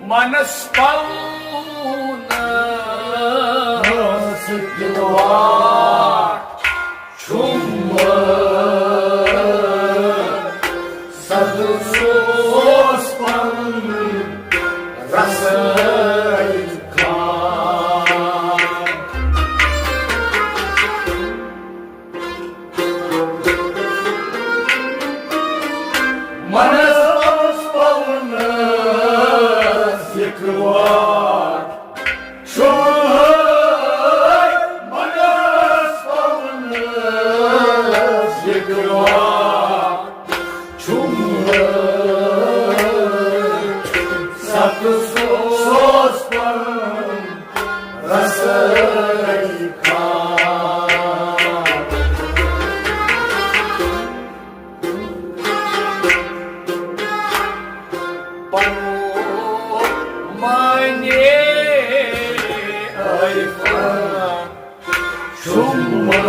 منس پاونس تہِ واٹھ چھُم بَے، صد سوز پنُن رسٲیی کار۔ منس پاونس اکھ واٹھ چھُم بَے، منس پاونس اکھ واٹھ چھُم بَے، صد سوز پنُن رسٲیی کار۔ جُمبَے،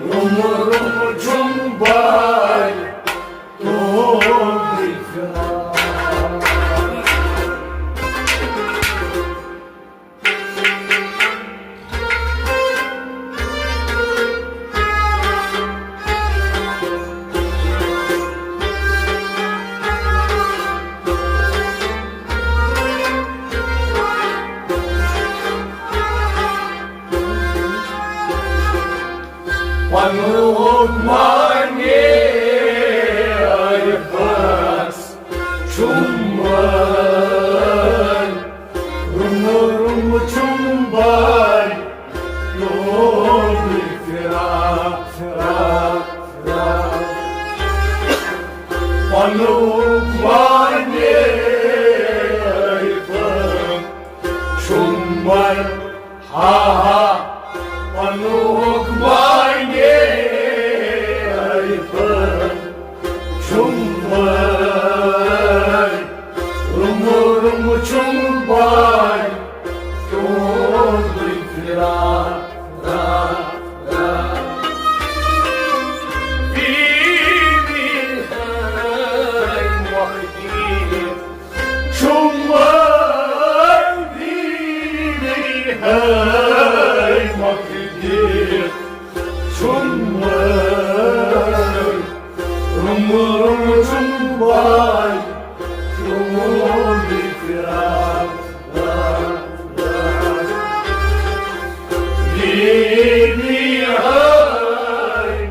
رُم رُم جُمبَے، تُہُنٛدُے فراق۔ پنُک معنی بس جُمبَے، رُم رُم جُمبَے، تُہُنٛدُے فراق، فراق، فراق۔ پنُک معنی بس جُمبَے، ہا ہا، پنُک معنی بس جُمبَے، رُم رُم جُمبَے، تُہُنٛدُے فراق، فراق، فراق۔ بی بی ہے مۄکھ دِتھ جُمبَے، بی بی ہے مۄکھ دِتھ جُمبَے، رُم رُم جُمبَے، تُہُنٛدُے فراق۔ بی بی ہے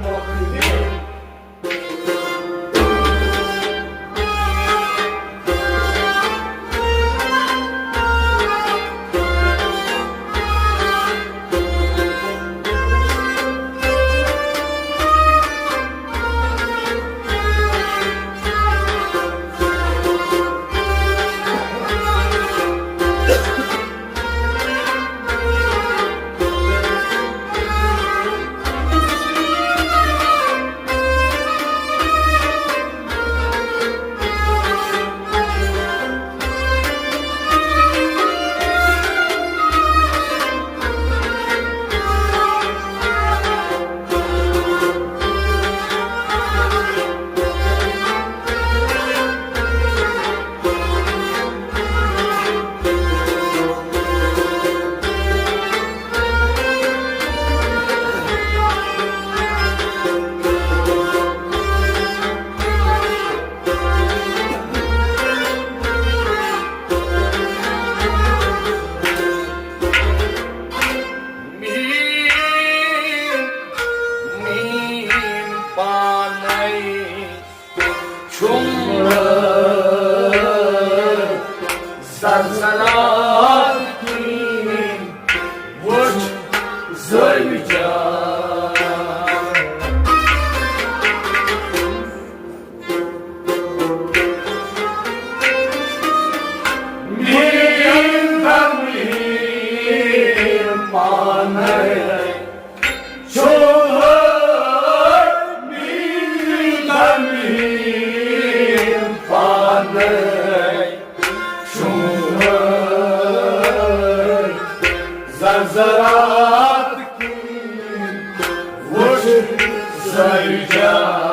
مۄکھ دِتھ مین، مین پانے چھُم زلزلات کِنۍ وُچھ زٲوِجان۔ مین، مین پانے چھُم، مین، مین پانے چھُم زلزلات کِنۍ وُچھ زٲوِجان۔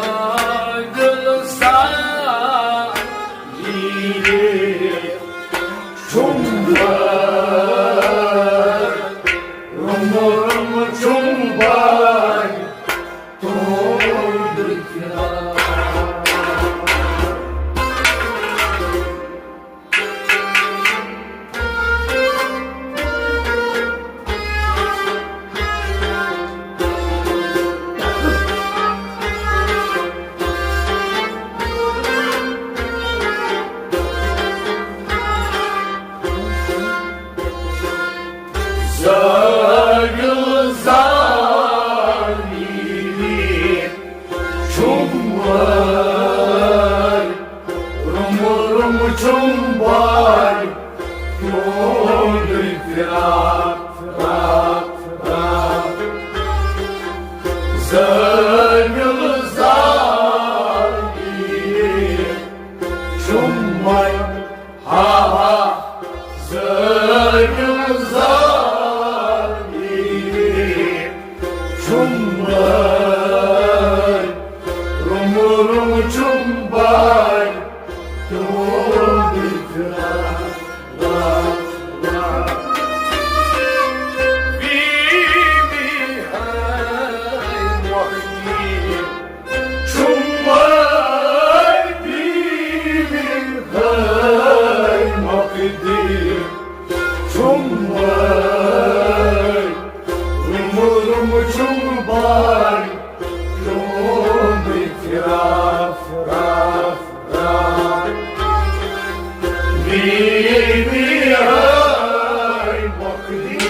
زٲوِل ساحلہِ چھُم بہٕ، رُم رُم چھُم بہٕ تُہُنٛد فراق۔ زٲوِل زٲوِل چھُم بہٕ، رُم رُم چھُم بہٕ تُہُنٛدُے فراق، فراق، فراق۔ زٲوِل زٲوِل روٚمُت چھُم بار تُہُنٛدُے فراق، فراق، فراق۔ بی بی ہاے مۄکھ دِتھ چھُم بار، بی بی ہاے مۄکھ دِتھ چھُم بار، روٚمُت، روٚمُت چھُم بار تُہُنٛدُے فراق، فراق، فراق۔ بی بی ہاے مۄکھ دِتھ۔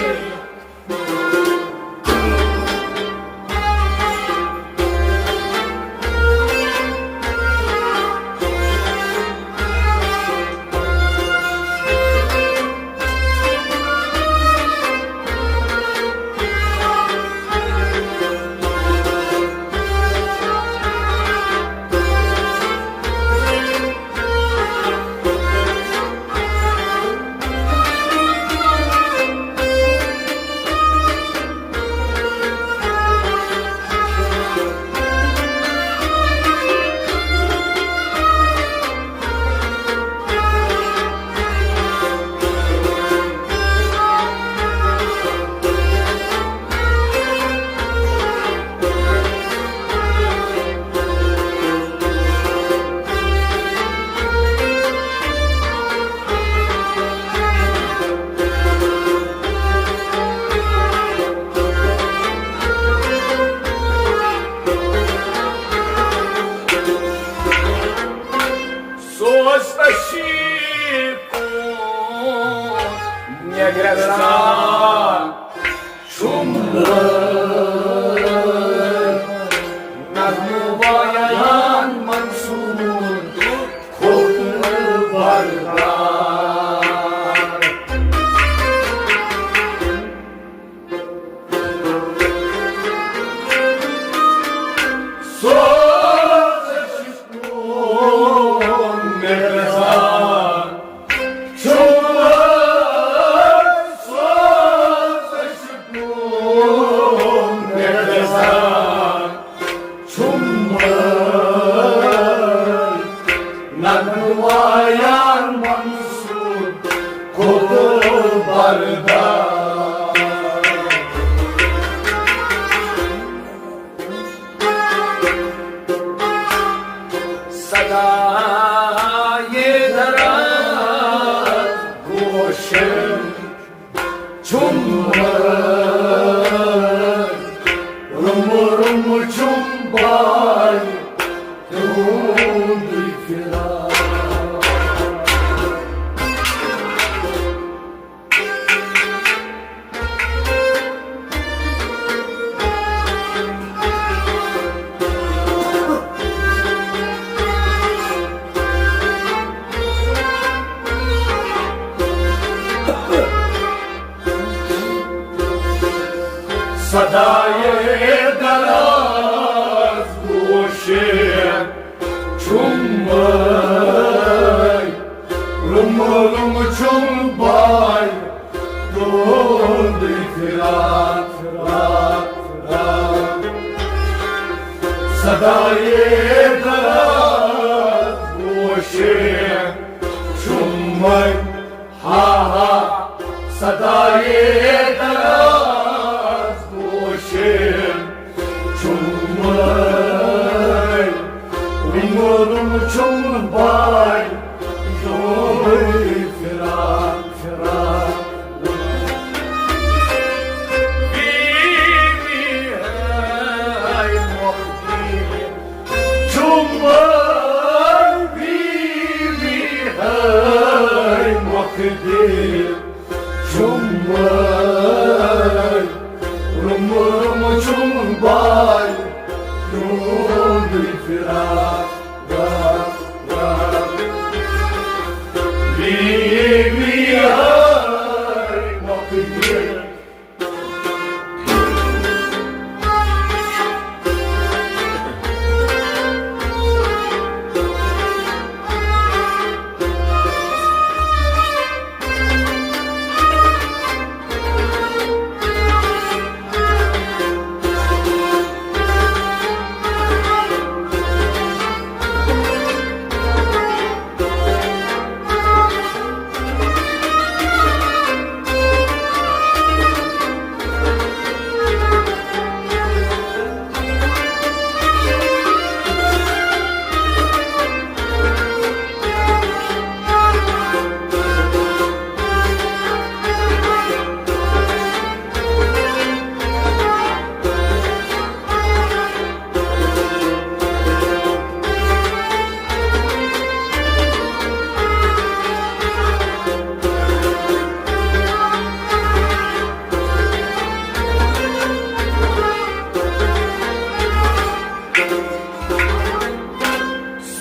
سوز تشریف کن مےٚ گژھان چھُم نظمہٕ بیان منصور کھوٚت بردار۔ سوز تشریف کن مےٚ گژھان چھُم، سوز تشریف کن مےٚ گژھان چھُم نغمہٕ بیان منصور کھوٚت بردار۔ صدایے دراز گوشن چھُم، روٚمُت، روٚمُت چھُم بار تُہُنٛدُے فراق۔ صدایے دراز گوشن چھُم بار، روٚمُت، روٚمُت چھُم بار تُہُنٛدُے فراق، فراق، فراق۔ صدایے دراز گوشن چھُم بار، ہا ہا، صدایے دراز گوشن چھُم بار، روٚمُت، روٚمُت چھُم بار تُہُنٛدُے فراق، فراق۔ بی بی ہاے مۄکھ دِتھ چھُم بار، بی بی ہاے مۄکھ دِتھ چھُم بار، روٚمُت، روٚمُت چھُم بار تُہُنٛدُے فراق، فراق، فراق۔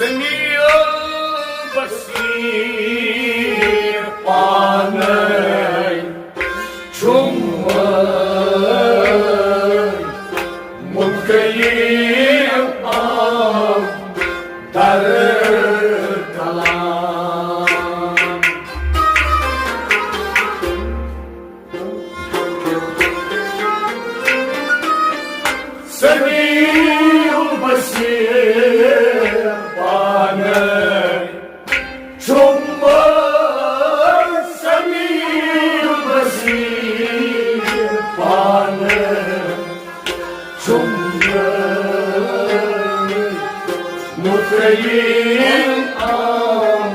سمیع البصیر پانے چھُم متقیل عام در کلام۔ سمیع البصیر پانے چھُم، سمیع البصیر پانے چھُم، متقیل عام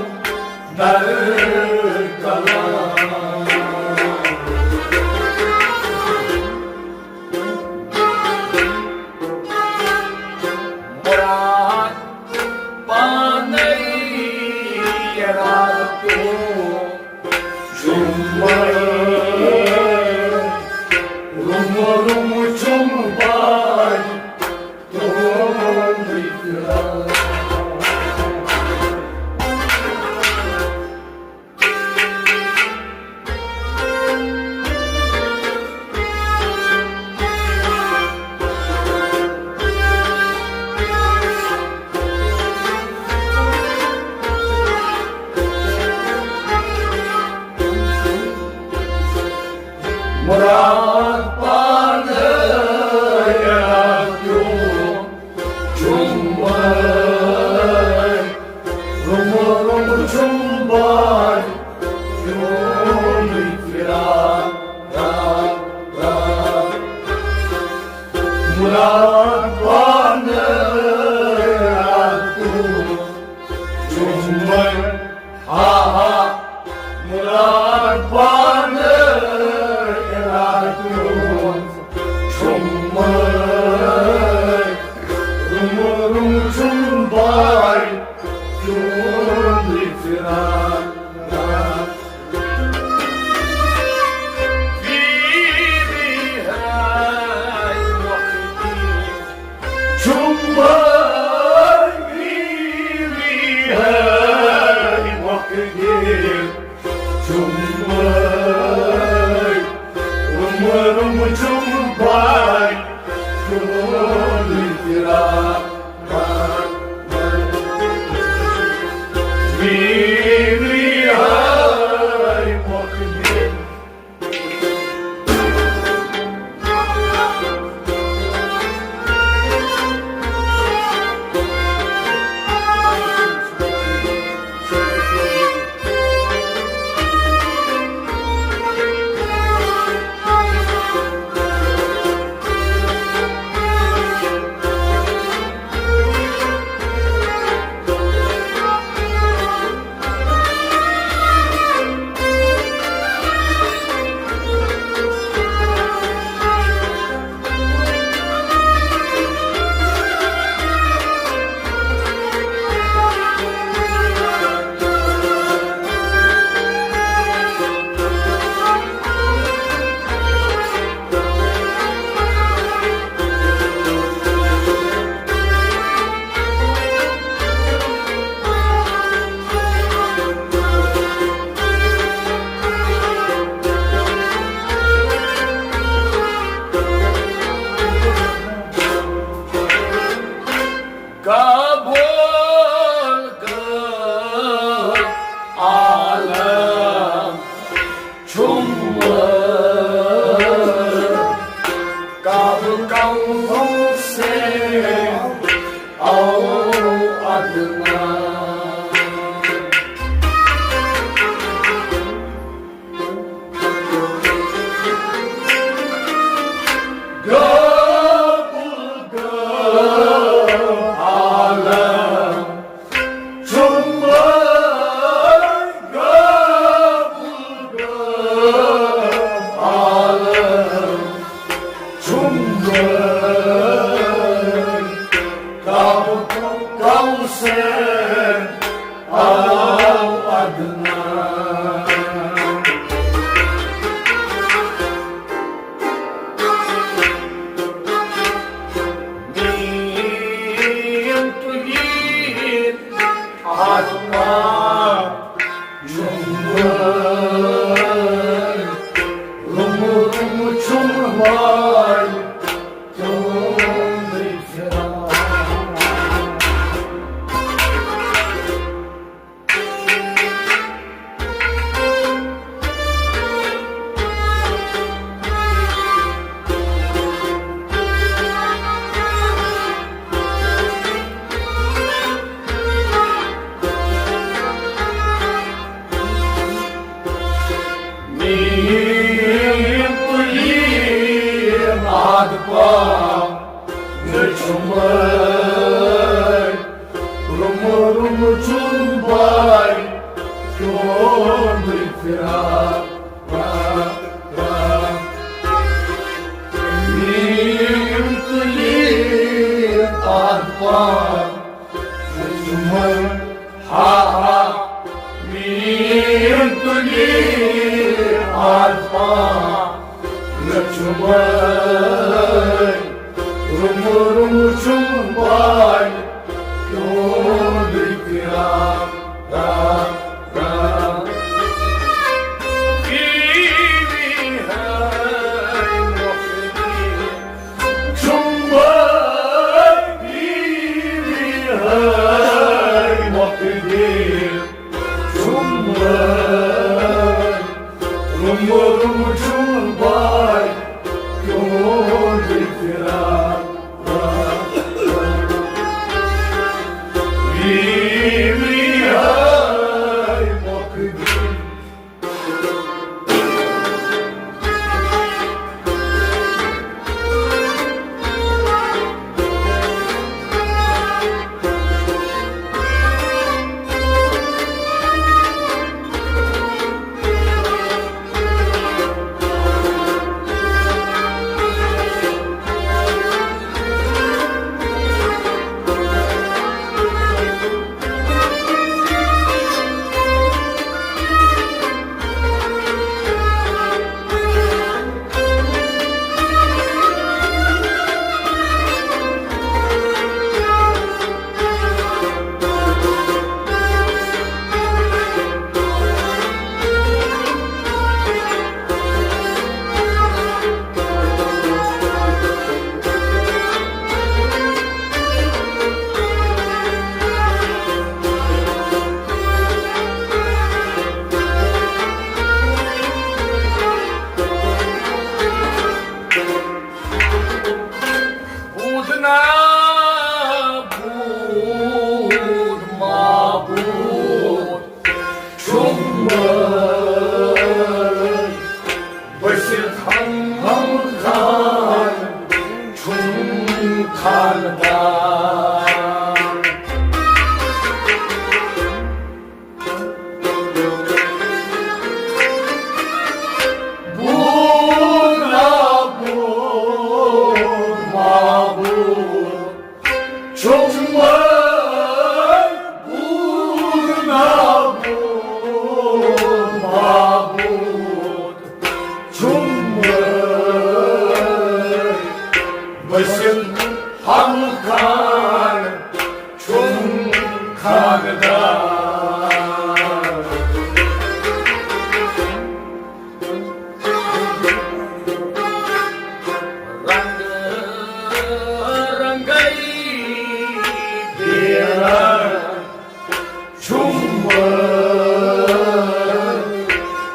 در کلام۔ مراد پانے ارادٕ تو چھُم، رُم رُم چھُم بارِ تُہُنٛد اقرار۔ مراد پانے ارادٕ تو چھُم، رُم رُم چھُم بارِ تُہُنٛد اقرار۔ مراد پانے ارادٕ تو چھُم، آہا، مراد پانے ارادٕ تو چھُم، رُم رُم چھُم بارِ تُہُنٛد اقرار۔ چھُم، چھُم، رُم رُم چھُم بارِ تُہُنٛد اقرار۔ قبول گو عالم چھُم، قبول کم سے او ادنا۔ گو عالم چھُم، گو عالم چھُم، کم سے او ادنا۔ آتما جُمبَے، رُم رُم جُمبَے، تِہُنٛدُے فراق۔ میٖر تُلِم آد پا نہٕ جُمبَے، رُم رُم جُمبَے، تِہُنٛدُے فراق۔ میٖر تُلِم آد پا نہٕ جُمبَے، ہا ہا، میٖر تُلِم آد پا نہٕ جُمبَے، رُم رُم جُمبَے، تِہُنٛدُے فراق، فراق، فراق۔ بیبی ہے مۄکھ دِل، جُمبَے، بیبی ہے مۄکھ دِل، جُمبَے، رُم رُم جُمبَے، تِہُنٛدُے فراق۔ بیبی ہے مۄکھ دِل۔ بود نابود معبود چھُم وٲے، بٔسِتھ ہم ہم خان چھُم خاندان۔ بود نابود معبود چھُم وٲے، بود نابود معبود چھُم وٲے، بٔسِتھ ہم خان چھُم خاندان۔ رنگ رنگئی بیرا چھُم وٲے،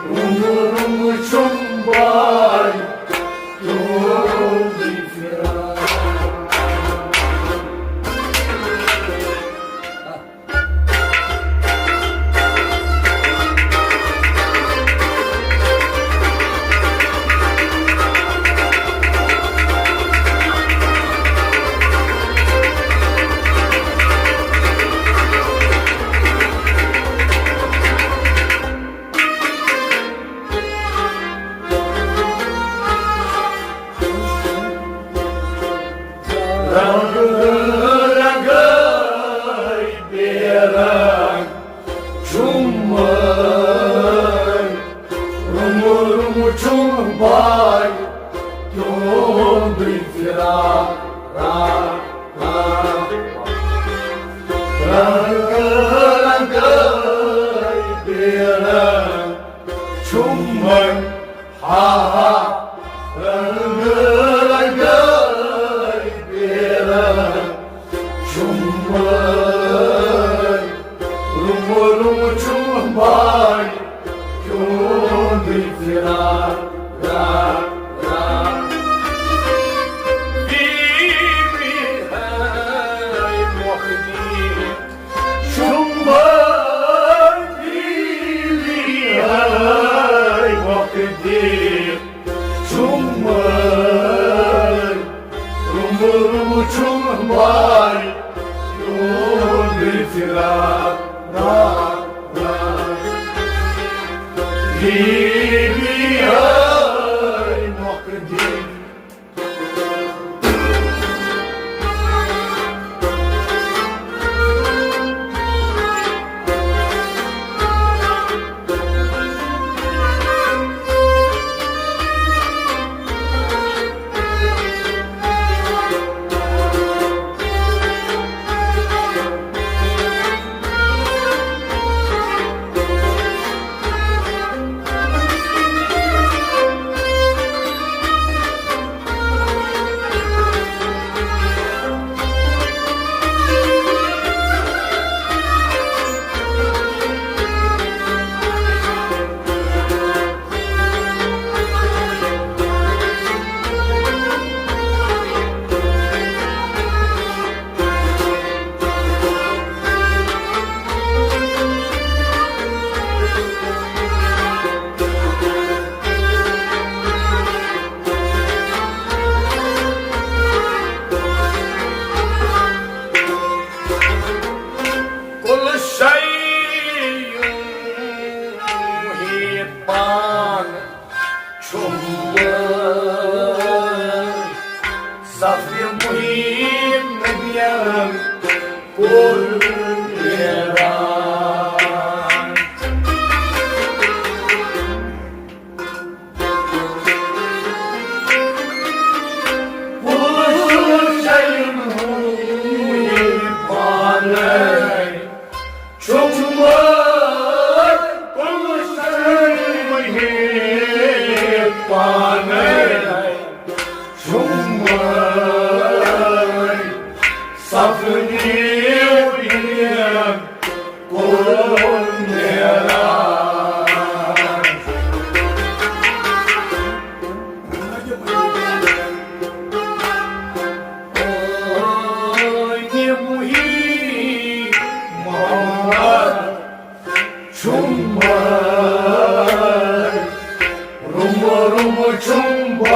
رُم رُم چھُم وٲے، تُہُنٛدُے فراق۔ رنگ رنگے بے رنگ چھُم وٲے، رُم رُم چھُم وٲے، تُہُنٛدُے فراق، راق، راق۔ رنگ فراق، راق، راق۔ بیبی ہاے مۄکھ دِل۔ کُل شیء محیط پان چھُم بہٕ۔ صفِ محیط نبیَن کوٚر ویران۔ پُلسَن ہُنٛد پانَے چھُم بہٕ، پُلسَن پانَے چھُم بہٕ، صفِ محیط کوٚرُن معراج۔ اے محیط محمد چھُم بہٕ، روٚمہٕ روٚمہٕ چھُم بہٕ۔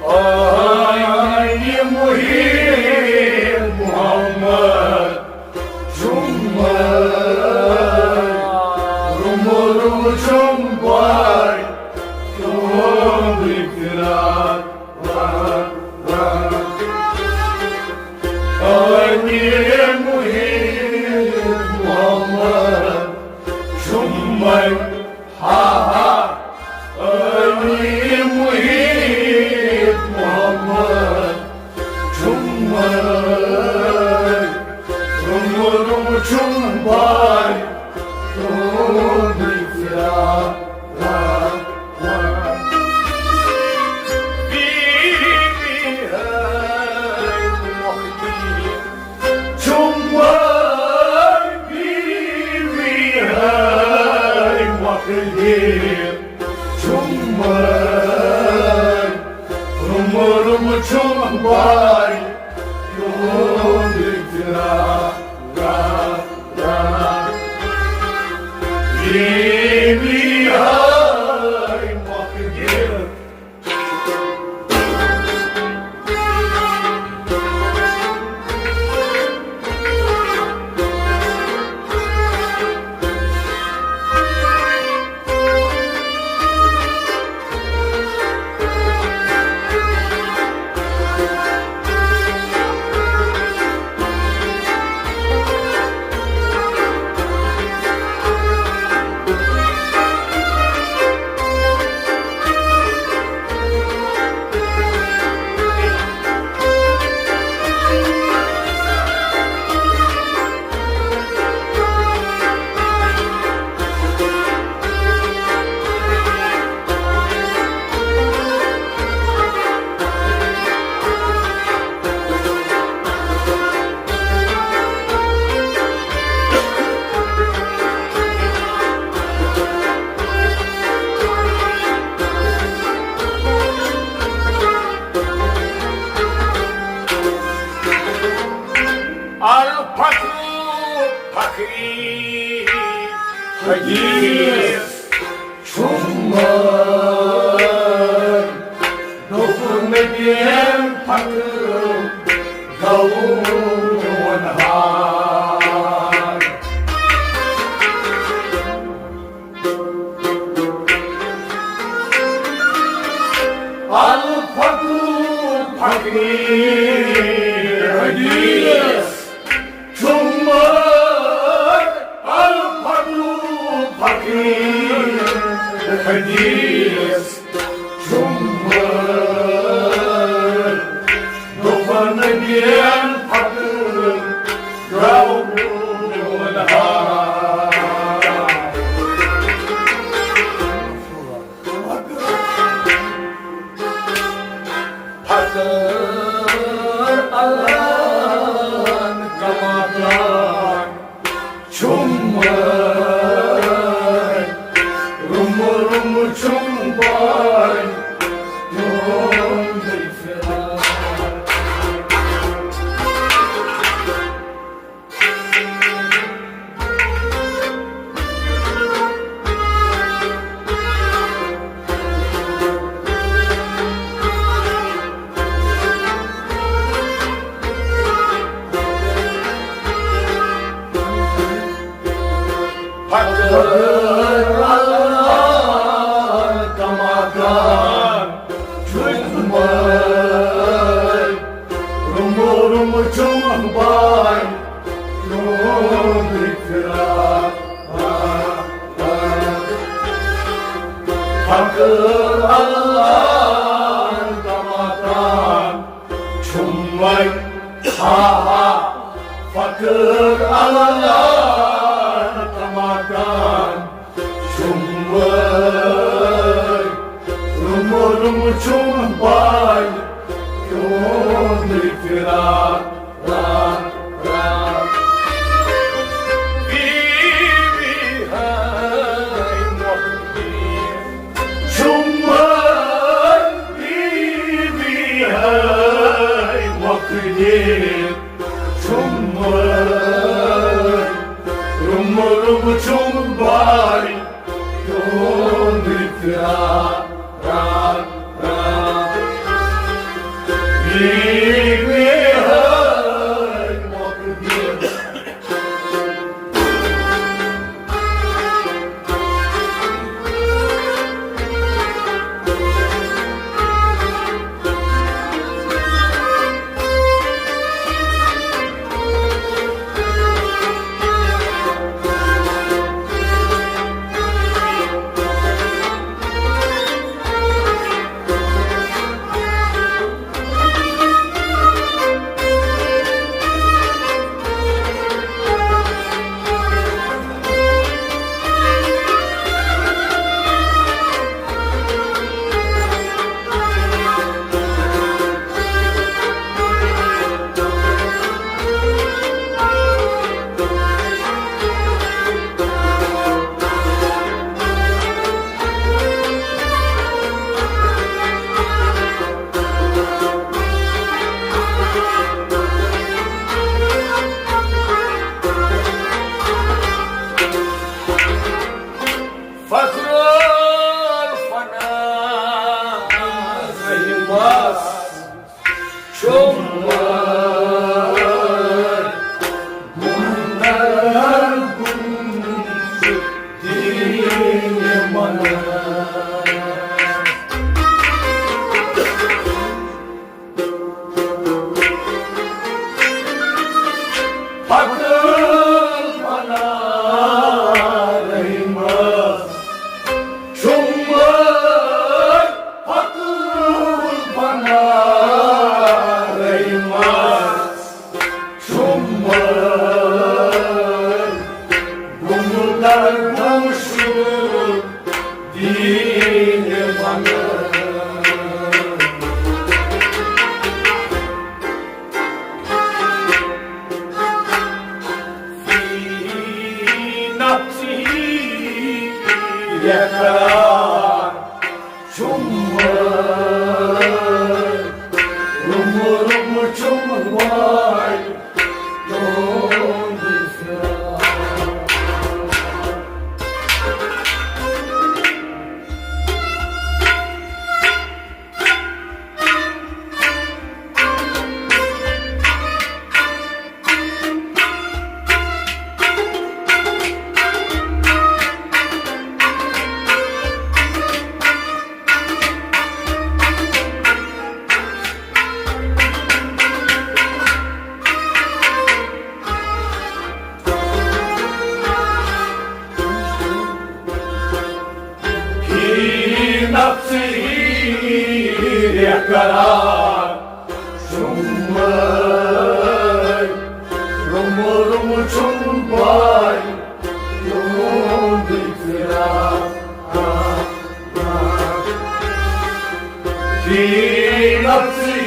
آے محیط محمد چھُم بہٕ، روٚمہٕ روٚمہٕ چھُم بہٕ، تُہُنٛدُے فراق، راق، راق۔ آے محیط محمد چھُم بہٕ، ہا ہا، اے محیط محمد چھُم بہٕ، روٚمہٕ روٚمہٕ چھُم بہٕ، تُہُنٛدُے فراق، راق، راق۔ بی بی ہاے مۄکھ دِل چھُم بہٕ، بی بی ہاے مۄکھ دِل چھُم بہٕ، روٚمہٕ روٚمہٕ چھُم بہٕ، تُہُنٛد فراق، راق، راق۔ بی بی ہاے مۄکھ دِل الفقر فقیر حدیث چھُمے، الفقر فقیر حدیث چھُمے۔ دوٚپُن نبیَن فقر گوٚو میون حال۔ فقر الان کماکان چھُمے، روٚمہٕ روٚمہٕ چھُم بے تِہُنٛدُے فراق۔ فقر الان کماکان چھُمے، روٚمہٕ روٚمہٕ چھُم بے تِہُنٛدُے فراق۔ فقر الان کماکان چھُمے، ہا ہا، فقر الان کماکان چھُمے، روٚمہٕ روٚمہٕ چھُم بے تِہُنٛدُے فراق۔ را، را۔ بی بی ہے مۄکھ دِتھ۔ چھُمے، بی بی ہے مۄکھ دِتھ۔ چھُمے، روٚمہٕ روٚمہٕ چھُم بے تِہُنٛدُے فراق۔ را، را۔ بی بی ہے مۄکھ دِتھ۔ قرار چھُمے، روٚمُل روٚمُل چھُم پاے، تِہُنٛدُے فراق۔ فی نفسی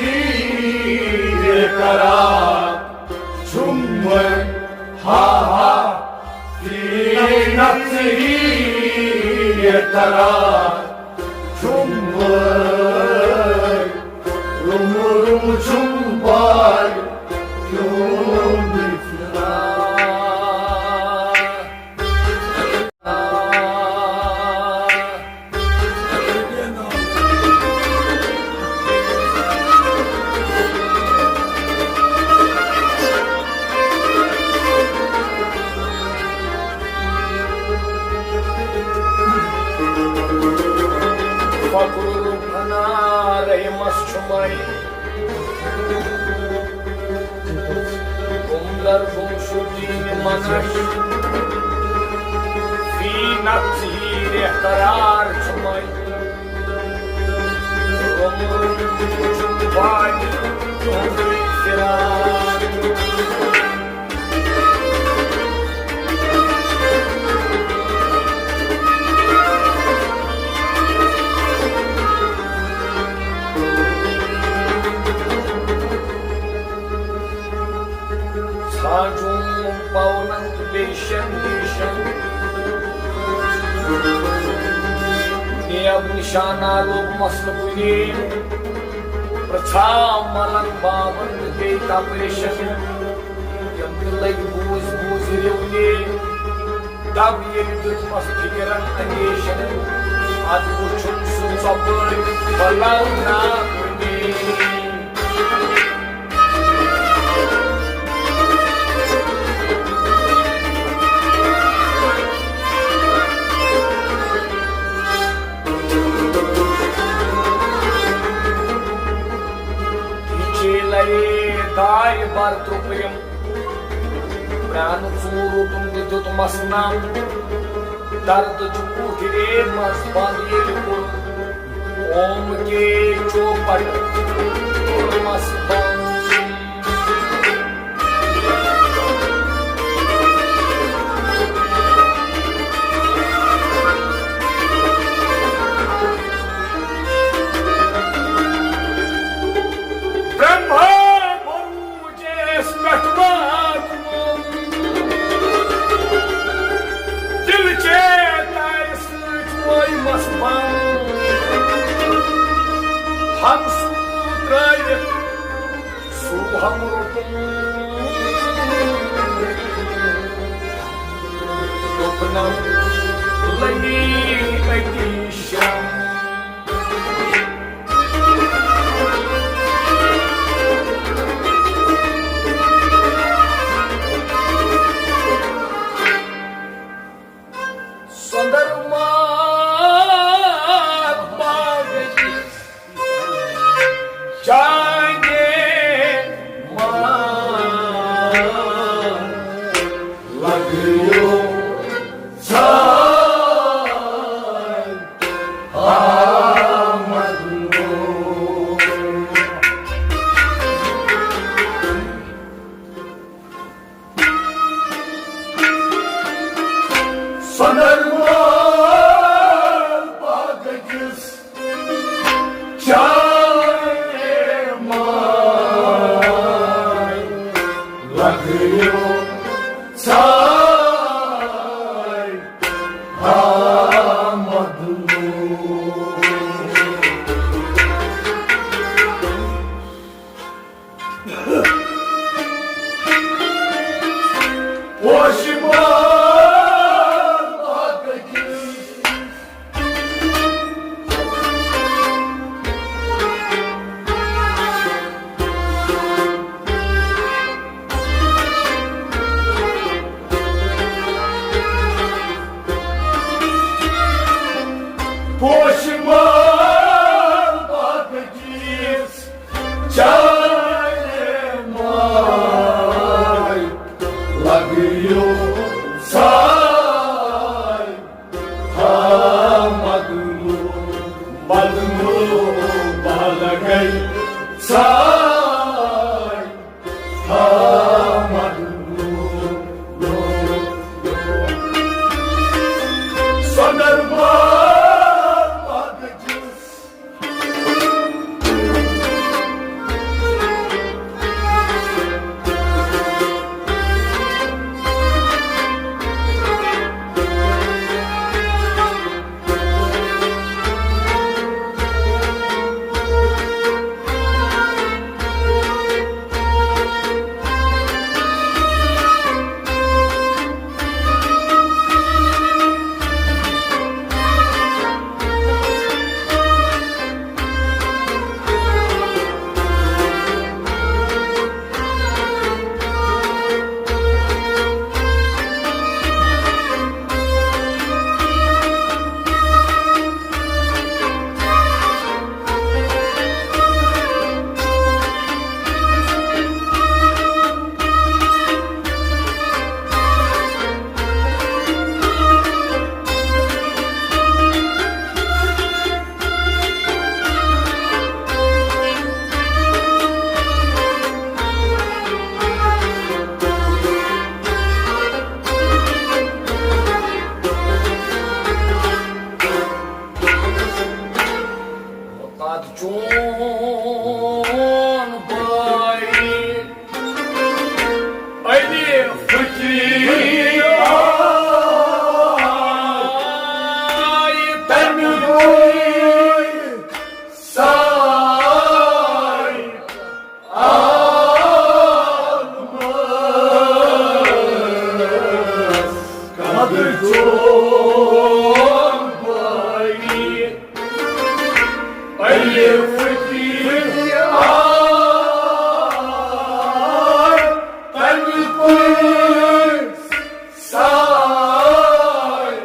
قرار چھُمے، ہا ہا، فی نفسی قرار چھُمے، روٚمُل روٚمُل چھُم پاے، تِہُنٛدُے فراق۔ فخر الفنا رحمس چھُمے، گُم در گُم شُدیٖن منش، فی نفسہِ قرار چھُمے، گُم چھُم پاے تُہُنٛدُے فراق۔ ژھانٛڈُم پاونن تہٕ بیٚیہِ شٮ۪ن دیٖشن۔ نیب نِشانہ لوٚبمس نہٕ کُنے۔ پرٛژھا ملن بابن تہٕ بیٚیہِ تپریشن۔ تِم تہِ لٔگۍ بوٗزۍ بوٗزۍ رِونہِ۔ دب ییٚلہِ دیُتمس فِکرن اندیشن، ادٕ وُچھُم سُہ ژۄپٲرۍ بلاونا کُنے۔ یہِ چے لرے دارِ بر ترُپرِم۔ پرٛانہٕ ژوٗر روٚٹُم تہٕ دیُتمس نم۔ دردٕچ کوٹھۍ رے منٛز بنٛد ییٚلہِ کوٚر، اوم کے چوپٹ کوٚرمس بنٛد۔ برٛہما بروٗ جس پٮ۪ٹھ واتنوو۔ دِلہٕ چے تارِ سۭتۍ وٲیمس بنٛد۔ ہمسوٗ ترٛٲوِتھ سُہ ہم روٚٹُم۔ دوٚپنم، لگی أتی شرم۔ سۄندر ماگ باغ جانگے مان لگیو سان۔ وقد چون بھائی علی فقیر آئی تمہِ سارے عالمس قدر چون بھائی علی فقیر آئی تمہِ سارے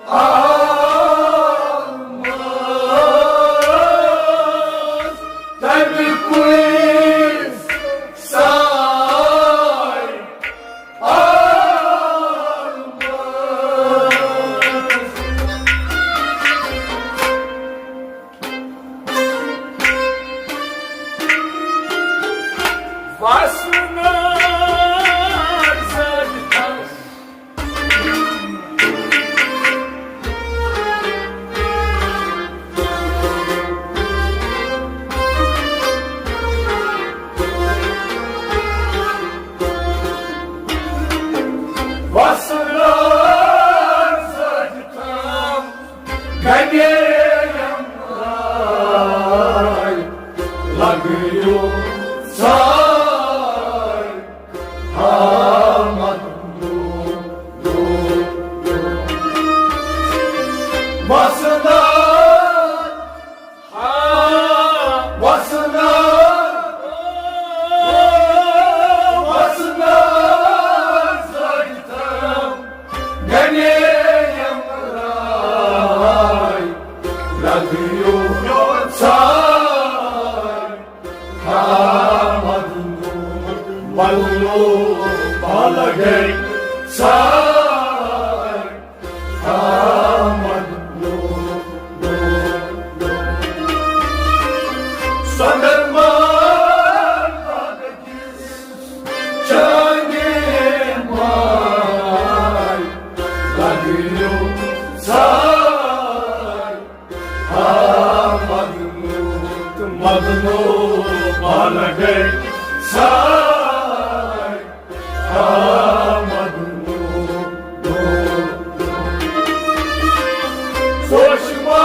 عالمس تمہِ سارے عالمس۔ وسنار زد تھس وسنار زد تھم گنے یمرائے لگیو سار آمد نور۔ وسنار، وسنار، وسنار زد تھم گنے یمرائے لگیو سار آمد نور۔ بلو بالغے سار آمد نور۔ سندر مان چاندے ماے لگیو سار آمد نور۔ مدنو بالغے سار آمد نور۔ سوشما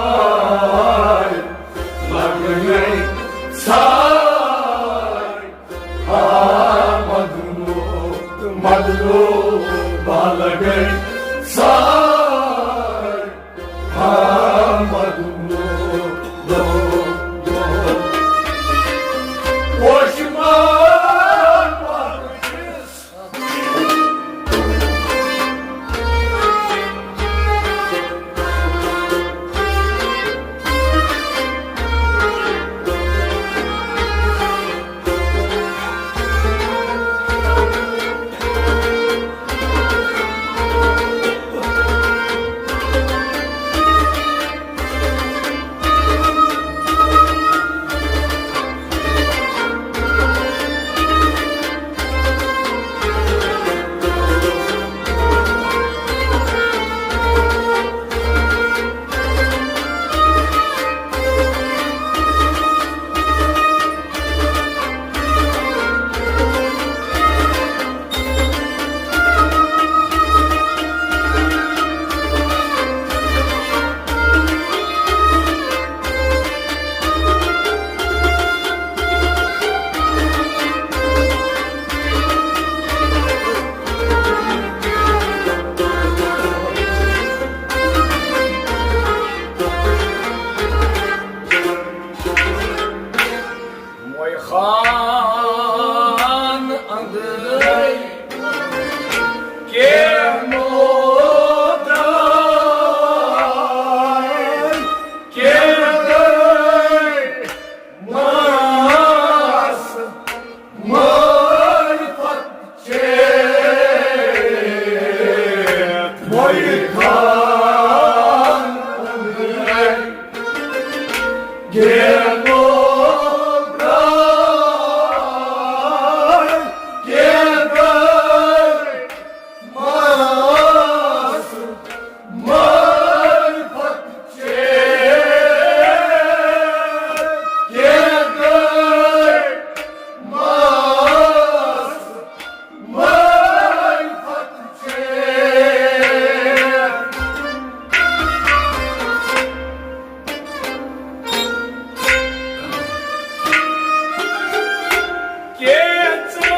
ساے، لگے ساے، آ مدنو، مدنو، با لگے ساے۔ موے خان اندرے کینو داے، کینو داے، ماس، معرفت چیت، موے خان اندرے گیلو گرای، گیلو گرای، ماس معرفت چے، گیلو گرای، ماس معرفت چے۔ کینژن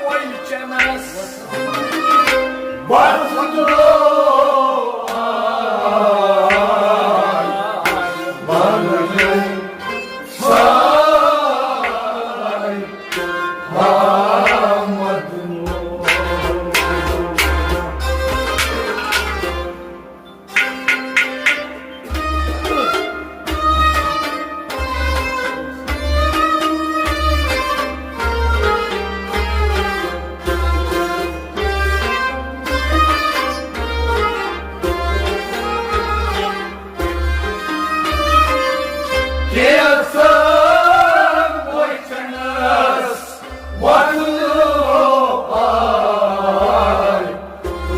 وچنس برف درو آے، بننے ساے، آمد نو۔ کینژن وچنس وتلو آے،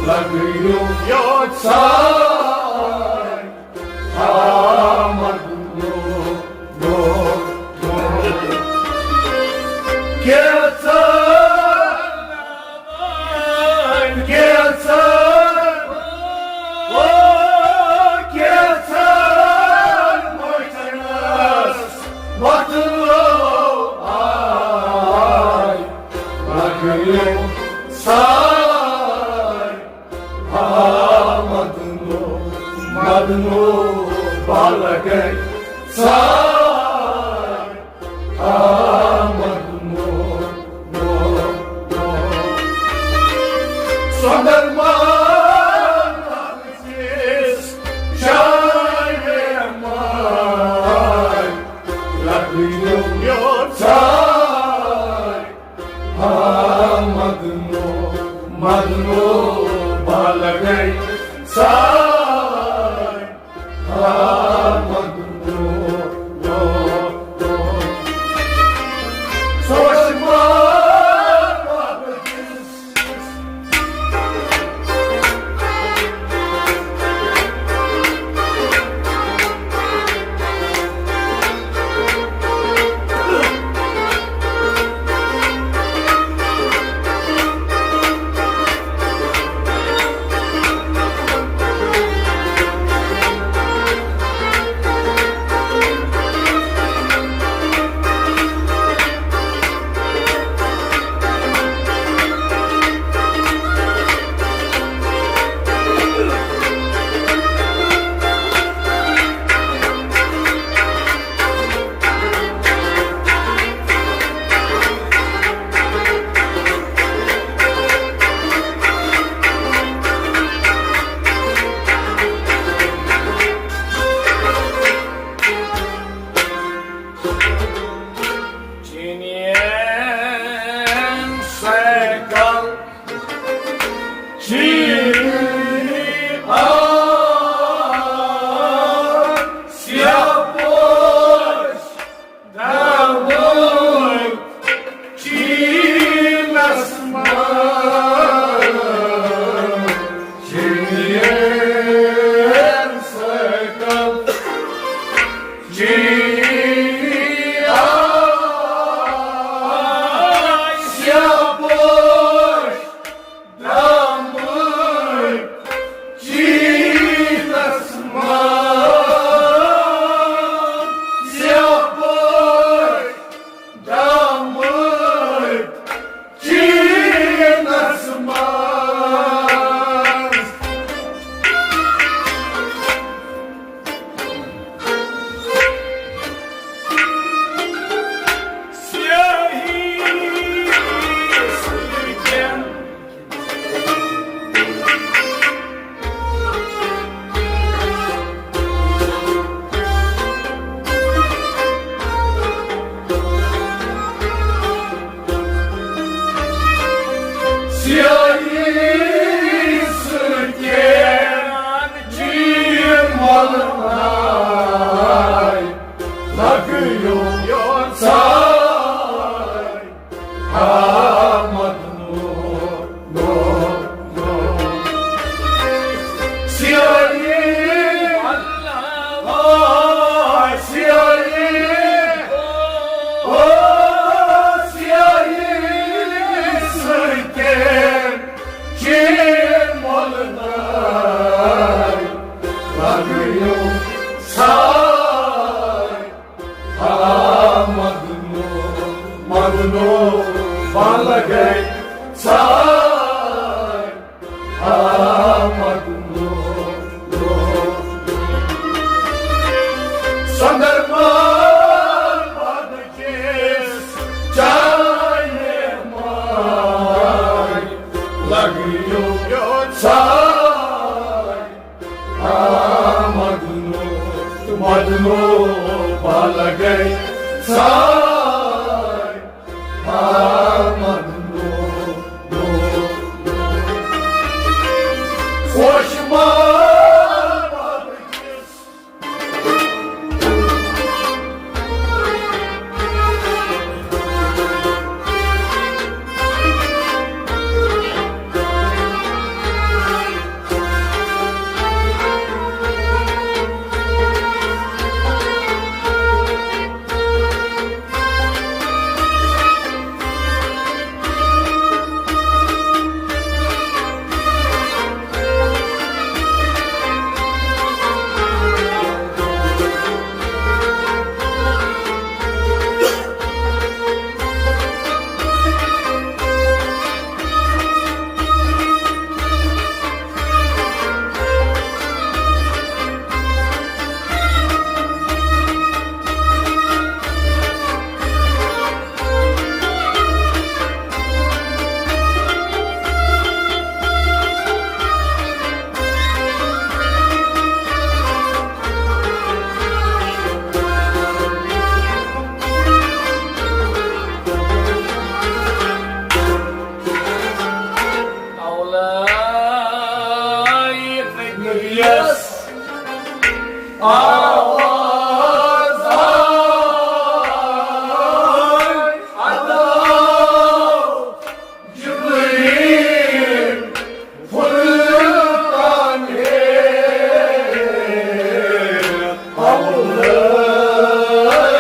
لگیو یوت ساے، آمد نو، نو، نو۔ کینژن کینژن، او کینژن وچنس وتلو آے، لگیو ساے، آمد نو، مدنو، با لگے ساے۔ آمد نو، نو، نو۔ سۄندر مال کِس شاعرِ مال لگیو یوت ساے۔ ہا مدنو، مدنو، بالغے ساے۔ ہا مدنو، سوش مال چینین سائیکل، چینی آ، سیاہ پوش، دامن، چینس منٛز، چینین سائیکل۔ چینی آے سیاہ پوش دامبرۍ چیٖنس منٛز، سیاہ پوش دامبرۍ چیٖنس منٛز۔ سیاہی سۭتۍ سیاہی سۭتۍ چیٖن مۄلناے لگیو ساے۔ آمد نو، نو، نو۔ سیاہی، آ، سیاہی، آ، سیاہی سۭتۍ چیٖن مۄلناے لگیو ساے۔ آ مدنو، مدنو، بال گئے ساے۔ آ مدنو، سندر مال باد چیس چائے ماے لگیو ساے۔ آ مدنو، مدنو، پالگے ساے۔ آ مدنو، خوش مال نبیَس آواز آے ادا، جبریل فرقان ہے، اولے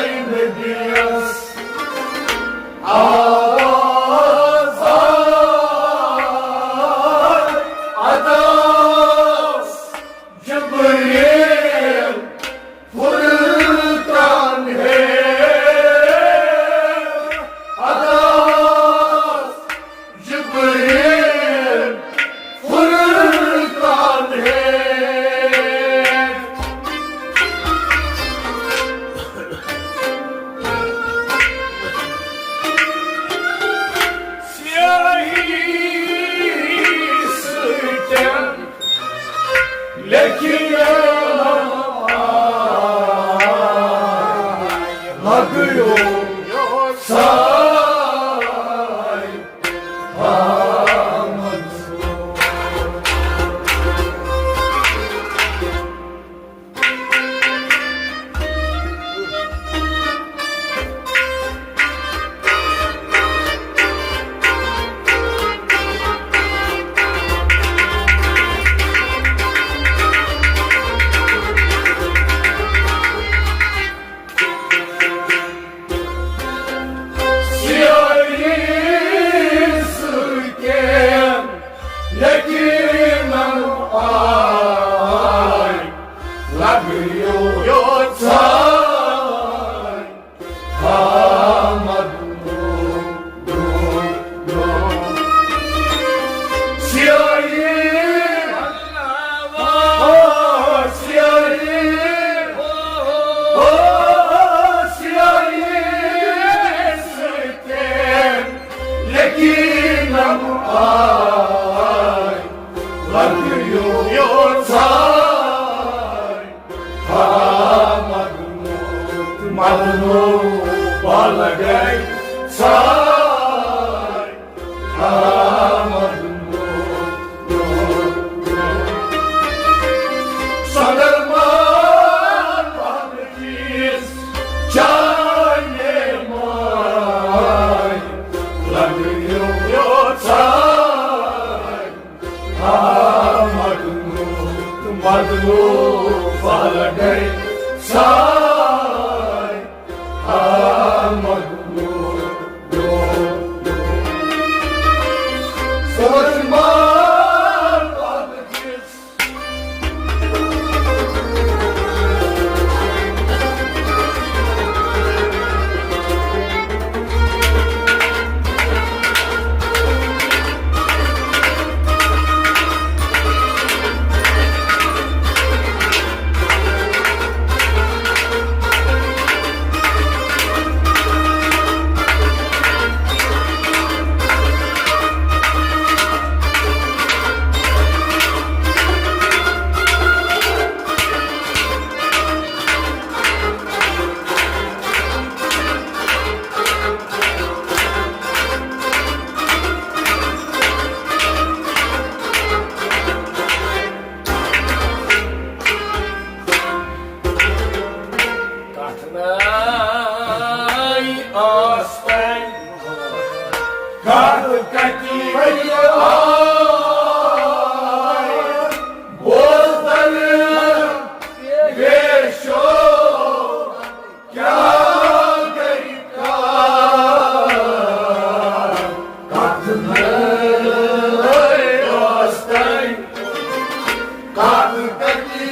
نبیَس آواز آے ادا، جبریل فرقان ہے، ادا جبریل فرقان ہے۔ سیاہی سۭتۍ لیکھِتھ لگیو ساے۔ سیاہی سۭتۍ یقیناً آے لگیو یوت ساے۔ آمد نور، نور، نور۔ سیاہی، آ، سیاہی، آ، سیاہی سۭتۍ یقیناً آے لگیو یوت ساے۔ آمد نور، مدنو بالگے ساے۔ آمد نور، نور، نور۔ صدر مان بابکیس چانے ماے لگیو یوت ساے۔ آمد نور، مدنو بالگے ساے۔ آمد نور، نور، نور۔ سرمان بالگیس کتھ ناے آستن، کتھ کتی آے، بوزدل ویشو کیا گئی کار، کتھ ناے آستن، کتھ کتی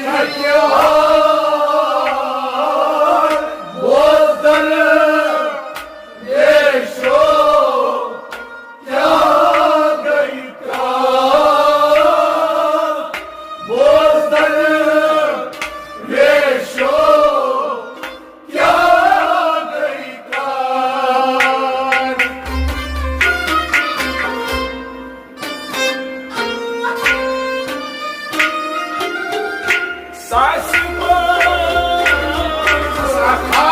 آے، بوزدل ویشو کیا گئی کار، بوزدل ویشو کیا گئی کار۔ ساسہِ منٛز اکھ ہا۔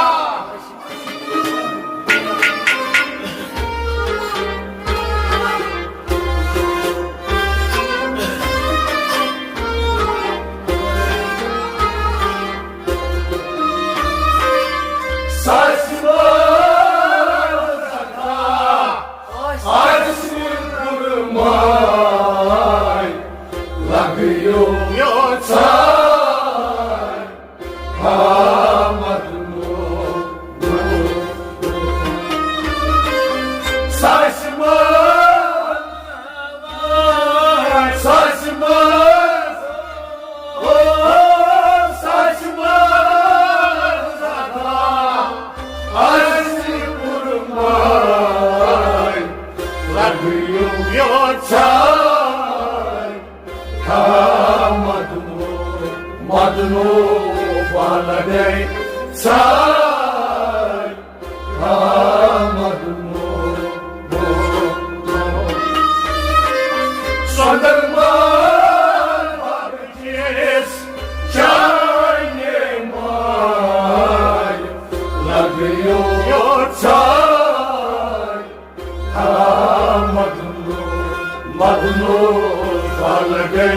پلگے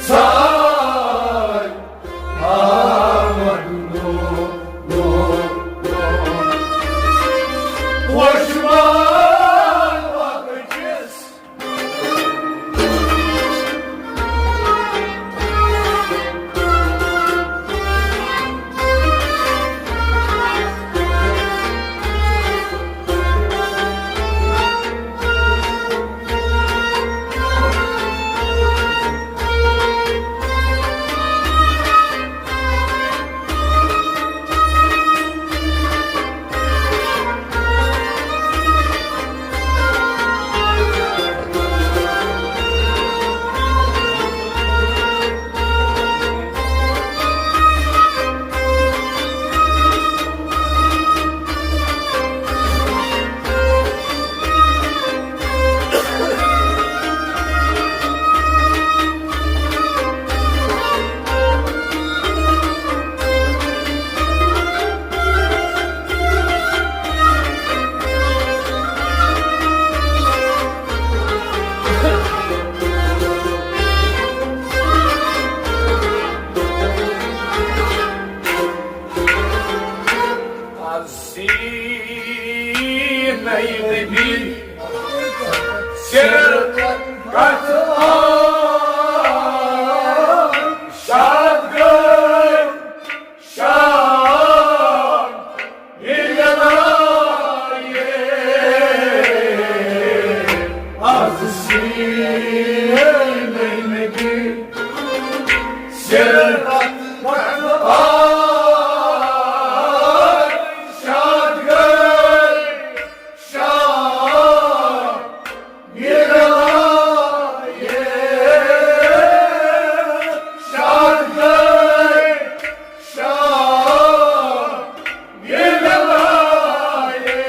سار آمد نو، نو، نو۔ وشوان وقتس سیٖنَے نبی سِر کتھ آ شاد گٔے شام ییٚلہِ آیے۔ از سیٖنَے نبی سِر کتھ آ شاد گٔے شام ییٚلہِ آیے۔ شاد گٔے شام ییٚلہِ آیے۔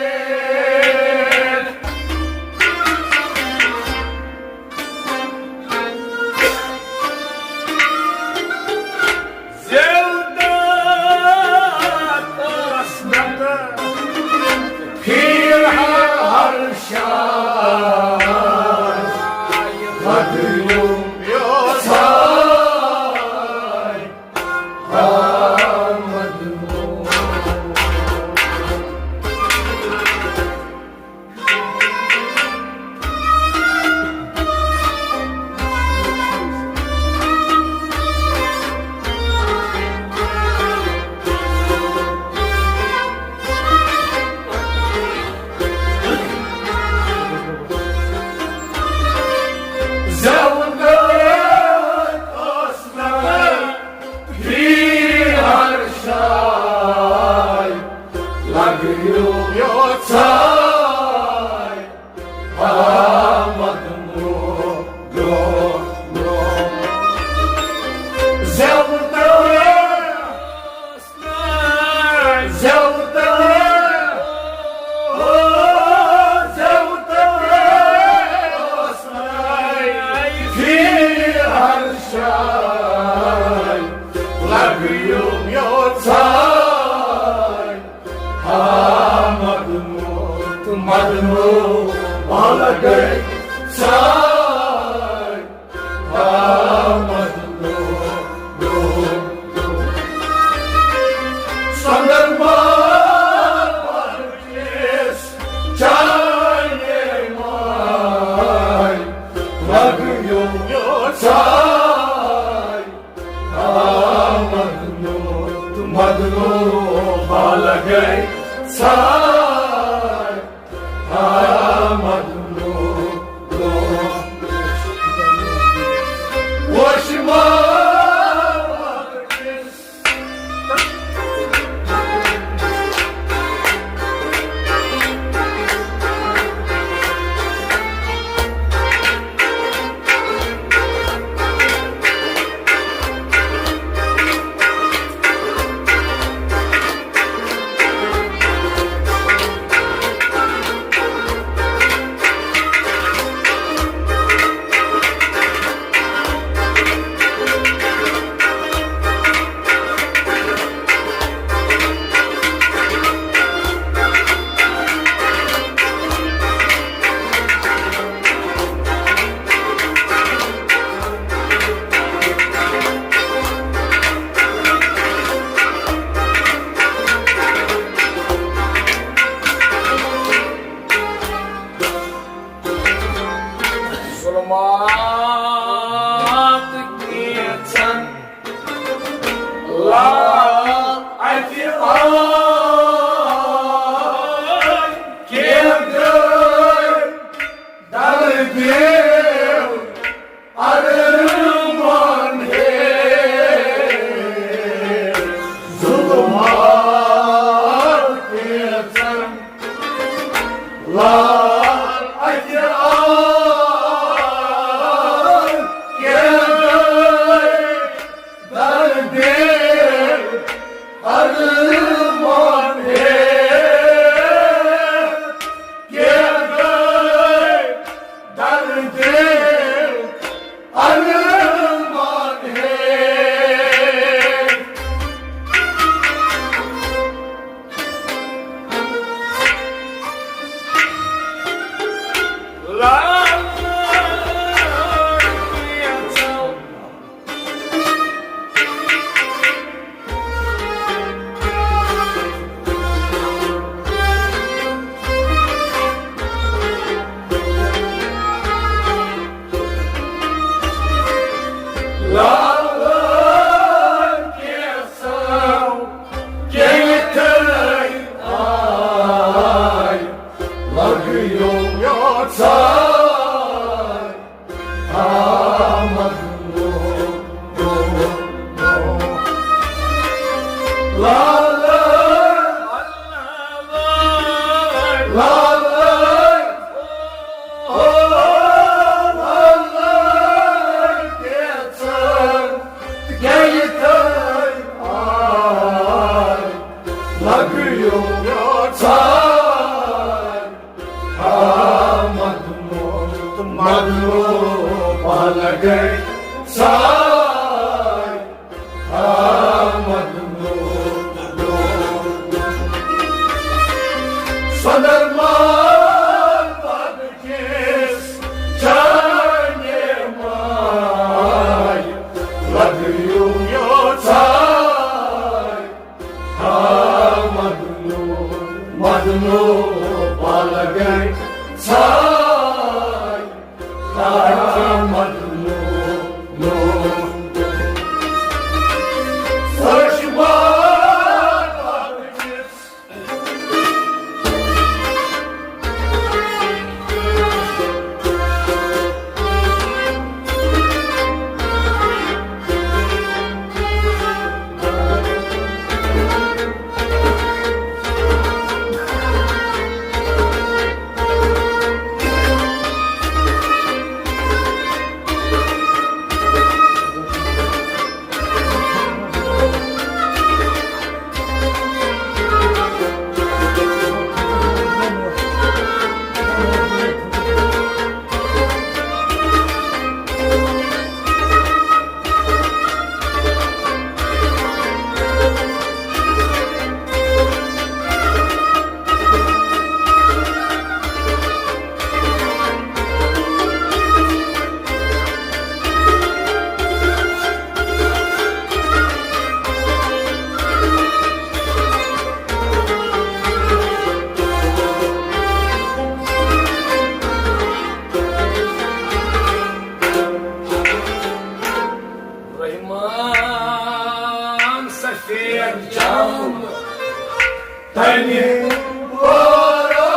زِندٕ آسنہٕ پھیٖر ہر شاے، بدلیو یوساے آمد نو۔ زیوُن ٲس نہٕ پھیٖر ہر شاے۔ لگیو یوژھاے آمد نو، نو، نو۔ زیوُن ٲس نہٕ، زیوُن ٲس، او، زیوُن ٲس نہٕ پھیٖر ہر شاے۔ لگیو یوژھاے آمد نو، مد نو، پلگے سار آمد نو، نو، نو۔ سندر مال پرچیس چانے ماے، لگیو یوژھاے آمد نو، مد نو، پلگے سار آمد نو، نو۔ وشمار گٔے ساے آمد لوگ۔ صدر مال پد کس چانے ماے لگیو یوژاے۔ آمد لوگ، مدنو پل گٔے ساے۔ رحمان سفید جام تنہِ پورا،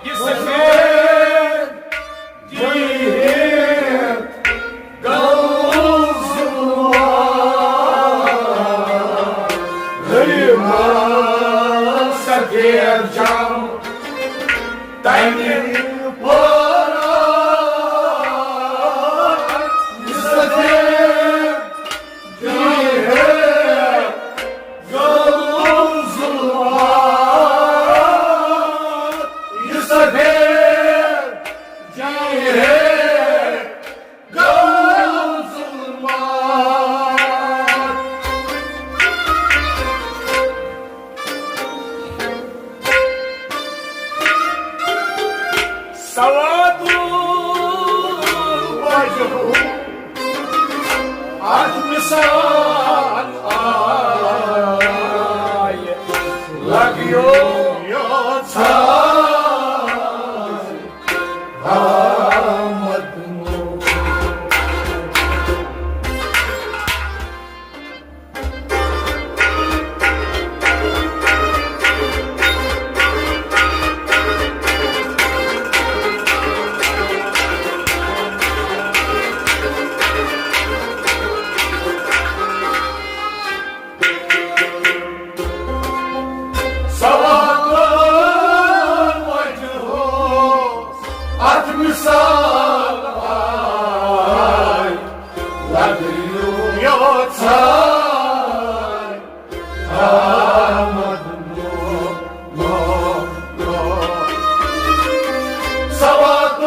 یہِ سفید جیٖہِتھ گوٚو ظُلمات۔ رحمان سفید جام تنہِ پورا، یہِ سفید جیٖہِتھ گوٚو ظُلمات۔ یہِ سفید جیٖہِتھ گوٚو ظُلمات۔ سواد وجہ اتھ مثال آیہِ لگیو یوژھان۔ آمد نوٗر۔ سواد وجہ اتھ مثال آیہِ لگیو یوژھان۔ آمد نوٗر، نوٗر، نوٗر۔ سواد،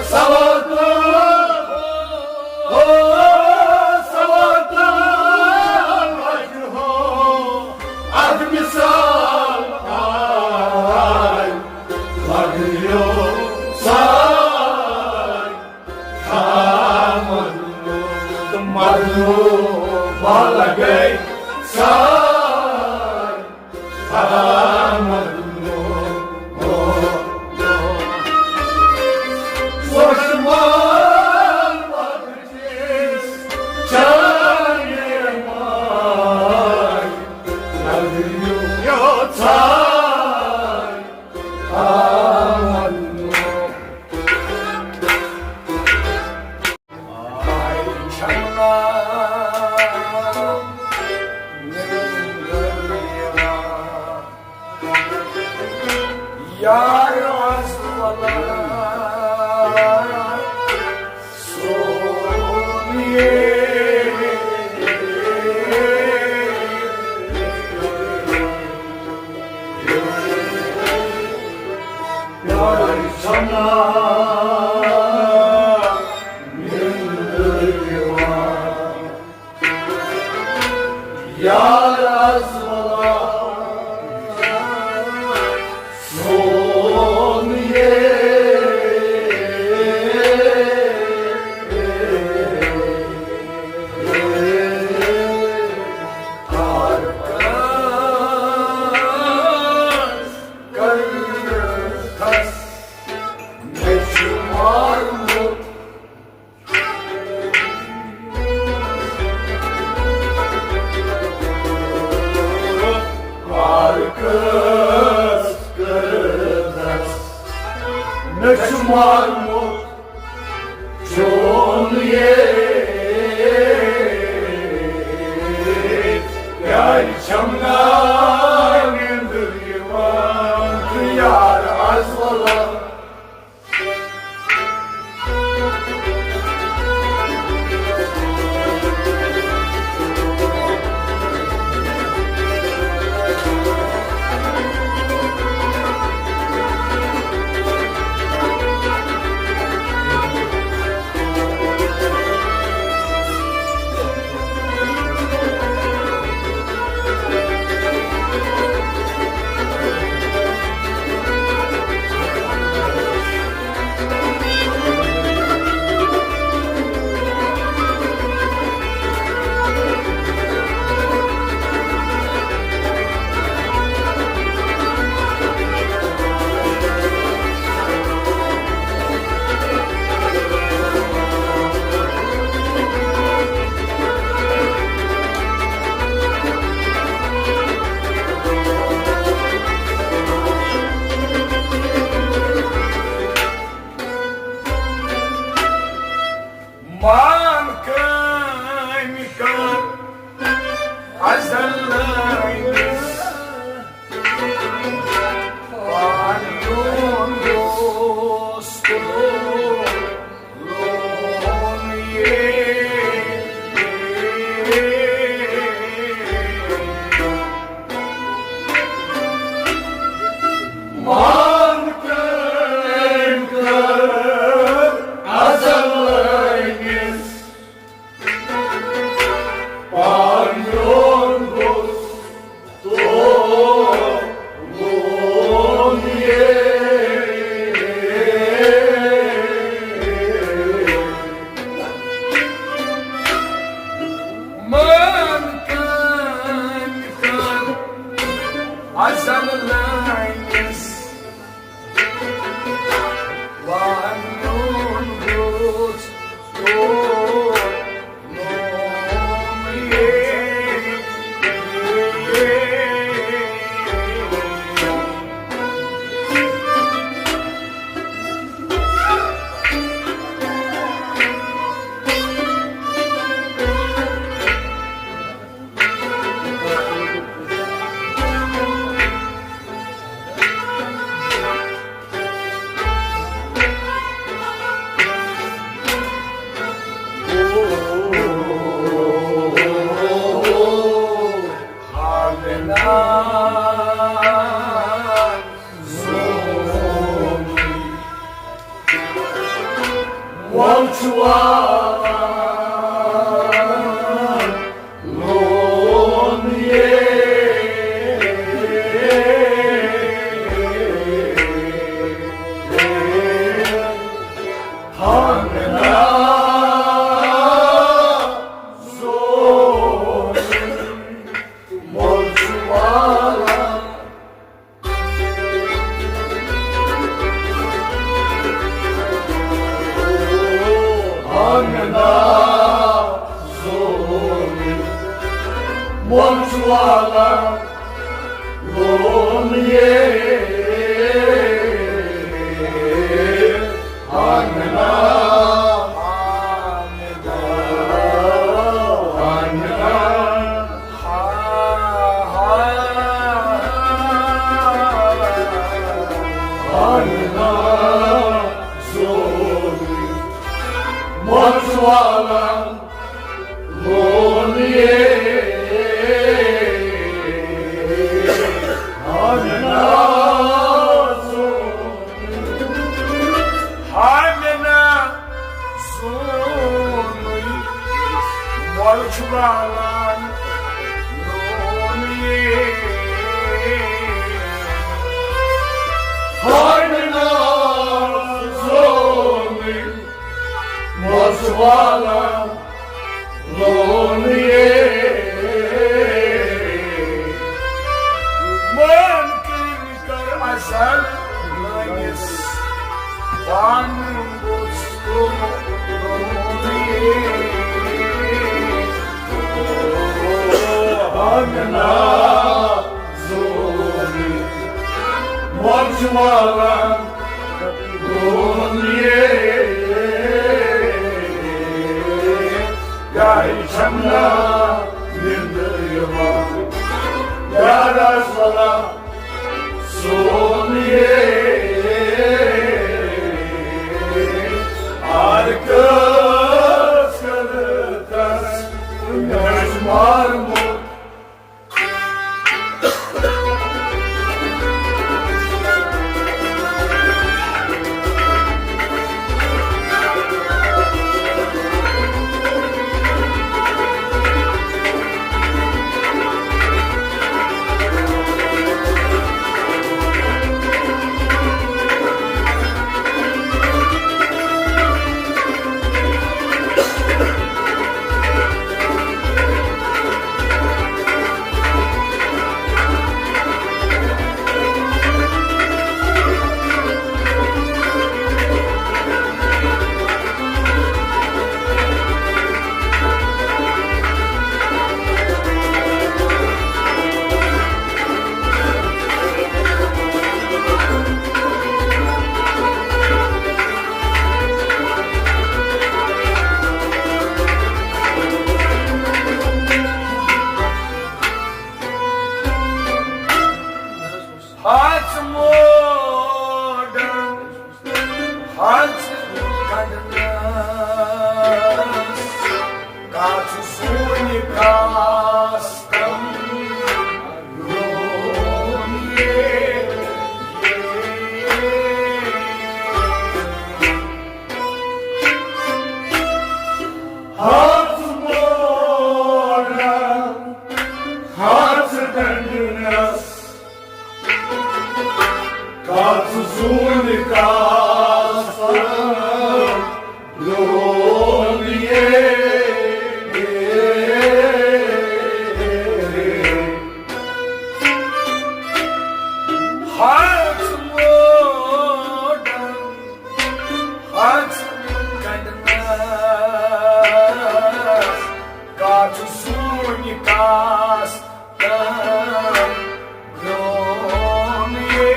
سواد، سواد۔ اتھ مثال آیہِ لگیو ساے۔ آمد نوٗر، تہٕ مدنو پل گٔے ساے۔ آمد نوٗر، نوٗر، نوٗر۔ سوشمال وقتس چانے ماے لگیو یوژھان۔ آمد نوٗر۔ چھنا نیندر یوان۔ یار از ولا سون یہ کار کس کرتھس مےٚ چھُ مارمُت۔ مارکس کٔرنس مےٚ چھُ مارمُت چون یے۔ یارِ چھم نا نیندر یوان تہٕ یار از ولا۔ مان کامہِ کر ازل لٲنِس۔ پان لون دوست لون یہ۔ مان کامہِ کر ازل لٲنِس۔ پان لون دوست لون یہ۔ مان کامہِ کر ازل لٲنِس۔ وان میون دوست، تو میون یہ۔ وول چھُ والان لون یہ۔ ہنگنا زون وول چھُ والان۔ ہنگنا زون وول چھُ والان لون یہ۔ ہنگنا، ہنگنا، ہنگنا۔ ہنگنا زون وول چھُ والان لون یہ۔ ہنگنا زون والان لون یہ، ہر نازونی مژ والان لون یہ۔ مان کٔرِن کر اصل لٲنِس پن گوٚژھ لون یہ۔ ہر نازونی مژ والان لون یہ۔ گرِ چھم نہ نندر یوان، یا رسول اللہ سون یہ۔ ہر کس کر تس مش مارمت۔ ہژ موڈن، ہژ کڈنس، کتھ سونہِ کاستم لون یہ۔ ہژ موڈن، ہژ کڈنس، کتھ سونہِ کاستم لون یہ۔ ہژ موڈن، ہژ کڈنس، کتھ سونہِ کاستم لون یہ۔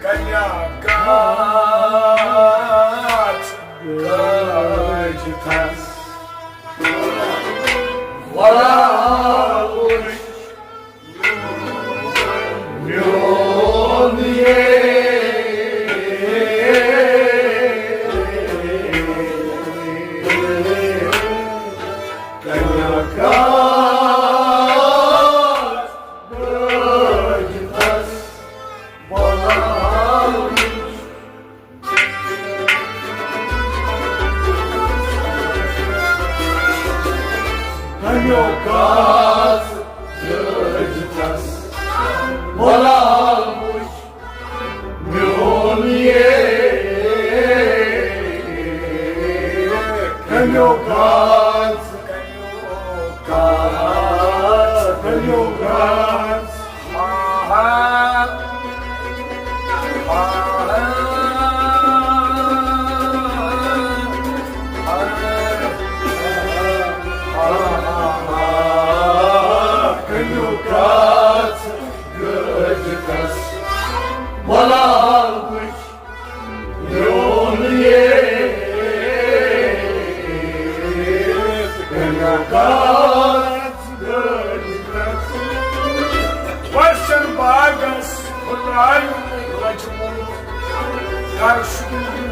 کنیا گاژ گٲج تھس، ولا وٕچھ میون یہ۔ کنیا گاژ گٲج تھس، ولا وٕچھ کنیو گاژ گٲج تھس، ولا وٕچھ میون یہ۔ کنیو گاژ، کنیو گاژ، کنیو گاژ۔ کنیو گاژ گٲج تھس، ولا وٕچھ میون یہ۔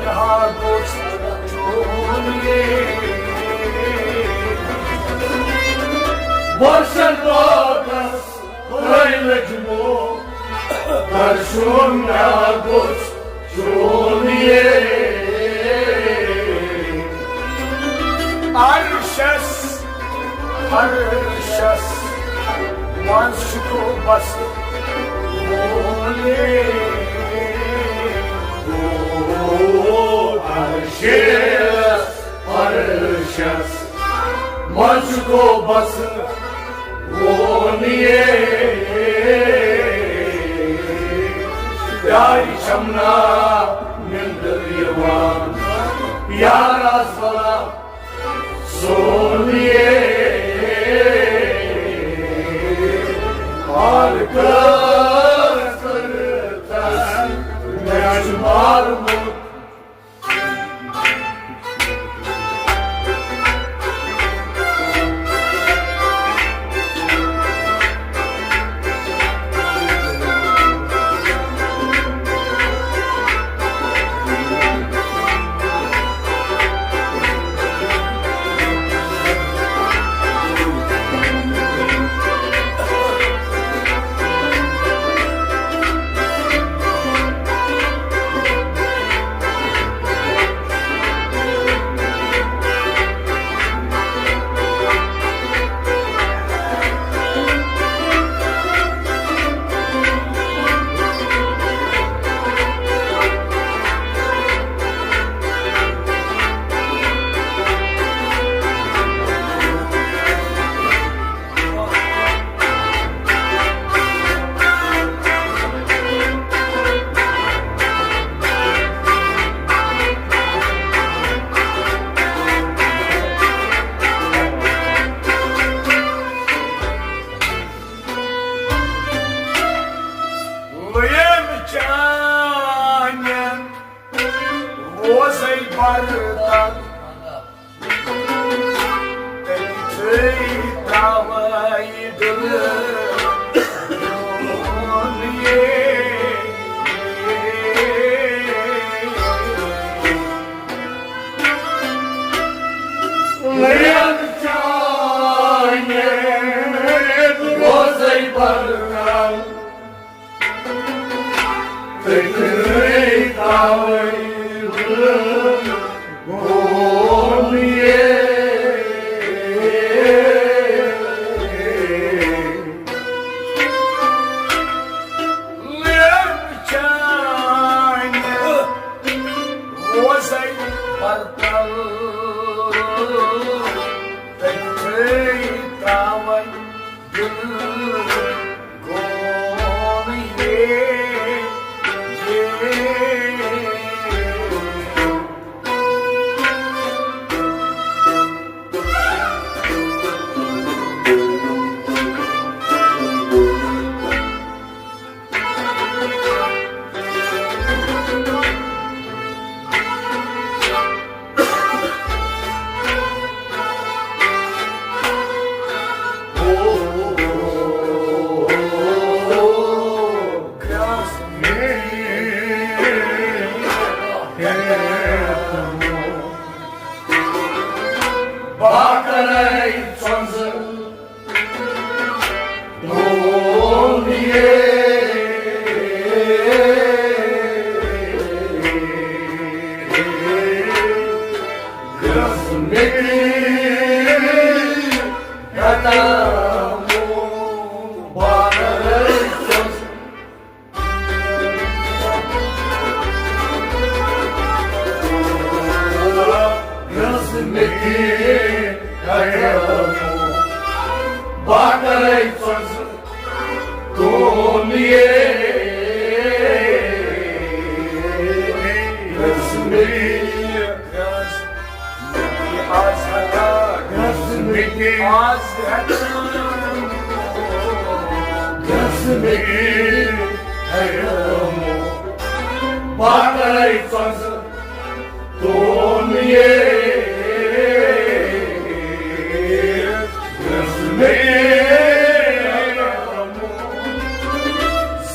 ہا گوٚژھ چون یے۔ وۄرثن باغس خۄداے لٔجمو، درشُن مےٚ ہا گوٚژھ چون یے۔ عرشس، عرشس منٛز چھُ تو بس وولی۔ او عرشس، عرشس منٛز چھُ تو بس وولی۔ پیارِ چھم نا نندر یوان، یار آز بلا سونیے، آر کس کرتس مےٚ چھُ مارمُت۔ لیم چانین روزے بردن، تیٚلہِ تھٲے تراوے دل میون یے۔ لیم چانین روزے بردن، تیٚلہِ تراوے گوم یے۔ لیم چانہِ روزے پرتل، تیٚلہِ تراوے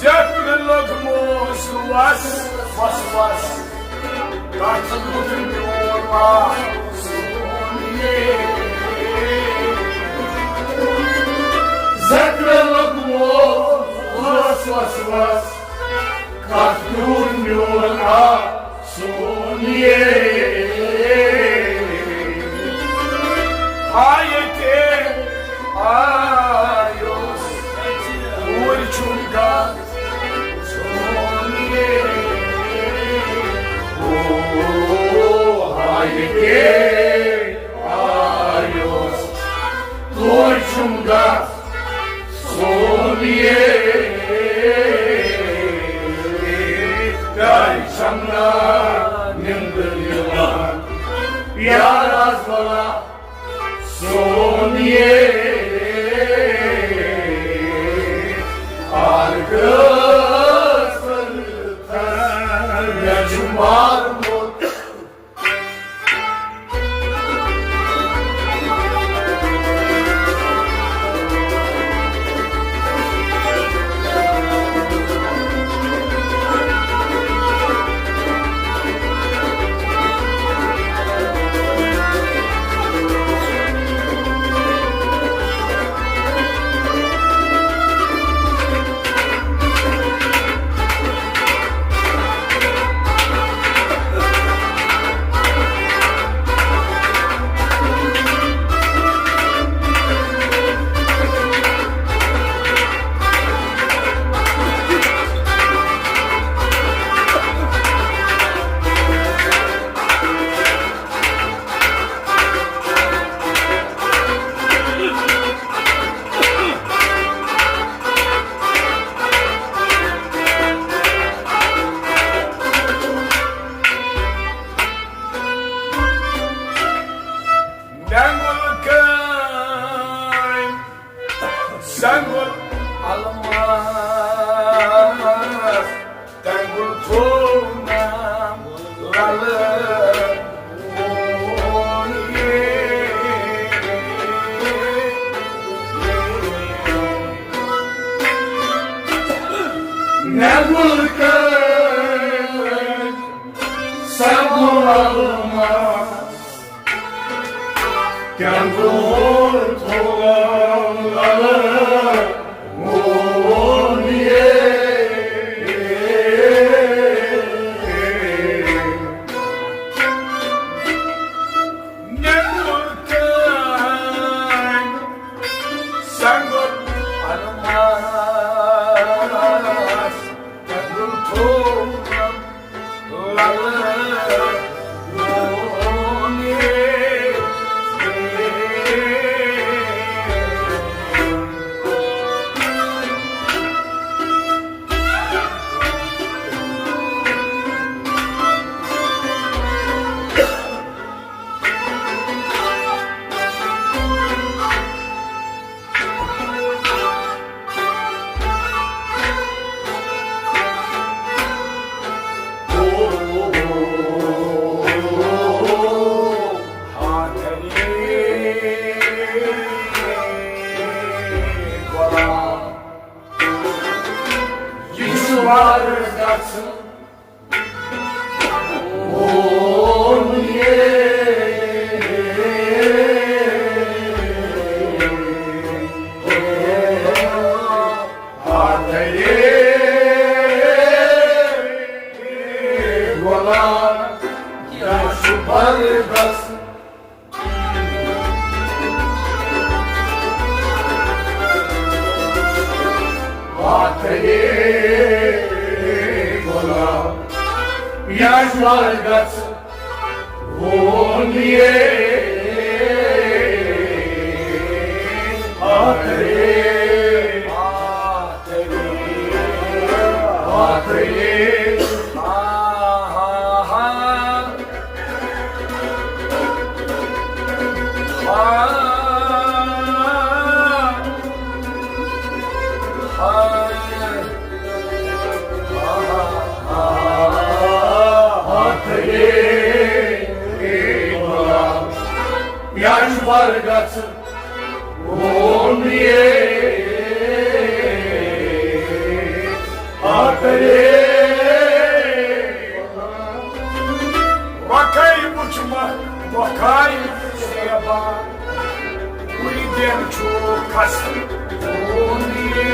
زیٹھ مےٚ لوٚگمُت وس، وس، وس۔ تَتھ زکرلک وس وس وس، کتھ کیُتھ میون آ سون یہ۔ ہایہِ کے آیوس، اوٗرۍ چھُم گژھ۔ سون یہ آرگس مےٚ چھُ مارمُت۔ مےٚ گوٚل کٲم، سۄ گوٚل الماس، تۄہہِ گوٚل تھوٚو نام لَلہٕ۔ مےٚ گوٚل کٲم، سۄ گوٚل الماس۔ کیٛاہ گوٚو تھوڑا لگا وون یہ؟ مےٚ کوٚر کٲم، سۄ گوٚو الماس، مےٚ کوٚر تھوڑا یا شوال گژھ وون یہ آخری، آخری، آخری۔ یا چھُ بر گژھُن ووٚن یے۔ آخری۔ مۄکھاے زیبان، وُرِ دٮ۪ن چھُ کھسان ہوٗن یے۔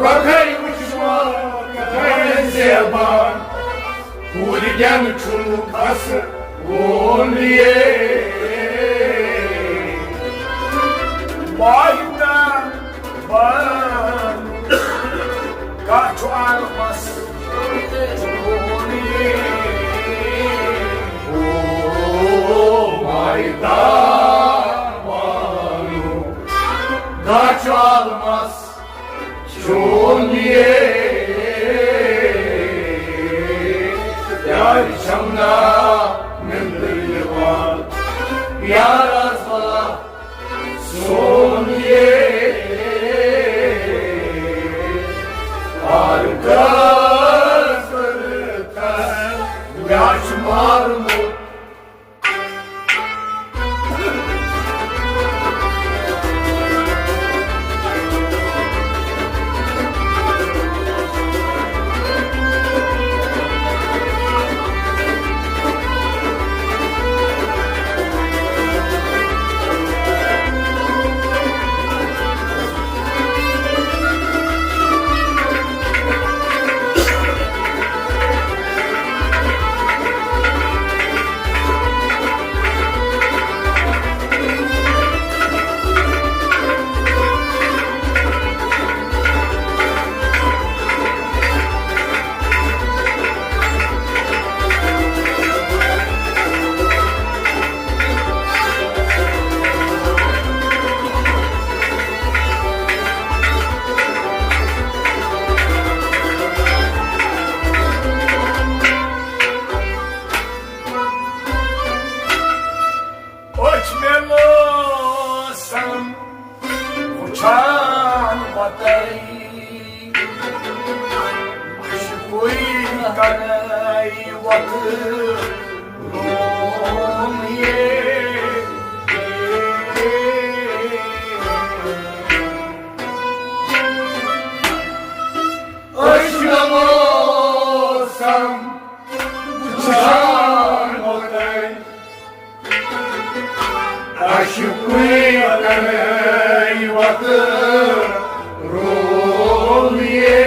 رۄخَے وٕچھ مۄکھاے زیبان، وُرِ دٮ۪ن چھُ کھسان ہوٗن یے۔ ماہِتہ بانو، کتھ چھُ عالمس چون یے؟ او ماہِتہ بانو، کتھ چھُ عالمس چون یے؟ یارِ چھم نا نندر یِوان، یار از بلا سون یے۔ آر کس کس مےٚ چھُ مارمُت۔ أچھ مےٚ لٲسَم وٕچھان وَتَے، مَشقٕے کَرَے وَتہٕ روم یے۔ أچھ مےٚ لٲسَم وٕچھان وَتَے، اَشہِ کُلۍ کَرَے وَتہٕ روم یے۔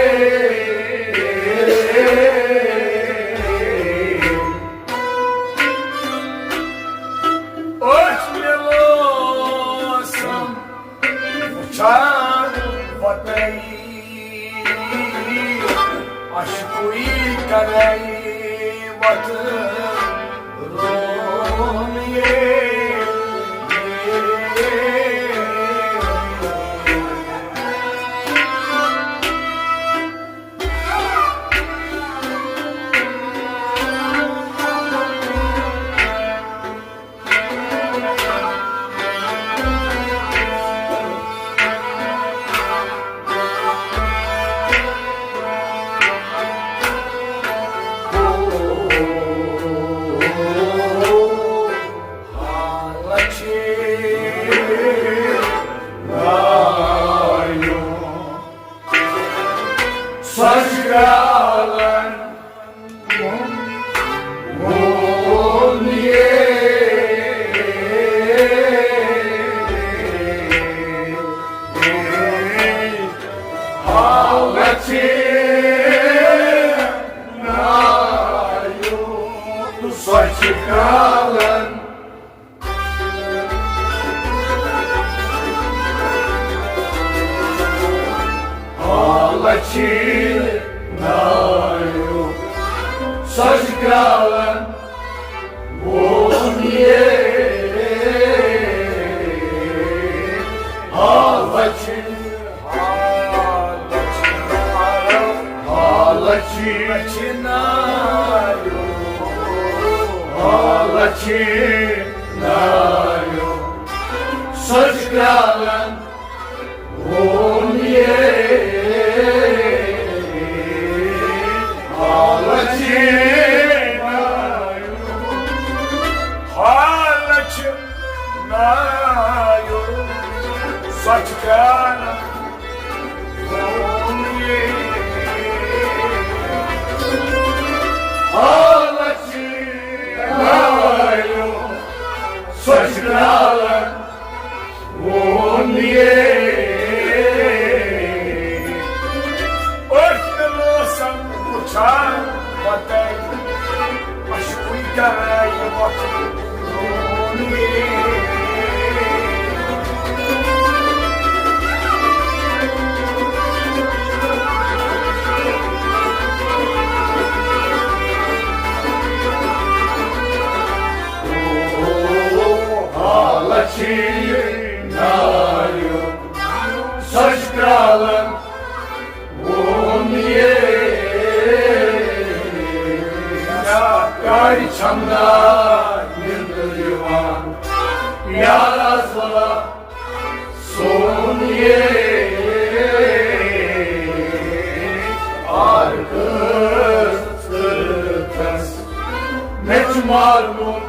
أچھ مےٚ لٲسَم وٕچھان وَتَے، اَشہِ کُلۍ کَرَے وَتہٕ روم یے۔ سۄ چھِ کرٛالَن ووٚن یے۔ حالت چھِ نایو، سۄ چھِ کرٛالَن حالت چھِ نایو، سۄ چھِ کرٛالَن ووٚن یے۔ حالت چھِ، حالت چھِ نایو، حالت چھِ نایو، سۄ چھِ کرٛالَن ووٚن یے۔ حالت چھِ نایو، حالت چھِ نایو، سۄ چھِ کرٛالَن ووٚن یے۔ حالت چھی ناریو سۄچھ کرٛالن ووٚن یے، کیٛازِ چھَم نہٕ نِندٕر یِوان؟ یار از ولا سون یے، آر کٔژ کٔرتھس مےٚ چھُ مارمُت۔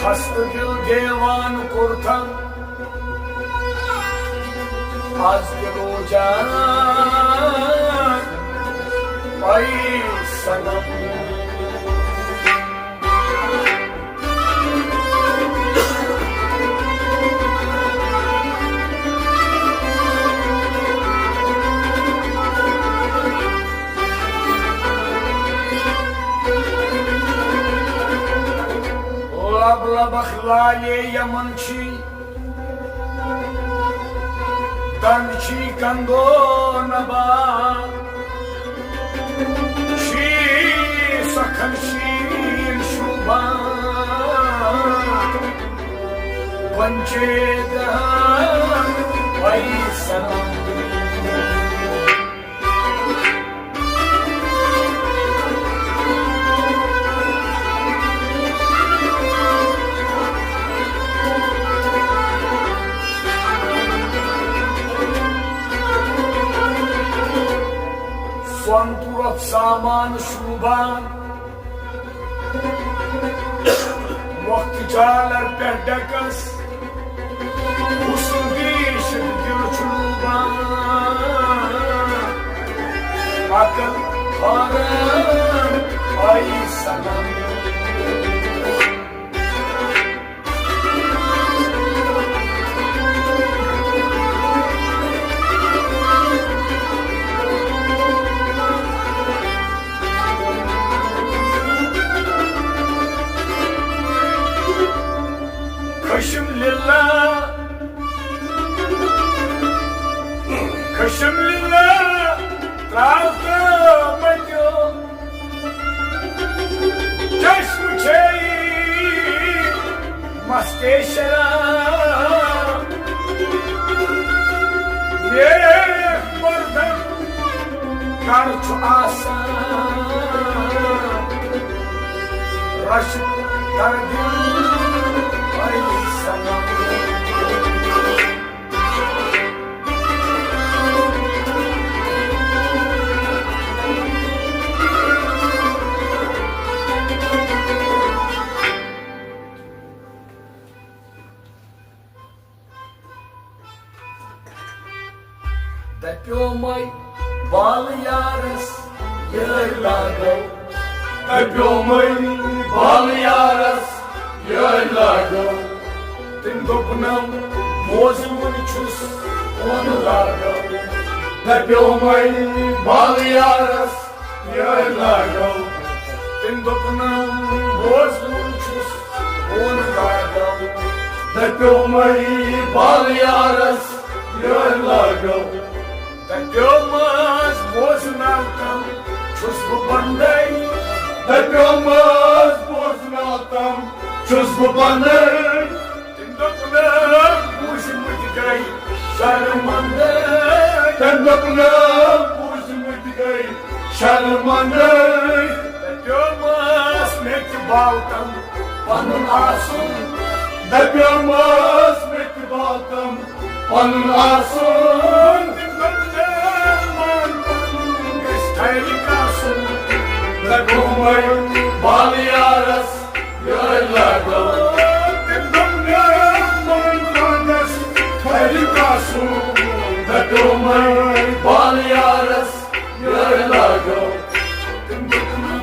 خستہٕ دِل دیوان کوٚرتھم از دِلو جان پاے صنم۔ لب لبخ لالے یمن چھی، دند چھی کندو نبا، چھی سخن شیرین شوبان، پنچے دہان ویسن۔ سۄن تہٕ رۄپھ سامان شوٗبان، وقت چالر پٮ۪ٹھ ڈٮ۪کس، حسن دیٖشِتھ دِل چھُ لوٗبان، عقل حٲران آیی صنم۔ خشم للہ، خشم للہ، ترٛاو تہٕ مٔتیو۔ چشم چھے مستے شراب، نیک مردن کر چھُ آسان، رش کر دل اے صنم۔ دپیومے بال یارس یٲرۍ لاگو۔ دپیومے بال یارس یٲرۍ لاگو۔ تٔمۍ دوٚپنم، موزٕ وُنہِ چھُس کُن لاگو۔ دپیومے بال یارس یٲرۍ لاگو۔ تٔمۍ دوٚپنم، موزٕ وُنہِ چھُس کُن لاگو۔ دپیومے بال یارس یٲرۍ لاگو۔ دپیومس بوزناو تم چھُس بہٕ بندے۔ دپیومس بوزناو تم چھُس بہٕ بندے۔ تٔمۍ دوٚپنم، بوٗزمٕتۍ گٔے شرمندے۔ تٔمۍ دوٚپنم، بوٗزمٕتۍ گٔے شرمندے۔ دپیومس مےٚ تہِ باو تم پنُن آسُن۔ دپیومس مےٚ تہِ باو تم پنُن آسُن۔ تٔمۍ دوٚپنم، مان پنُن گژھِ ٹھہرِتھ آسُن۔ دپیومے بال یارس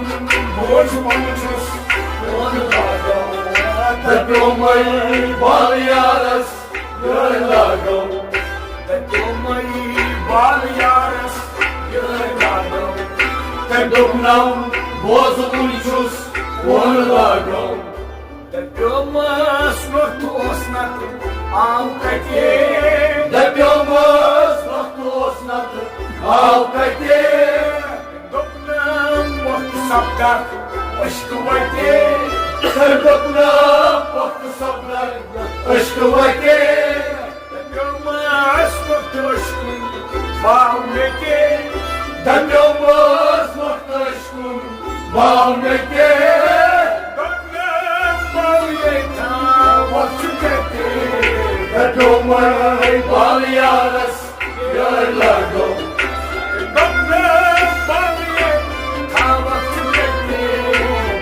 بوز وۄنۍ چھُس فون لاگو۔ دَپیومَے بال یارَس یٲرۍ لاگو۔ دَپیومَے بال یارَس یٲرۍ لاگو۔ تٔمۍ دوٚپ نَم بوز وۄنۍ چھُس فون لاگو۔ دَپیومَس وقت اوس نَتہٕ آو کَتہِ۔ دَپیومَس وقت اوس نَتہٕ آو کَتہِ۔ دوٚپنَم وقت سپدَکھ عشقہٕ وَتہِ۔ دوٚپنَم وقت سپدَکھ عشقہٕ وَتہِ۔ دَپیومَس وقت عشقُن باو مےٚ تہِ۔ دَپیومَس وقت عشقُن باو مےٚ تہِ۔ دوٚپنَم باو یے تھاوَکھ ژٕ مےٚ تہِ۔ دَپیومَے بال یارَس یٲرۍ لاگو۔ دوٚپنَم باو یے تھاوَکھ ژٕ مےٚ تہِ۔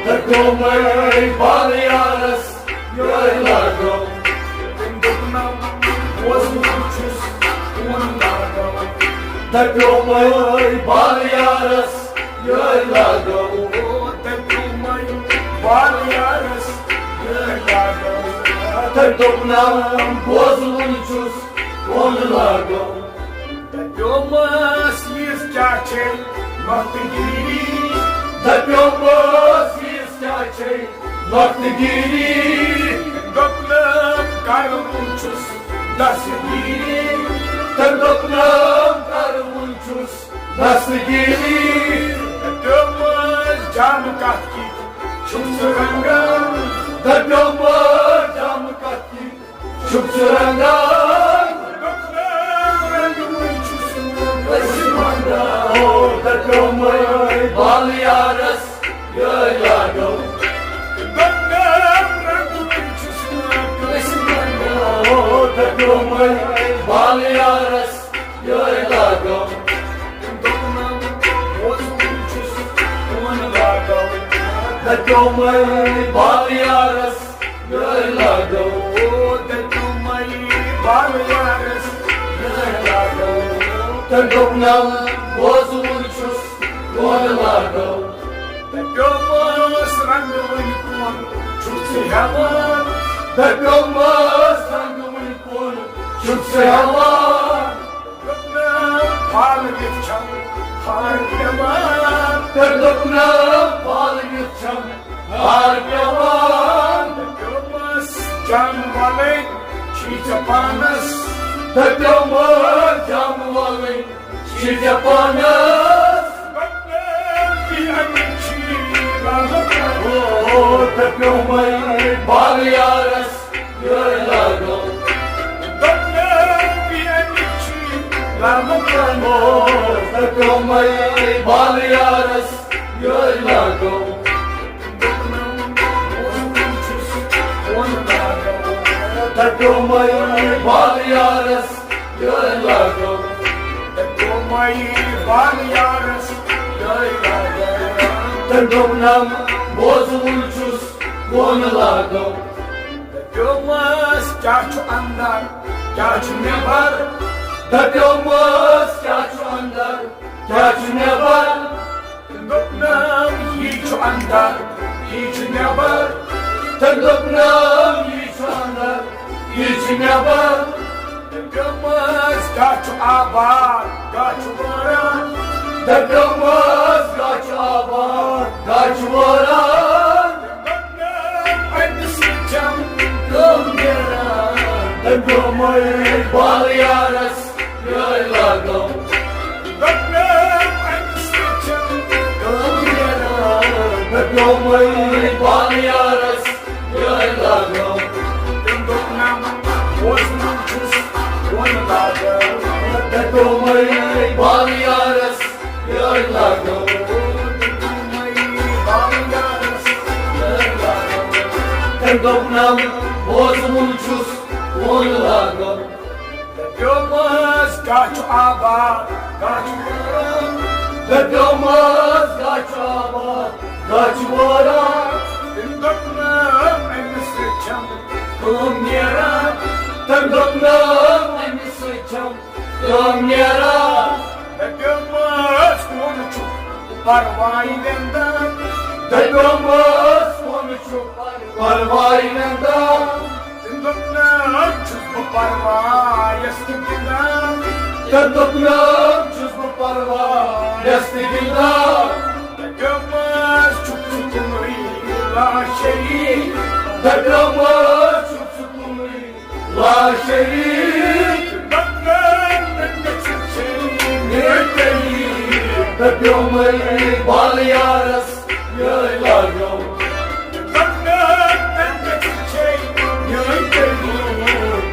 دَپیومَے بال یارَس یٲرۍ لاگو۔ تٔمۍ دوٚپنَم بوز وۄنۍ چھُس فون لاگو۔ دَپیومَے بال یارَس یٲرۍ لاگو۔ دَپیومَے بال یارَس یٲرۍ لاگو۔ تٔمۍ دوٚپنَم بوز وۄنۍ چھُس فون لاگو۔ دَپیومَس ییٖژ کیٛاہ چھے نۄقطہٕ گیٖری۔ دَپیومَس ییٖژ کیٛاہ چھے نۄقطہٕ گیٖری۔ دوٚپنَم کَرٕ وۄنۍ چھُس دستگیٖری۔ تٔمۍ دوٚپنَم کَرٕ وۄنۍ چھُس دستگیٖری۔ دَپیومَس جامہٕ کَتھ کِتھ چھُکھ ژٕ رَنٛگان۔ دَپیومَس جامہٕ کَتھ کِتھ چھُکھ ژٕ رَنٛگان۔ دوٚپنَم رَنٛگہٕ وٕنۍ چھُس نہٕ کٲنٛسہِ منٛگان۔ او دَپیومَے بال یارَس یٲرۍ لاگو۔ دوٚپنَم رَنٛگہٕ وٕنۍ چھُس نہٕ کٲنٛسہِ منٛگان۔ او دَپیومَے بال یارَس یٲرۍ لاگو۔ دوٚپنَم بوز وۄنۍ چھُس فون لاگو۔ دَپیومَے بال یارَس یٲرۍ لاگو۔ او دَپیومَے بال یارَس یٲرۍ لاگو۔ تٔمۍ دوٚپنَم بوز وۄنۍ چھُس فون لاگو۔ دَپیومَس رَنٛگہٕ وٕنۍ کُن چھُکھ ژٕ ہٮ۪وان۔ دَپیومَس رَنٛگہٕ وٕنۍ کُن چھُکھ ژٕ ہٮ۪وان۔ دوٚپنَم پھال وِتھ چھَم ہار پٮ۪وان۔ تٔمۍ دوٚپنَم پھال وِتھ چھَم ہار پٮ۪وان۔ دوٚپمَس جام وَلٕنۍ چھِی ژےٚ پانَس۔ دوٚپمَس جام وَلٕنۍ چھِی ژےٚ پانَس۔ دوٚپنَم بی اَمہِ چھِی رحمت۔ او، دوٚپمَے بال یارَس یٲرۍ لاگو۔ دوٚپنَم بی اَمہِ چھِی رحمت۔ او، دوٚپمَے بال یارَس یٲرۍ لاگو۔ دوٚپنَم بوزُن چھُس فون لاگو۔ دوٚپمَے بال یارَس یٲرۍ لاگو۔ دوٚپمَے بال یارَس یٲرۍ لاگو۔ تٔمۍ دوٚپنَم بوزُن چھُس فون لاگو۔ دوٚپمَس کیٛاہ چھُ اَندَر، کیٛاہ چھُ نٮ۪بَر؟ دوٚپمَس کیٛاہ چھُ اَندَر، کیٛاہ چھُ نٮ۪بَر؟ تٔمۍ دوٚپنَم یی چھُ اَندَر، یی چھُ نٮ۪بَر۔ تٔمۍ دوٚپنَم یی چھُ اَندَر، یی چھُ نٮ۪بَر۔ دوٚپمَس گاہ چھُ آباد، گاہ چھُ وٲران۔ دوٚپمَس گاہ چھُ آباد، گاہ چھُ وٲران۔ دوٚپنَم أمِس سۭتۍ چھَم کٲم نیران۔ دوٚپمَے بال یارَس یٲرۍ لاگو۔ دوٚپنَم أمِس سۭتۍ چھَم کٲم نیران۔ دوٚپمَے بال یارَس یٲرۍ لاگو۔ تٔمۍ دوٚپنَم بوزُن چھُس فون لاگو۔ دوٚپمَے بال یارَس یٲرۍ لاگو۔ دوٚپمَے بال یارَس یٲرۍ لاگو۔ تٔمۍ دوٚپنَم بوزُن چھُس فون لاگو۔ دوٚپمَس گاہ چھُ آباد، گاہ چھُ وٲران۔ دوٚپمَس گاہ چھُ آباد، گاہ چھُ وٲران۔ تٔمۍ دوٚپنَم أمِس سۭتۍ چھَم کٲم نیران۔ تٔمۍ دوٚپنَم أمِس سۭتۍ چھَم کٲم نیران۔ دوٚپمَس کُن چھُ پَرواے وٮ۪نٛدان۔ دَپیومَس، وۄنۍ چھُ پَرواے نَندا۔ تٔمۍ دوٚپ، نہ، چھُس بہٕ پَروایَس تہِ گِنٛدان۔ تٔمۍ دوٚپ، نہ، چھُس بہٕ پَروایَس تہِ گِنٛدان۔ دَپیومَس، چھُکھ ژٕ کُنُے لاشریٖک۔ دَپیومَس، چھُکھ ژٕ کُنُے لاشریٖک۔ دَپیومَے بال یارَس یٲرۍ لاگو۔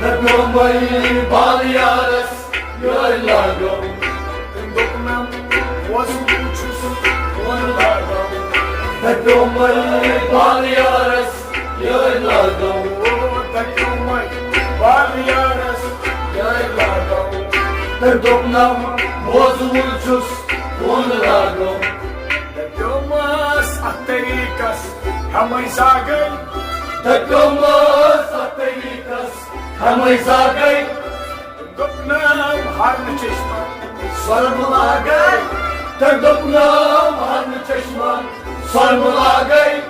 دَپیومَے بال یارَس یٲرۍ لاگو۔ تٔمۍ دوٚپ، نہ، بوزُن چھُس، فون لاگو۔ دَپیومَے بال یارَس یٲرۍ لاگو۔ دَپیومَے بال یارَس یٲرۍ لاگو۔ تٔمۍ دوٚپ، نہ، بوزُن چھُس، فون لاگو۔ دَپیومَس اَتھ طریٖقَس ہٮ۪مَے زاگَے۔ دَپیومَس اَتھ طریٖقَس ہٮ۪مَے زاگَے۔ دوٚپنَم ہرنہٕ چشمہ سۄرمہٕ لاگَے۔ تہٕ دوٚپنَم ہرنہٕ چشمہ سۄرمہٕ لاگَے۔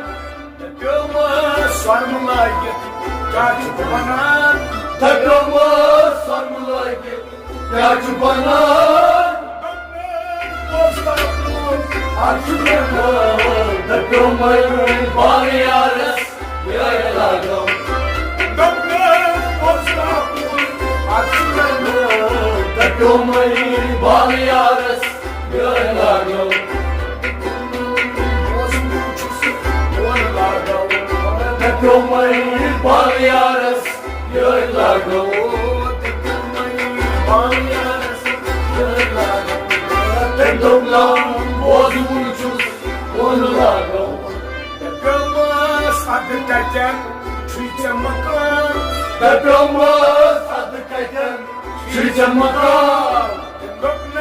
تہٕ پیوٚمَس سۄرمہٕ لٲگِتھ کیٛاہ چھُ بَنان؟ تہٕ پیوٚمَس سۄرمہٕ لٲگِتھ کیٛاہ چھُ بَنان؟ اَتھ چھُ مےٚ ناو۔ تہٕ پیوٚمَے بال یارَس یٲرۍ لاگو۔ دَپیومَے بال یارَس یٲرۍ لاگو۔ دَپیومَے بال یارَس یٲرۍ لاگو۔ تٔمۍ دوٚپ، نہ، بوزوُن چھُس، کُن لاگو۔ دَپیومَس اَدٕ کَتٮ۪ن چھُے ژےٚ مکان؟ دَپیومَس اَدٕ کَتٮ۪ن چھُے ژےٚ مکان؟ تٔمۍ دوٚپ، نہ،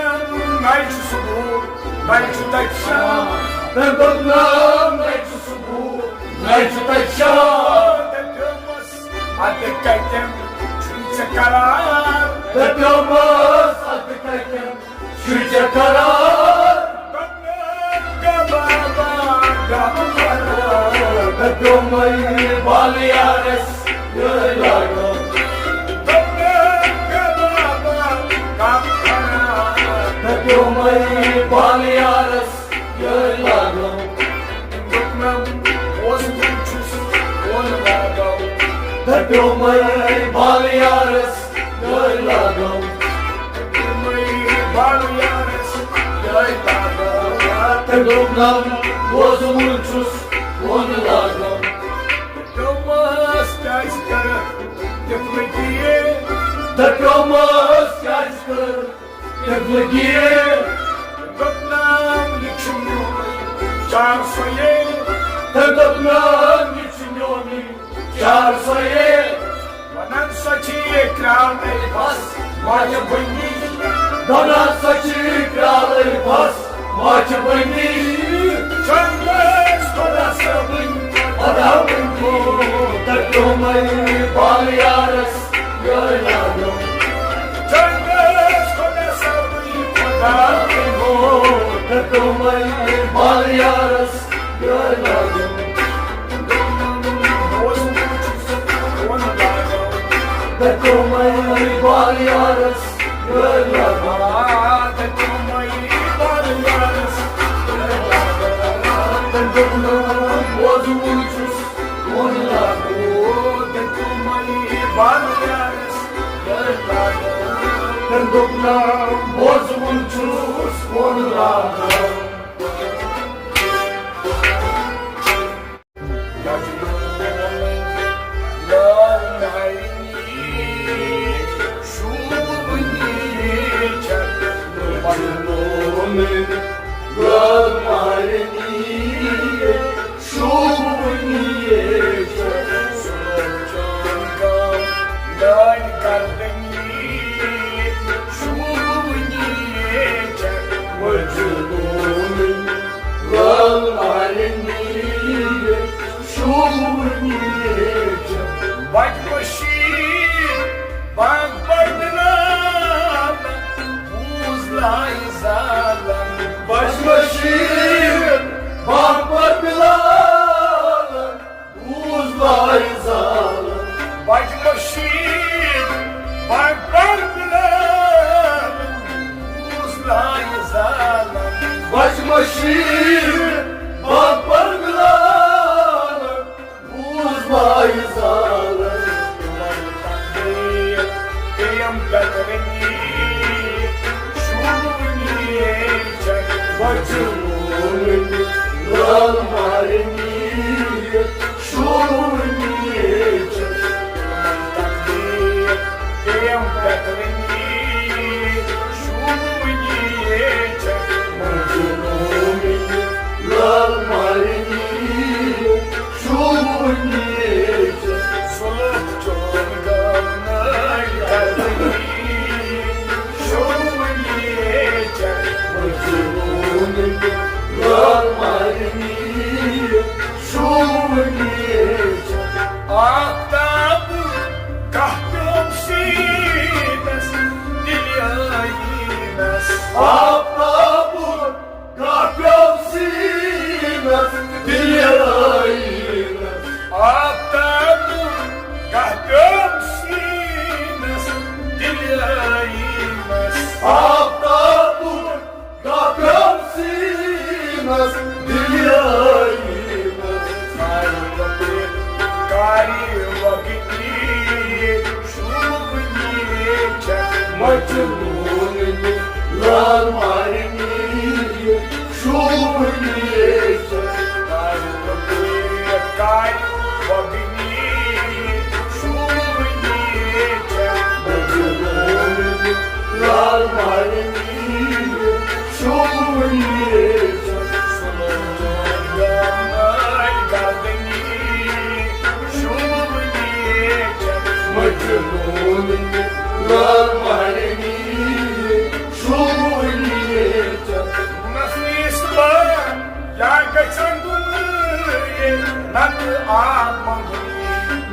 نَے چھُ صُبحُک، نَے چھُ تَتہِ شام۔ تٔمۍ دوٚپ، نہ، نَے چھُ صُبحُک، نَے چھُ تَتہِ شام۔ دَپیومَس اَدٕ کَتٮ۪ن چھُے ژےٚ قرار؟ دَپیومَس اَدٕ کَتٮ۪ن چھُے ژےٚ قرار؟ دَپیومَے بال یارَس یٲرۍ لاگو۔ دَپیومَے بال یارَس یٲرۍ لاگو۔ دوٚپنَم، بوزوُن چھُس، کُن لاگو۔ دَپیومَے بال یارَس یٲرۍ لاگو۔ دَپیومَے بال یارَس یٲرۍ لاگو۔ تٔمۍ دوٚپنَم، بوزوُن چھُس، کُن لاگو۔ دَپیومَس، کیٛازِ کَرَکھ تِتھ لٔگی؟ دَپیومَس، کیٛازِ کَرَکھ تِتھ لٔگی؟ دوٚپنَم، یہِ چھُ میونُے چار سۄیے۔ تہٕ دوٚپنَم، یہِ چھُ میونُے چار سۄیے۔ وَنان سۄ چھِ یہِ کرٛالَے بَس ماجہِ بٔنی۔ وَنان سۄ چھِ یہِ کرٛالَے بَس ماجہِ بٔنی۔ چنٛدَس خۄدا صٲبٕنۍ خۄدا بٔنی۔ تہٕ پیوٚمَے بال یارَس یٲرۍ لاگو۔ چنٛدَس خۄدا صٲبٕنۍ خۄدا بٔنی۔ تہٕ پیوٚمَے بال یارَس یٲرۍ لاگو۔ دَپیومَے بال یارَس یٲرۍ لاگو۔ دَپیومَے بال یارَس یٲرۍ لاگو۔ تٔمۍ دوٚپنَم، بوزوُن چھُس، کُن لاگو۔ دَپیومَے بال یارَس یٲرۍ لاگو۔ تٔمۍ دوٚپنَم، بوزوُن چھُس، کُن لاگو۔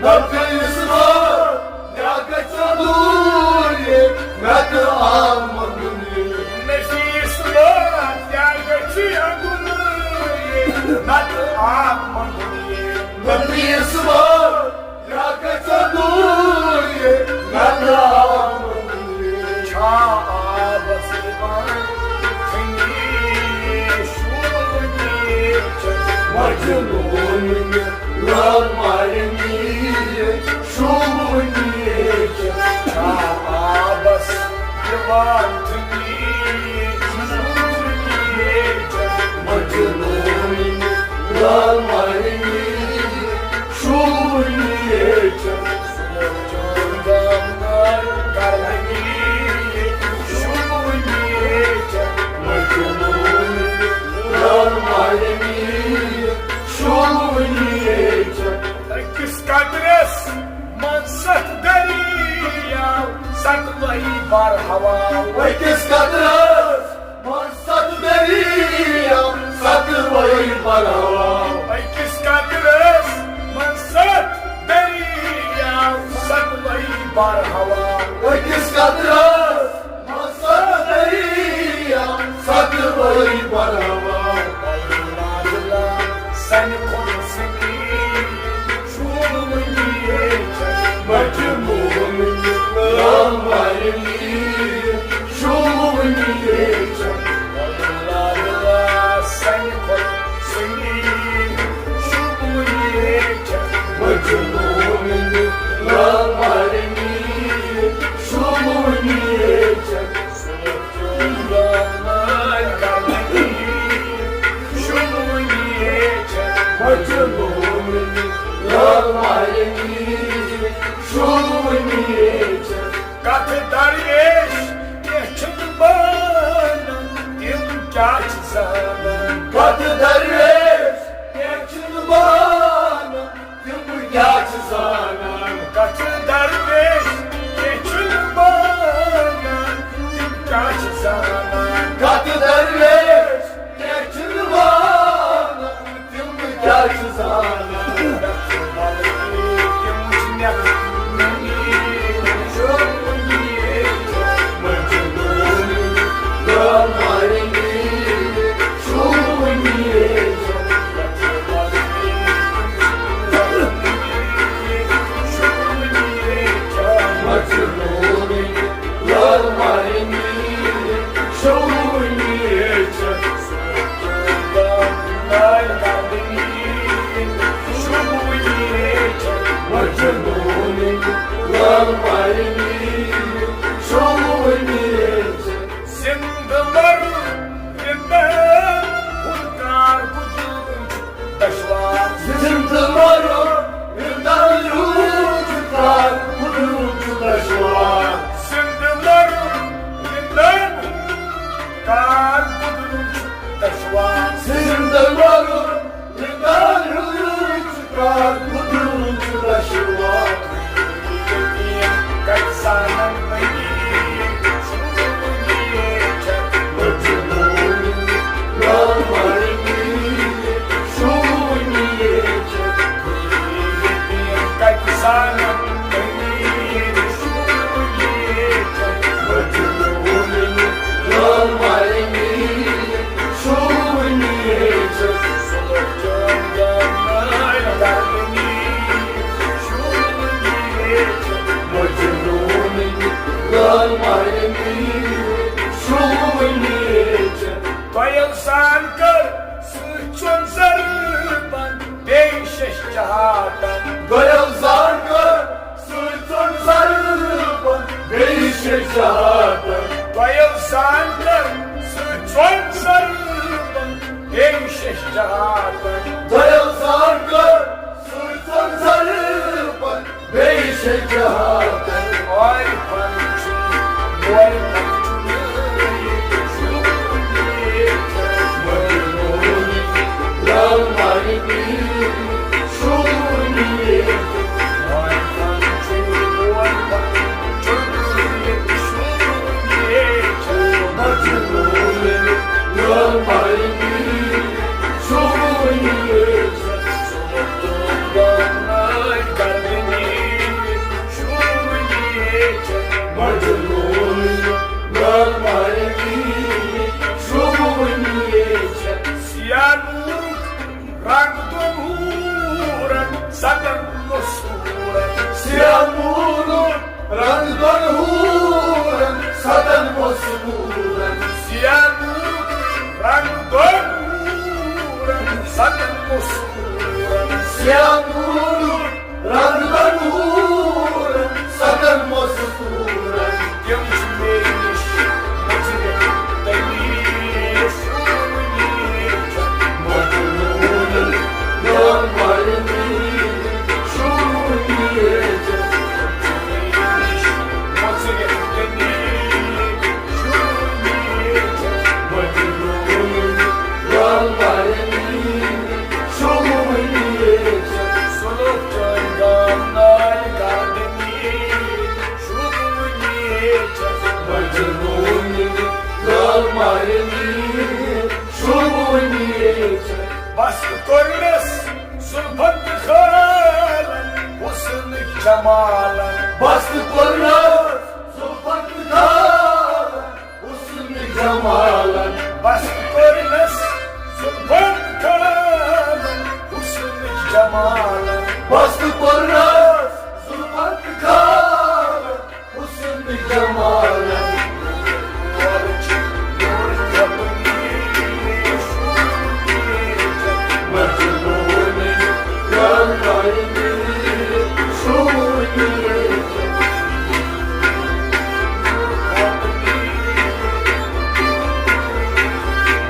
نفیس ما، کیا گژھِ دوٗر یہِ، مےٚ تہٕ آو منگنہِ۔ نفیس ما، کیا گژھِ دوٗر یہِ، مےٚ تہٕ آو منگنہِ۔ نفیس ما، کیا گژھِ دوٗر یہِ، مےٚ تہٕ آو منگنہِ۔ چھا آبس منٛز تھٔنی شوٗبنہِ چھَس مجنوٗن لال مارنی، شوٗبنہِ چھَس۔ چھا آبس یِوان تھٔنی شوٗبنہِ چھَس مجنوٗن لال مارنی، شوٗبنہِ چھَس۔ أکِس قطرس منٛز ستھ دٔریاو، ستوَے بر ہوا۔ أکِس قطرس منٛز ستھ دٔریاو، ستوَے بر ہوا۔ أکِس قطرس منٛز ستھ دٔریاو، ستوَے بر ہوا۔ أکِس قطرس منٛز ستھ دٔریاو، ستوَے بر ہوا۔ سنہِ کھۄتہٕ سنی شوٗبوٕنی چھَس مجنوٗن لال مارنی، شوٗبوٕنی چھَس۔ سنہِ کھۄتہٕ سنی شوٗبوٕنی چھَس مجنوٗن لال مارنی، شوٗبوٕنی چھَس۔ کتھ درویش کینٛہہ چھِنہٕ مانان، تِم کیٛاہ چھِ زانان؟ کتھ درویش کینٛہہ چھِنہٕ مانان، تِم کیٛاہ چھِ زانان؟ کتھ درویش کینٛہہ چھِنہٕ مانان، تِم کیٛاہ چھِ زانان؟ کتھ درویش کینٛہہ چھِنہٕ مانان، تِم کیٛاہ چھِ زانان؟ تِم چھِ مےٚ زندٕ مرُن رِندَن ہُنٛد کار گُزرُن چھُ دشوار۔ زندٕ مرُن رِندَن ہُنٛد کار گُزرُن چھُ دشوار۔ زندٕ مرُن رِندَن ہُنٛد کار گُزرُن چھُ دشوار۔ زندٕ مرُن رِندَن ہُنٛد کار گُزرُن چھُ دشوار۔ کَتہِ زانَن وۄنۍ تۄہہِ زان کٔر سۭتۍ ژۄن ضربن بیٚیہِ شیٚش جہاتن۔ دۄیو زان کٔر سۭتۍ ژۄن ضربن بیٚیہِ شیٚش جہاتن۔ دۄیو زان کٔر سۭتۍ ژۄن ضربن بیٚیہِ شیٚش جہاتن۔ دۄیو زان کٔر سۭتۍ ژۄن ضربن بیٚیہِ شیٚش جہاتن۔ عارفن چھُ، عارفن چھُ مجنون لال مارنی، شوٗبوٕنی عارفن چھُ، عارفن چھُ مجنون لال مارنی، شوٗبوٕنی کیا نور، رنگ نور، سکن مستورن۔ تم چھ مے نش مجرم تلی شونی۔ مجنون، جان مارنی، شونی۔ مجرم تلی شونی۔ مجنون، جان مارنی، شونی۔ سلوک چٲنۍ گام نالۍ گردنی، شونی۔ مجنون، جان مارنی، شونی۔ بس کوٚرنس زلفن تہٕ خالن، حسنٕکۍ جمالن۔ بس کوٚرنس زلفن تہٕ خالن، حسنٕکۍ جمالن۔ بس کوٚرنس زلفن تہٕ خالن، حسنٕکۍ جمالن۔ بس کوٚرنس زلفن تہٕ خالن، حسن جمال۔ مجنون، جان مارنی، شونی۔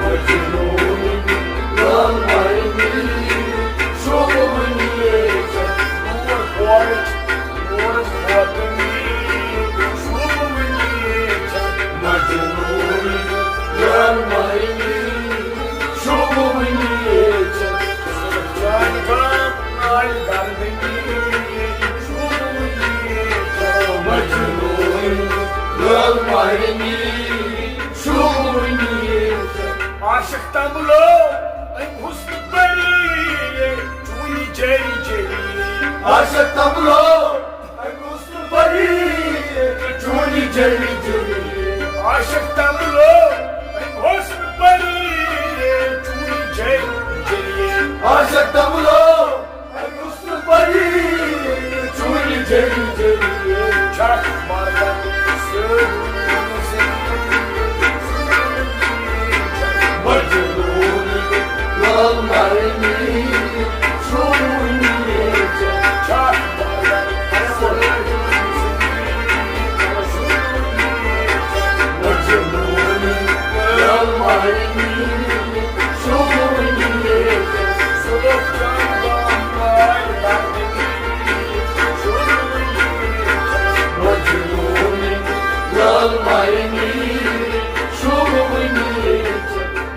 مجنون، جان مارنی، شونی۔ مجنون، جان مارنی، شونی۔ جان گام نالۍ گردنی، شونی۔ مجنون، جان مارنی، شونی۔ عاشق تملو أمۍ حسن پری، چونی جری جری۔ عاشق تملو أمۍ حسن پری، چونی جری جری۔ عاشق تملو أمۍ حسن پری، چونی جری جری۔ عاشق تملو أمۍ حسن پری، چونی جری جری۔ چھکھ مردن سۭتۍ مجنون، لال مارنی، شونی۔ چھکھ مردن سۭتۍ مجنون، لال مارنی، شونی۔ مجنون، لال مارنی، شونی۔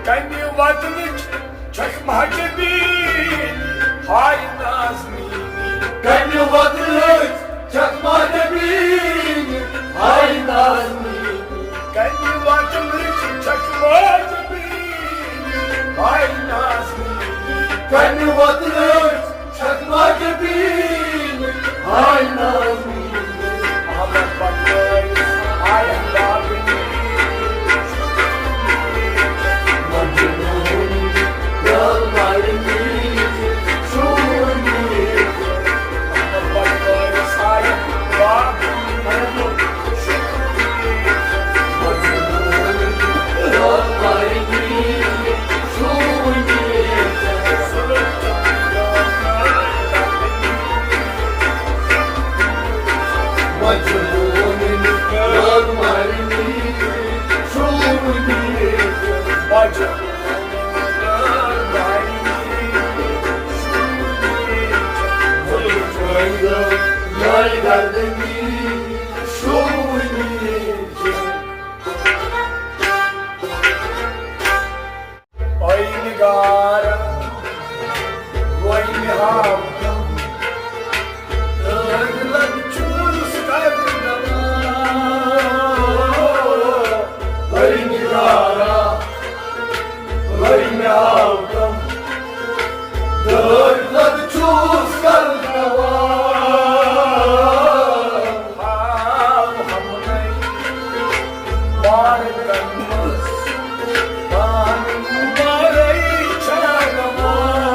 کمہِ وطنٕچ چھکھ مہجبین، ہاے نازنین۔ کمہِ وطنٕچ چھکھ مہجبین، ہاے نازنین۔ کمہِ وطنٕچ چھکھ مہجبین، ہاے نازنین۔ کمہِ وطنٕچ چھکھ مہجبین، ہاے نازنین۔ احمد بخش، آیت باغنی، مجنون، لال مارنی، شونی۔ احمد بخش، آیت باغنی۔ اے نگارا، وۄنۍ ہاو تم، تہٕ لگ چوٗلس کرناوان۔ اے نگارا، وۄنۍ ہاو تم، تہٕ لگ چوٗلس کرناوان۔ ہاو ہمنے مارکن منٛز پانہٕ مارے چھا گمان۔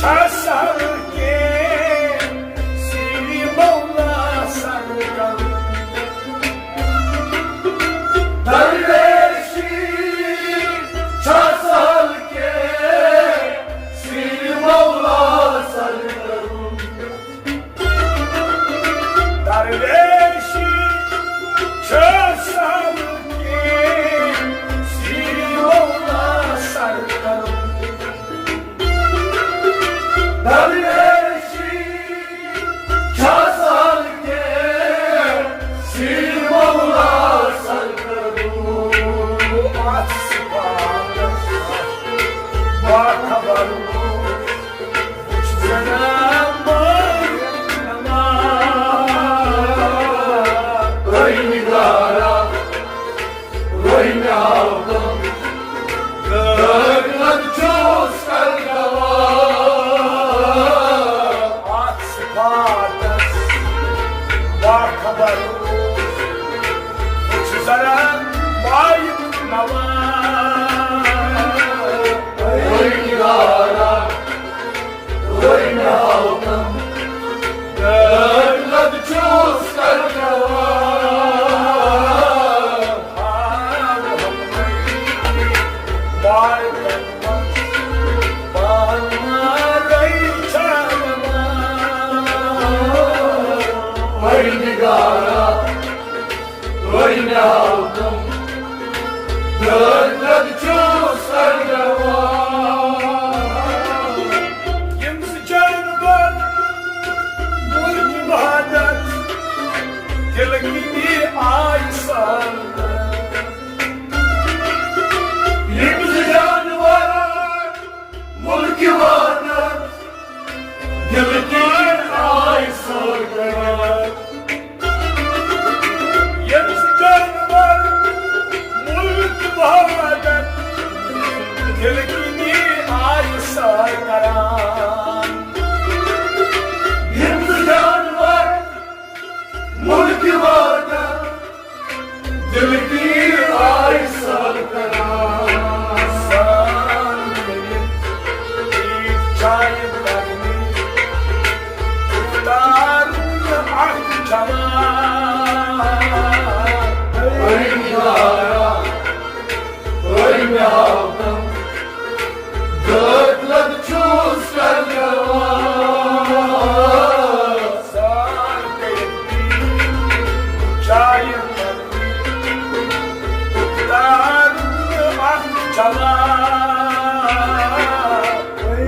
اصل کے سری مولا سرکار۔ درویشی چھا سہل کے سری مولا سرکار۔ درویشی چھا سہل کے سری مولا سرکار۔ درویشی چھا سہل کے سری مولا سرکار۔ اتھ صفاتس باخبر وُچھ ذرا مٲلِک نواز۔ اے نگارا، وۄنۍ مےٚ ہاو تِم۔ غٲبت چھُس کر گواہ۔ اتھ صفاتس باخبر وُچھ ذرا مٲلِک نواز۔ اے نگارا، وۄنۍ مےٚ ہاو تِم۔ غٲبت چھُس کر گواہ۔ وۄنۍ نگارا، وۄنۍ مےٚ ہاو تِم۔ غٲبت چھُس کر گواہ۔ یِم زٕ جانور مُلکِ وحدت دِلہٕ کِنی آیہِ سرکار۔ یِم زٕ جانور مُلکِ وحدت دِلہٕ کِنی آیہِ سرکار۔ یِم زٕ جانور مُلکِ وحدت دِلہٕ کِنی آیہِ سرکار۔ یِم زٕ جانور مُلکِ وحدت دِلہٕ کِنی آیہِ سرکار۔ سان کٔرِتھ عیٖد چایہِ پرنہِ اِفطارُک اکھ جمال۔ اے نگارا، اے مےٚ ہاو تِم۔ غٲبت چھُس کر گواہ۔ سان کٔرِتھ عیٖد چایہِ پرنہِ اِفطارُک اکھ جمال۔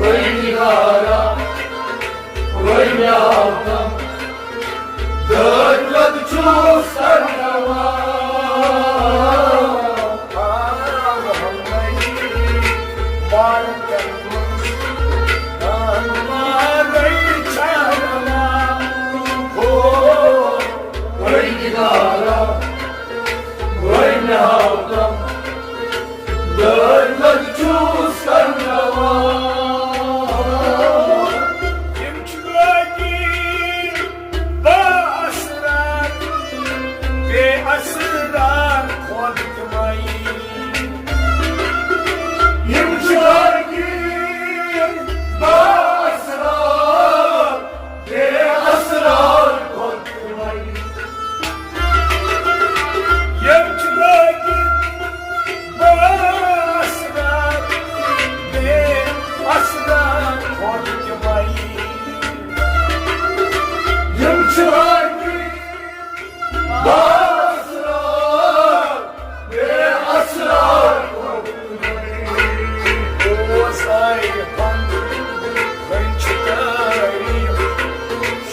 اے نگارا، وۄنۍ مےٚ ہاو تِم۔ غٲبت چھُس کر گواہ۔ اے نگارا، وۄنۍ مےٚ ہاو تِم۔ غٲبت چھُس کر گواہ۔ یِم چھِ غٲبی با اسرار، بے اسرار خۄد تِمے۔ یِم چھِ غٲبی با اسرار، بے اسرار خۄد تِمے۔ یِم چھِ لٲگِتھ با اسرار، بے اسرار خۄد تِمے۔ یِم چھِ لٲگِتھ با اسرار، بے اسرار خۄد تِمے۔ بوز اے پنُن وۄنۍ چھِ تعریٖف،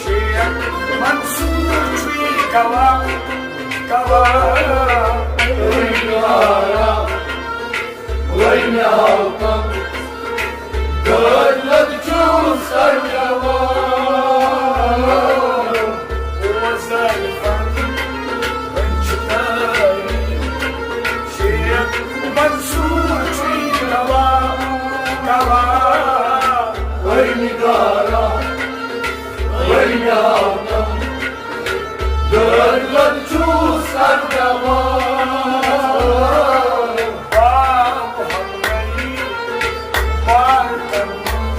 شیخ منصور چھُے گواہ، گواہ۔ وۄنۍ آو تَم، غٲبت چھُس کر گواہ۔ بوز اے پنُن وۄنۍ چھِ تعریٖف، شیخ منصور چھُے گواہ، گواہ۔ اے نگارا، اے نگارا، غٲبت چھُس کر گواہ۔ باب ہمراہی بار کرنُک،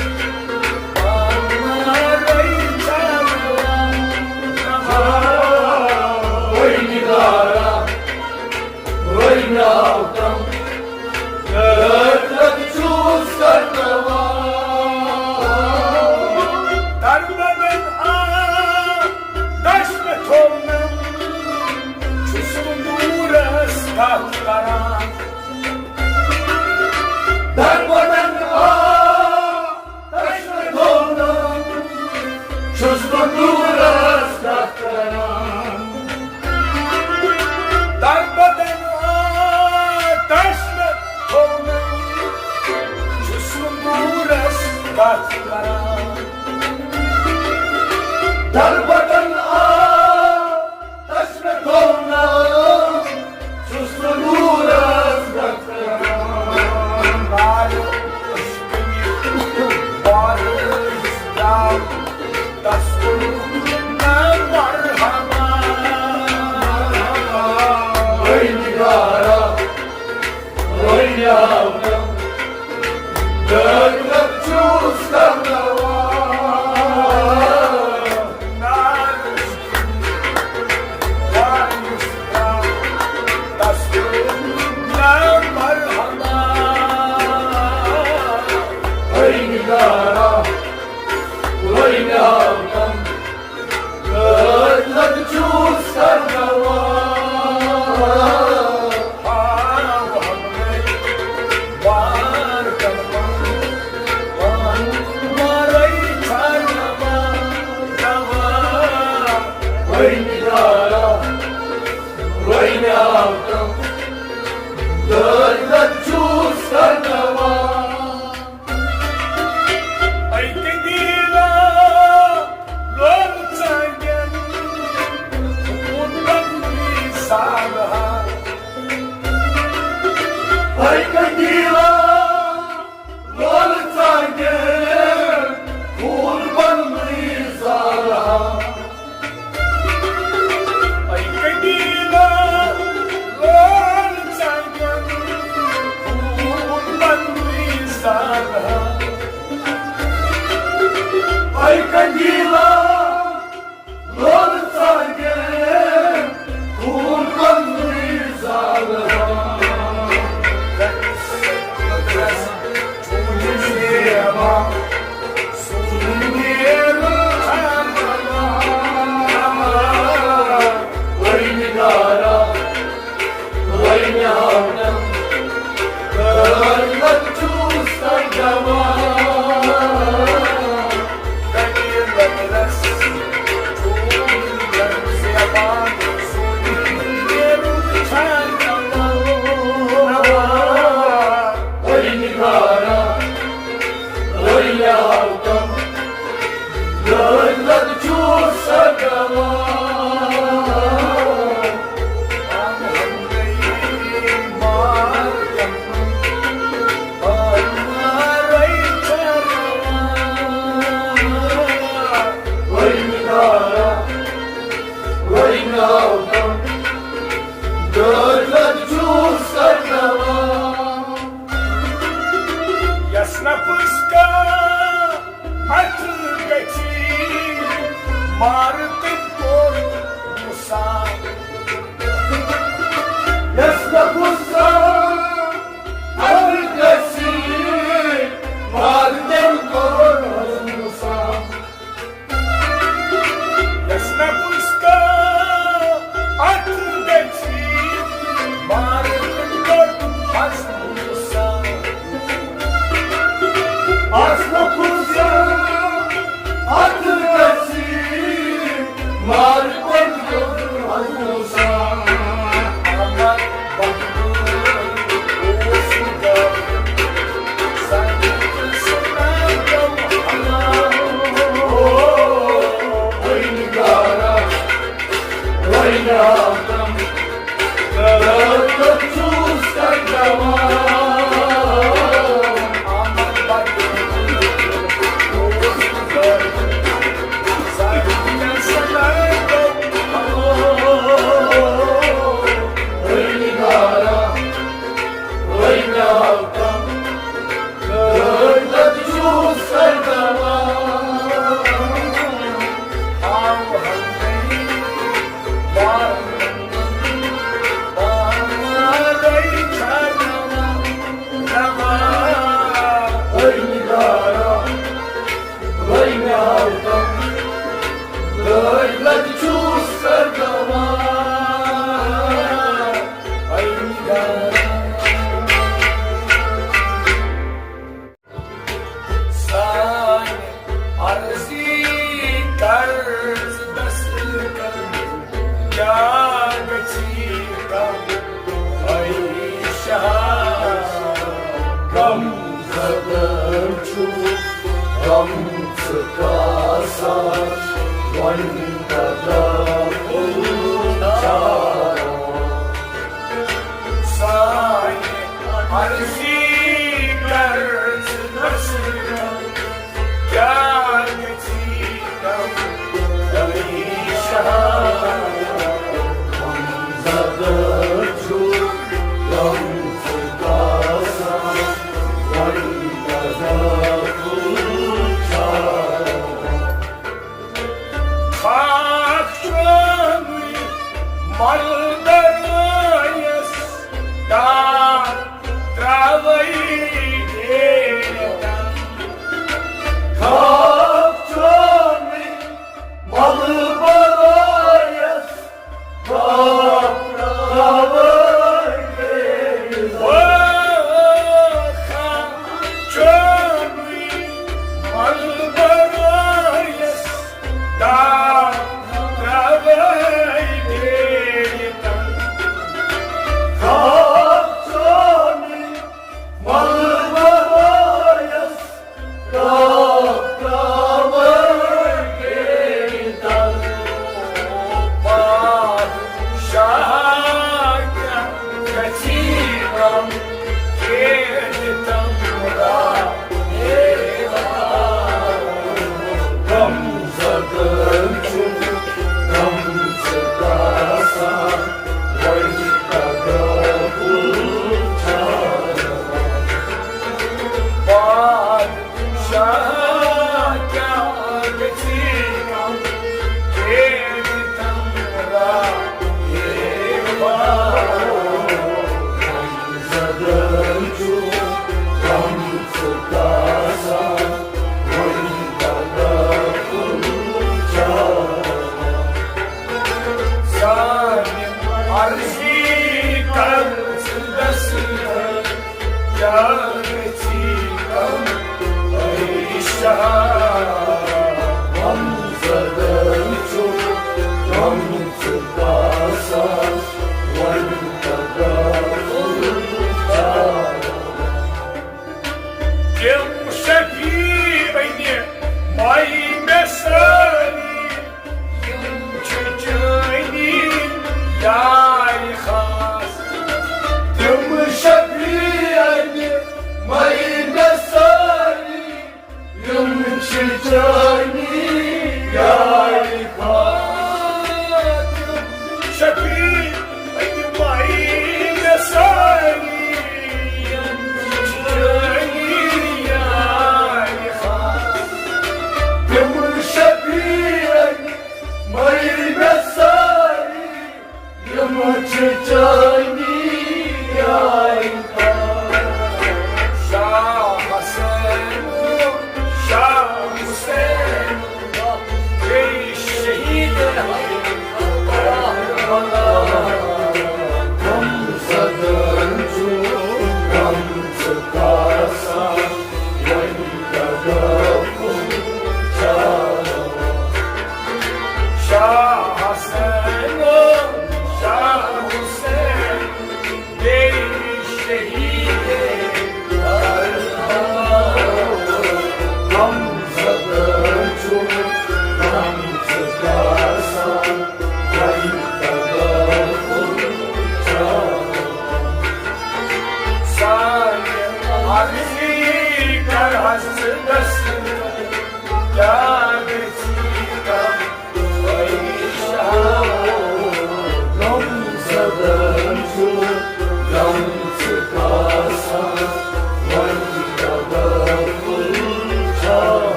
دربتن آ تسمہ گونا سست نورس گتران بار عشق بار اسلام تسکن مرحبا۔ اے نگارا، اے نگارا، دٲخلہٕ چھُس کرناوان۔ اے نگارا، اے نگارا، دٲخلہٕ چھُس کرناوان۔ وۄنۍ نارا، وۄنۍ آو تم، دٲدۍ لد چھُس کرناوان۔ اے قندیلا، لول ژانگٮ۪ن، خوٗن بنٛگلہِ زالہٕ ہا۔ اے قندیلا، لول ژانگٮ۪ن، خوٗن بنٛگلہِ زالہٕ ہا۔ اے قندیلا، لول ژانگٮ۪ن، خوٗن بنٛگلہِ زالہٕ ہا۔ اے قندیلا، لول ژانگٮ۪ن، خوٗن بنٛگلہِ زالہٕ ہا۔ یس نفس کا اتھ گژھی مار تٔمۍ کوٚر موسیٰ۔ یس نفس کا اتھ گژھی مار تٔمۍ کوٚر موسیٰ۔ یس نفس کا اتھ گژھی مار تٔمۍ کوٚر حض موسیٰ۔ اس نفس کا اتھ گژھی ژٕ کاسان وۄنۍ تداوُل چارو۔ سانہِ عرضی کر ژٕ نصیب، کیٛاہ گژھی کم؟ علی شاہ زدہ چھُ غم ژٕ کاسان وۄنۍ تداوُل چارو۔ خاک چومٕے ملدرٲیِس، داغ ترٛاوَے ڈیرِ تل۔ خاک چومٕے ملدرٲیِس، داغ ترٛاوَے ڈیرِ تل۔ او خاک چومٕے ملدرٲیِس، داغ ترٛاوَے ڈیرِ تل۔ خاک چومٕے ملدرٲیِس، داغ ترٛاوَے ڈیرِ تل۔ بادشاہ کیٛاہ گژھی غم، کیٛاہ تم را غم زدہ چھُ، غم ژٕ کاسان وۄنۍ تداوُل چارو۔ بادشاہ کیٛاہ گژھی غم، کیٛاہ تم را غم زدہ چھُ، غم ژٕ کاسان وۄنۍ تداوُل چارو۔ سانہِ عرضی کر ژٕ دستگیر، کیٛاہ گژھی کم؟ علی شاہ غم زدہ چھُ، غم ژٕ کاسان وۄنۍ تداوُل چارو۔ تِم شفیع أنہِ مے مےٚ سٲری، یِم چھِ چٲنی یارِ خاص۔ تِم شفیع أنہِ مے مےٚ سٲری، یِم چھِ چٲنی یارِ خاص۔ شفیع أنہِ مے مےٚ سٲری، یِم چھِ چٲنی یارِ خاص۔ تِم شفیع أنہِ مے مےٚ سٲری، یِم چھِ چٲنی یارِ خاص۔ شاہ حسین، شاہ حسین، بیٚیہِ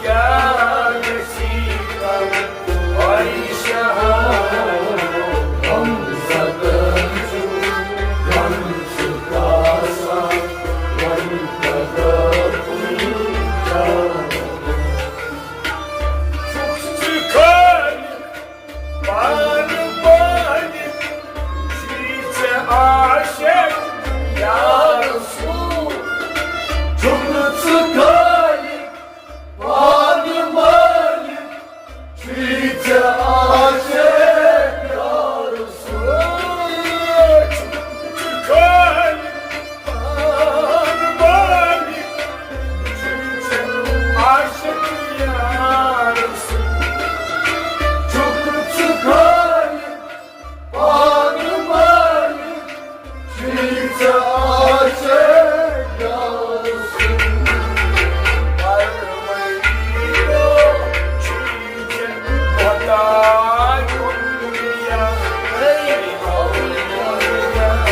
کیٛاہ گژھی کم؟ عایشہ، غم زدہ چھُ، غم چھُ کاسان، وۄنۍ کَرٕ بہٕ کُنہِ جایہِ۔ چھُکھ ژٕ خٲلی پانہٕ مٲلِک، چھُے ژےٚ عاشق یا رسول۔ چھُکھ نہٕ ژٕ خٲلی پانہٕ مٲلِک، چھُے ژےٚ عاشق یا رسول۔ چھُکھ ژٕ خٲلی پانہٕ مٲلِک، چھُے ژےٚ عاشق یا رسول۔ چھُکھ ژٕ خٲلی پانہٕ مٲلِک، چھُے ژےٚ عاشق یا رسول۔ پروردگار چھُے ژےٚ خۄداے اولیاء، اے اولیاء۔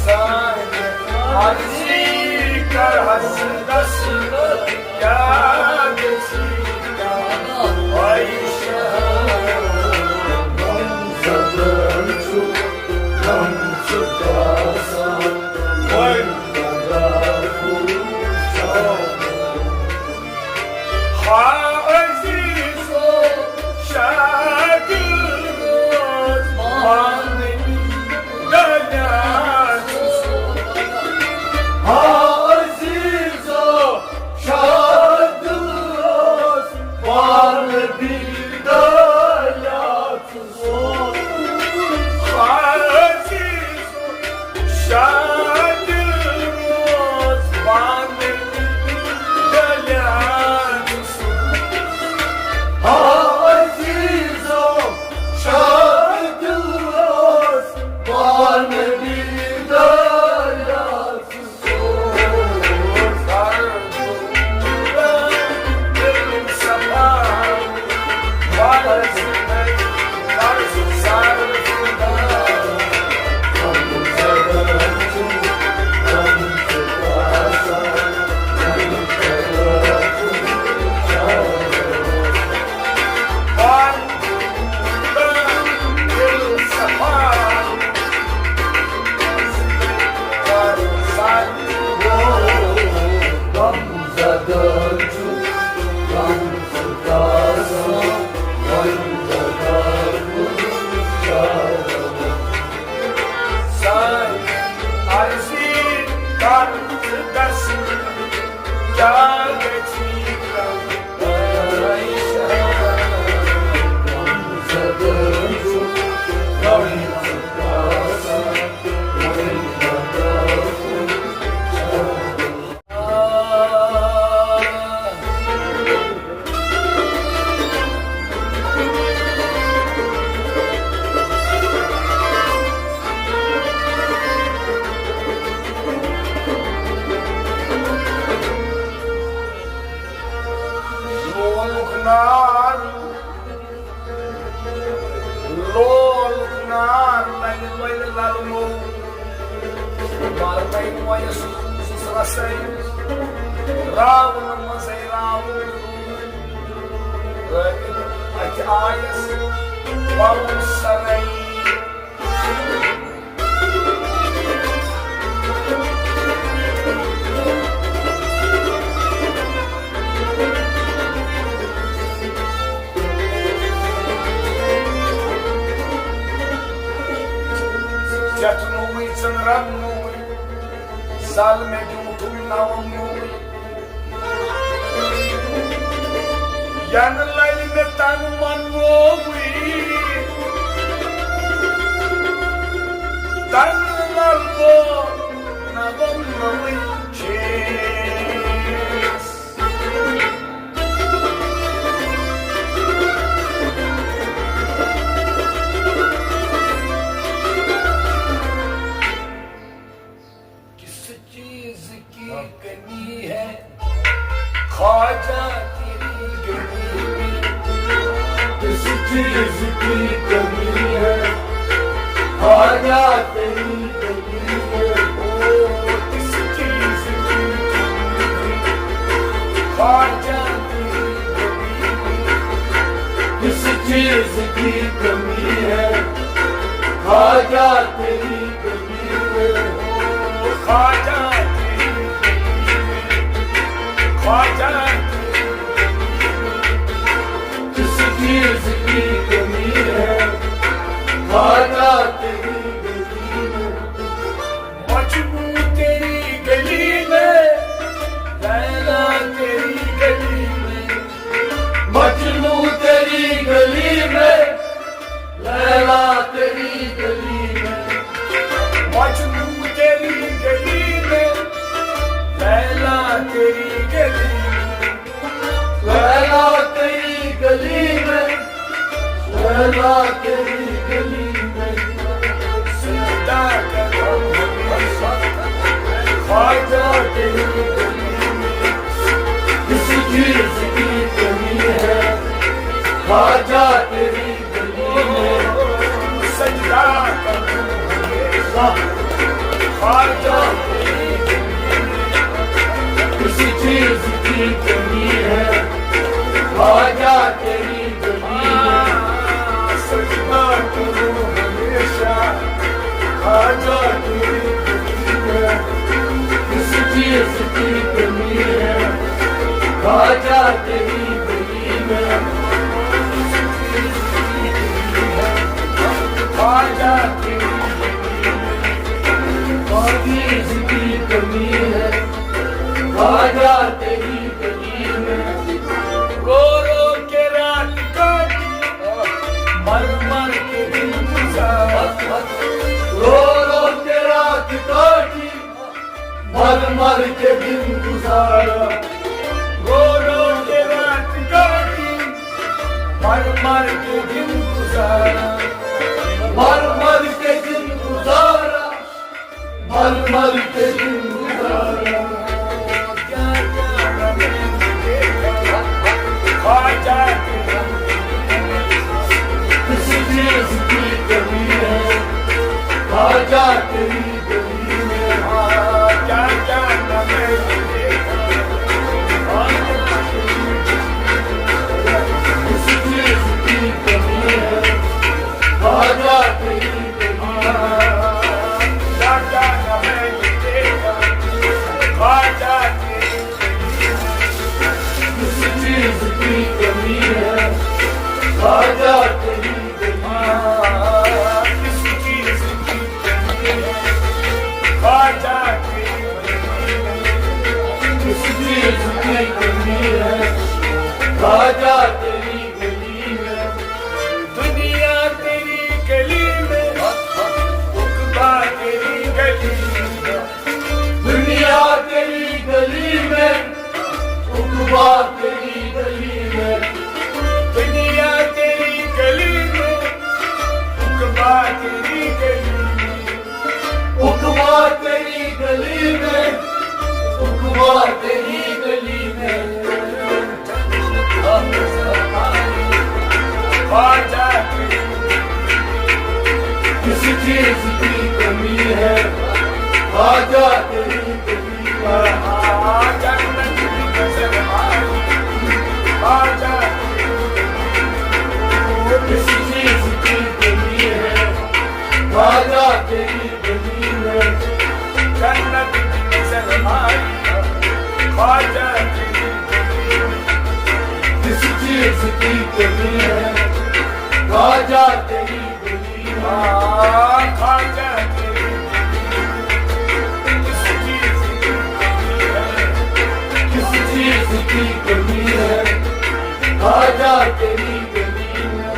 سانہِ عرضی کر حسرتس، یاد چھی کانٛہہ عایشہ۔ غم زدہ چھُ، غم چھُ کاسان، وۄنۍ کَرٕ بہٕ کُنہِ جایہِ۔ ہا عزیزو، شاگرد روز پانہٕ ؤنۍ دٔلیاژٕ سوز۔ ہا عزیزو، شاگرد روز پانہٕ ؤنۍ دٔلیاژٕ سوز۔ ہا عزیزو، شاگرد روز پانہٕ ؤنۍ دٔلیاژٕ سوز۔ ہا عزیزو، شاگرد روز پانہٕ ؤنۍ دٔلیاژٕ سوز۔ سانہِ عرضی کر ژٕ دست، کیٛاہ گژھی کم؟ لولُک نار، لولُک نار لَلہِ لَلہِ لَلمو۔ مَرنَے مویَس روٗزُس رَسَے، راوُن منٛزَے راوُن۔ رٲوِتھ اَتھِ آیَس پَرُن سَرَے۔ ژٮ۪تھ نوٚوُے ژٔنٛدرَن نوٚوُے، زَل مےٚ بیوٗٹھُے نَوَم نوٚوُے۔ ینہٕ لَلہِ مےٚ تَن مَن نوٚوُے، تَن لَل گوٚو نَوَم نوٚوُے۔ چھے کس چیز کی کمی ہے؟ خواجہ تیری گلی میں۔ او، کس چیز کی کمی ہے؟ خواجہ تیری گلی میں۔ کس چیز کی کمی ہے؟ خواجہ تیری گلی میں۔ او، خواجہ تیری گلی میں۔ خواجہ تیری گلی میں۔ کس چیز کی کمی ہے؟ خواجہ تیری گلی میں۔ مجنو تیری گلی میں، لیلا تیری گلی میں۔ مجنو تیری گلی میں، لیلا تیری گلی میں۔ مجنو تیری گلی میں، لیلا تیری گلی میں۔ لیلا تیری گلی میں، لیلا تیری گلی میں۔ سجدہ کرو ہمیشہ، خواجہ تیری گلی میں۔ کس چیز کی کمی ہے؟ خواجہ تیری گلی میں۔ سجدہ کرو ہمیشہ، خواجہ تیری گلی میں۔ کس چیز کی کمی ہے؟ خواجہ تیری گلی میں۔ سجدہ کرو ہمیشہ، خواجہ تیری گلی میں۔ کس چیز کی کمی ہے؟ خواجہ تیری گلی میں۔ خواجہ تیری گلی میں۔ کس چیز کی کمی ہے؟ خواجہ تیری گلی میں۔ رو رو کے رات کاٹی، مر مر کے دن گزارا۔ رو رو کے رات کاٹی، مر مر کے دن گزارا۔ رو رو کے رات کاٹی، مر مر کے دن گزارا۔ مر مر کے دن گزارا، مر مر کے دن گزارا۔ کیا کیا نہ میں نے دیکھا، خواجہ تیری گلی میں۔ کس چیز کی کمی ہے؟ خواجہ تیری گلی میں۔ کیا کیا نہ میں نے دیکھا، خواجہ تیری گلی میں۔ کس چیز کی کمی ہے؟ خواجہ تیری گلی میں۔ خواجہ تیری گلی میں۔ کس چیز کی کمی ہے؟ خواجہ تیری گلی میں۔ کس چیز کی کمی ہے؟ خواجہ تیری گلی میں۔ کس چیز کی کمی ہے؟ خواجہ تیری گلی میں۔ دنیا تیری گلی میں، عقبیٰ تیری گلی میں۔ دنیا تیری گلی میں، عقبیٰ تیری گلی میں۔ دنیا تیری گلی میں، عقبیٰ تیری گلی میں۔ عقبیٰ تیری گلی میں، عقبیٰ تیری گلی میں۔ خواجہ تیری، کس چیز کی کمی ہے؟ خواجہ تیری گلی میں۔ جنت بھی نظر آئی، خواجہ تیری، کس چیز کی کمی ہے؟ خواجہ تیری گلی میں۔ جنت بھی نظر آئی، خواجہ تیری گلی میں۔ کس چیز کی کمی ہے؟ خواجہ تیری گلی میں۔ خواجہ تیری گلی میں۔ کس چیز کی کمی ہے؟ کس چیز کی کمی ہے؟ خواجہ تیری گلی میں۔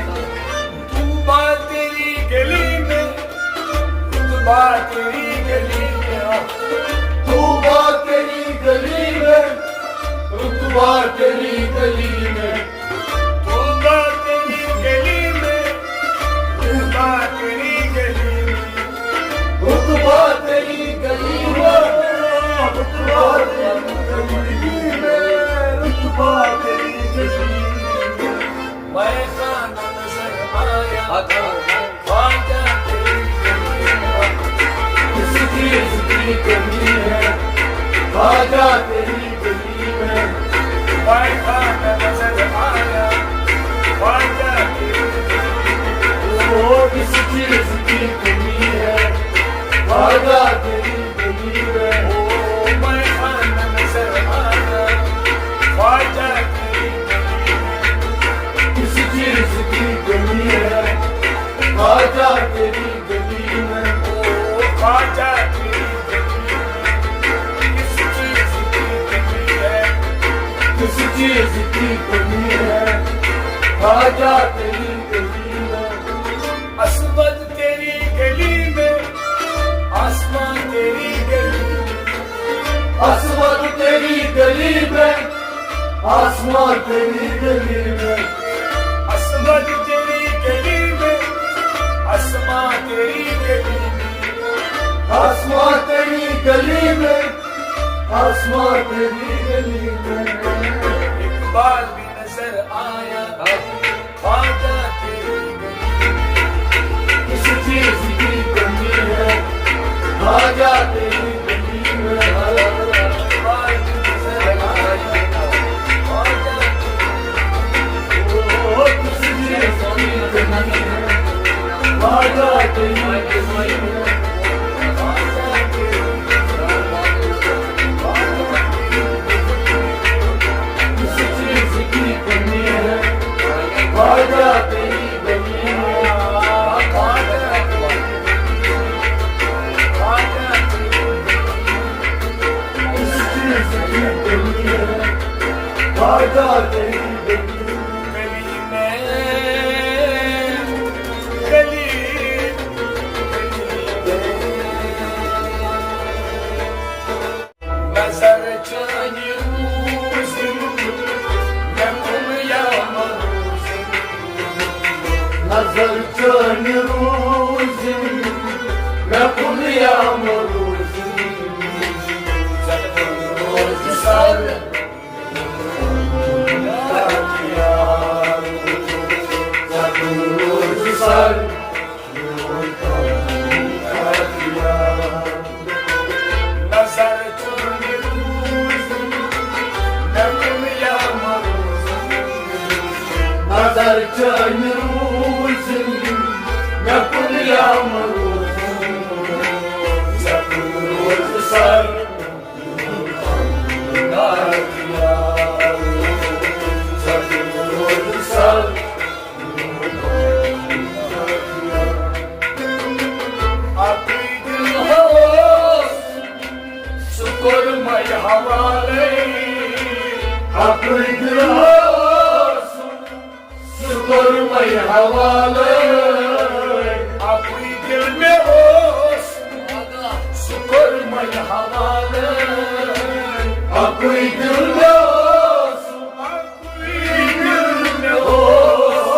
طوبیٰ تیری گلی میں، رتبہ تیری گلی میں۔ طوبیٰ تیری گلی میں، رتبہ تیری گلی میں۔ طوبیٰ تیری گلی میں، رتبہ تیری گلی میں۔ رتبہ تیری گلی میں، رتبہ تیری گلی میں، رتبہ تیری گلی میں خواجہ نظر آیا، خواجہ تیری گلی میں۔ او، کس چیز کی کمی ہے خواجہ تیری گلی میں؟ او، میں خواجہ نظر آیا، خواجہ تیری گلی میں۔ کس چیز کی کمی ہے خواجہ تیری گلی میں؟ او، خواجہ تیری گلی میں کس چیز کی کمی ہے؟ کس چیز کی کمی ہے خواجہ تیری گلی میں؟ اسود تیری گلی میں، آسمان تیری گلی میں۔ اسود تیری گلی میں، آسمان تیری گلی میں۔ اسود تیری گلی میں، آسمان تیری گلی میں۔ آسمان تیری گلی میں، آسمان تیری گلی میں۔ ایک بار بھی نظر آیا خواجہ تیری گلی میں۔ کس چیز کی کمی ہے خواجہ تیری گلی میں؟ او، کس چیز کی کمی ہے خواجہ تیری گلی میں؟ کس چیز کی کمی ہے خواجہ تیری گلی میں؟ کس چیز کی کمی ہے خواجہ تیری گلی میں؟ گلی میں، گلی میں۔ نظر چٲنۍ روٗزِن مےٚ کُن یا مہ روٗزِن۔ نظر چٲنۍ روٗزِن مےٚ کُن یا مہ روٗزِن۔ ژےٚ کُن روزِ سر۔ نظر چٲنۍ روٗزِن مےٚ کُن یا مہ روٗزِن۔ نظر چٲنۍ روٗزِن مےٚ کُن یا مہ روٗزِن۔ ژےٚ کُن روزِ سر۔ اَکُے دِل اوس، سُہ کوٚر مےٚ حوالَے۔ اَکُے دِل اوس، سُہ کوٚر مےٚ حوالَے۔ اَکُے دِل مےٚ اوس، سُہ کوٚر مےٚ حوالَے۔ اَکُے دِل مےٚ اوس، اَکُے دِل مےٚ اوس،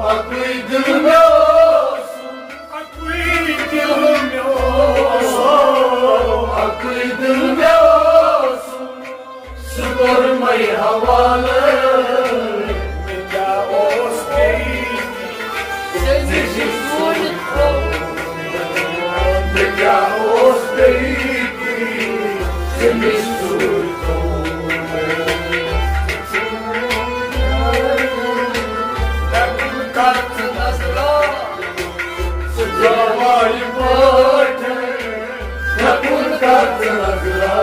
اَکُے دِل مےٚ اوس، اَکُے دِل مےٚ اوس، اَکُے دِل مےٚ اوس۔ سُہ کوٚر مےٚ حوالہٕ۔ مےٚ کیٛاہ اوس بیٚیہِ ژےٚ نِش سوٗزِتھ تھوٚومُت؟ مےٚ کیٛاہ اوس بیٚیہِ ژےٚ نِش سوٗزِتھ تھوٚومُت؟ مےٚ کُن کر ژٕ نظرا۔ سُہ جوابی پٲٹھۍ مےٚ کُن کر ژٕ نظرا۔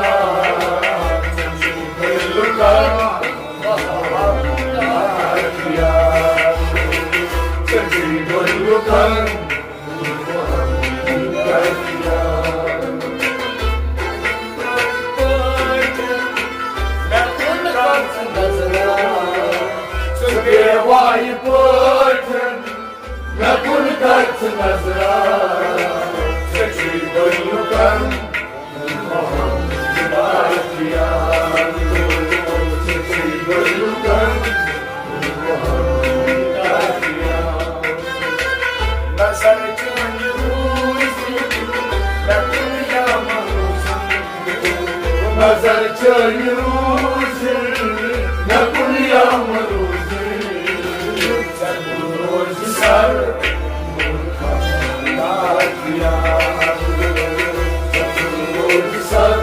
ژےٚ چھُے بٔلۍ لُکن محبت یار۔ ژےٚ چھُے بٔلۍ لُکن محبت یار۔ مےٚ کُن کر ژٕ نظرا۔ ژٕ بیوایہِ پٲٹھۍ مےٚ کُن کر ژٕ نظرا، ژےٚ چھُے بٔلۍ لُکن محبت یار۔ ژےٚ چھُے بٔلۍ لُکن محبت یار۔ نظر چٲنۍ روٗزِن مےٚ کُن یا مہ روٗزِن۔ نظر چٲنۍ روٗزِن مےٚ کُن یا مہ روٗزِن۔ ژےٚ کُن روزِ سر۔ ژےٚ کُن روزِ سر۔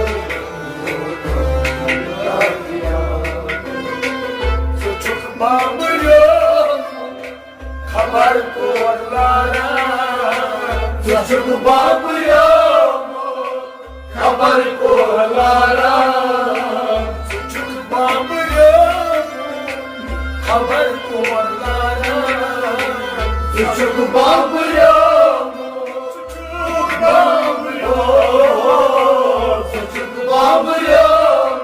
خبر کون لاران۔ ژٕ چھُکھ بابریومُت، ژٕ چھُکھ بابریومُت، ژٕ چھُکھ بابریومُت،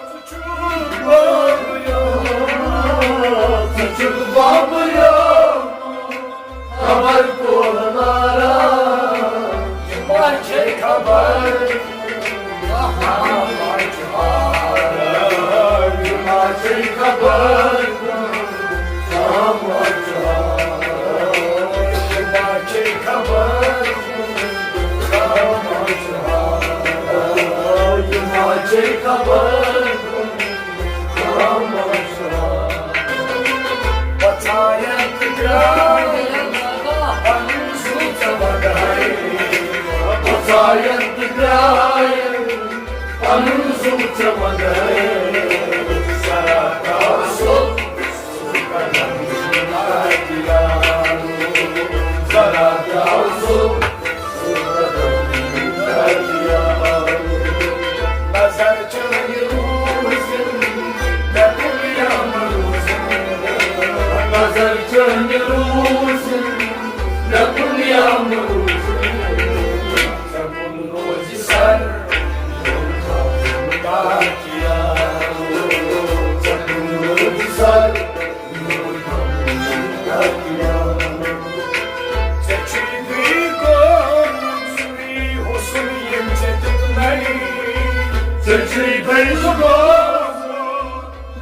ژٕ چھُکھ بابریومُت، ژٕ چھُکھ بابریومُت۔ خبر کون لاران، یہِ ما چھے خبر، یہِ ما چھے خبر، یہِ ما چھے خبر، یہِ ما چھے خبر۔ پژھاین تہٕ درٛاین، پنُن زُو ژےٚ ودہَے۔ پژھاین تہٕ درٛاین، پنُن زُو ژےٚ ودہَے۔ ذرا درٛاو سُہ، سُہ قدم، ذرا درٛاو سُہ۔ نظر چٲنۍ روٗزِن، مےٚ کُن یا مہٕ روٗزِن۔ نظر چٲنۍ روٗزِن، مےٚ کُن یا مہٕ روٗزِن۔ ژےٚ کُن روزِ سر، ژےٚ کُن روزِ سر۔ ژےٚ چھُے بیٚیہِ گوٚمُت سُے حُسن ییٚمۍ ژےٚ دیُتنَے۔ ژےٚ چھُے بیٚیہِ گوٚمُت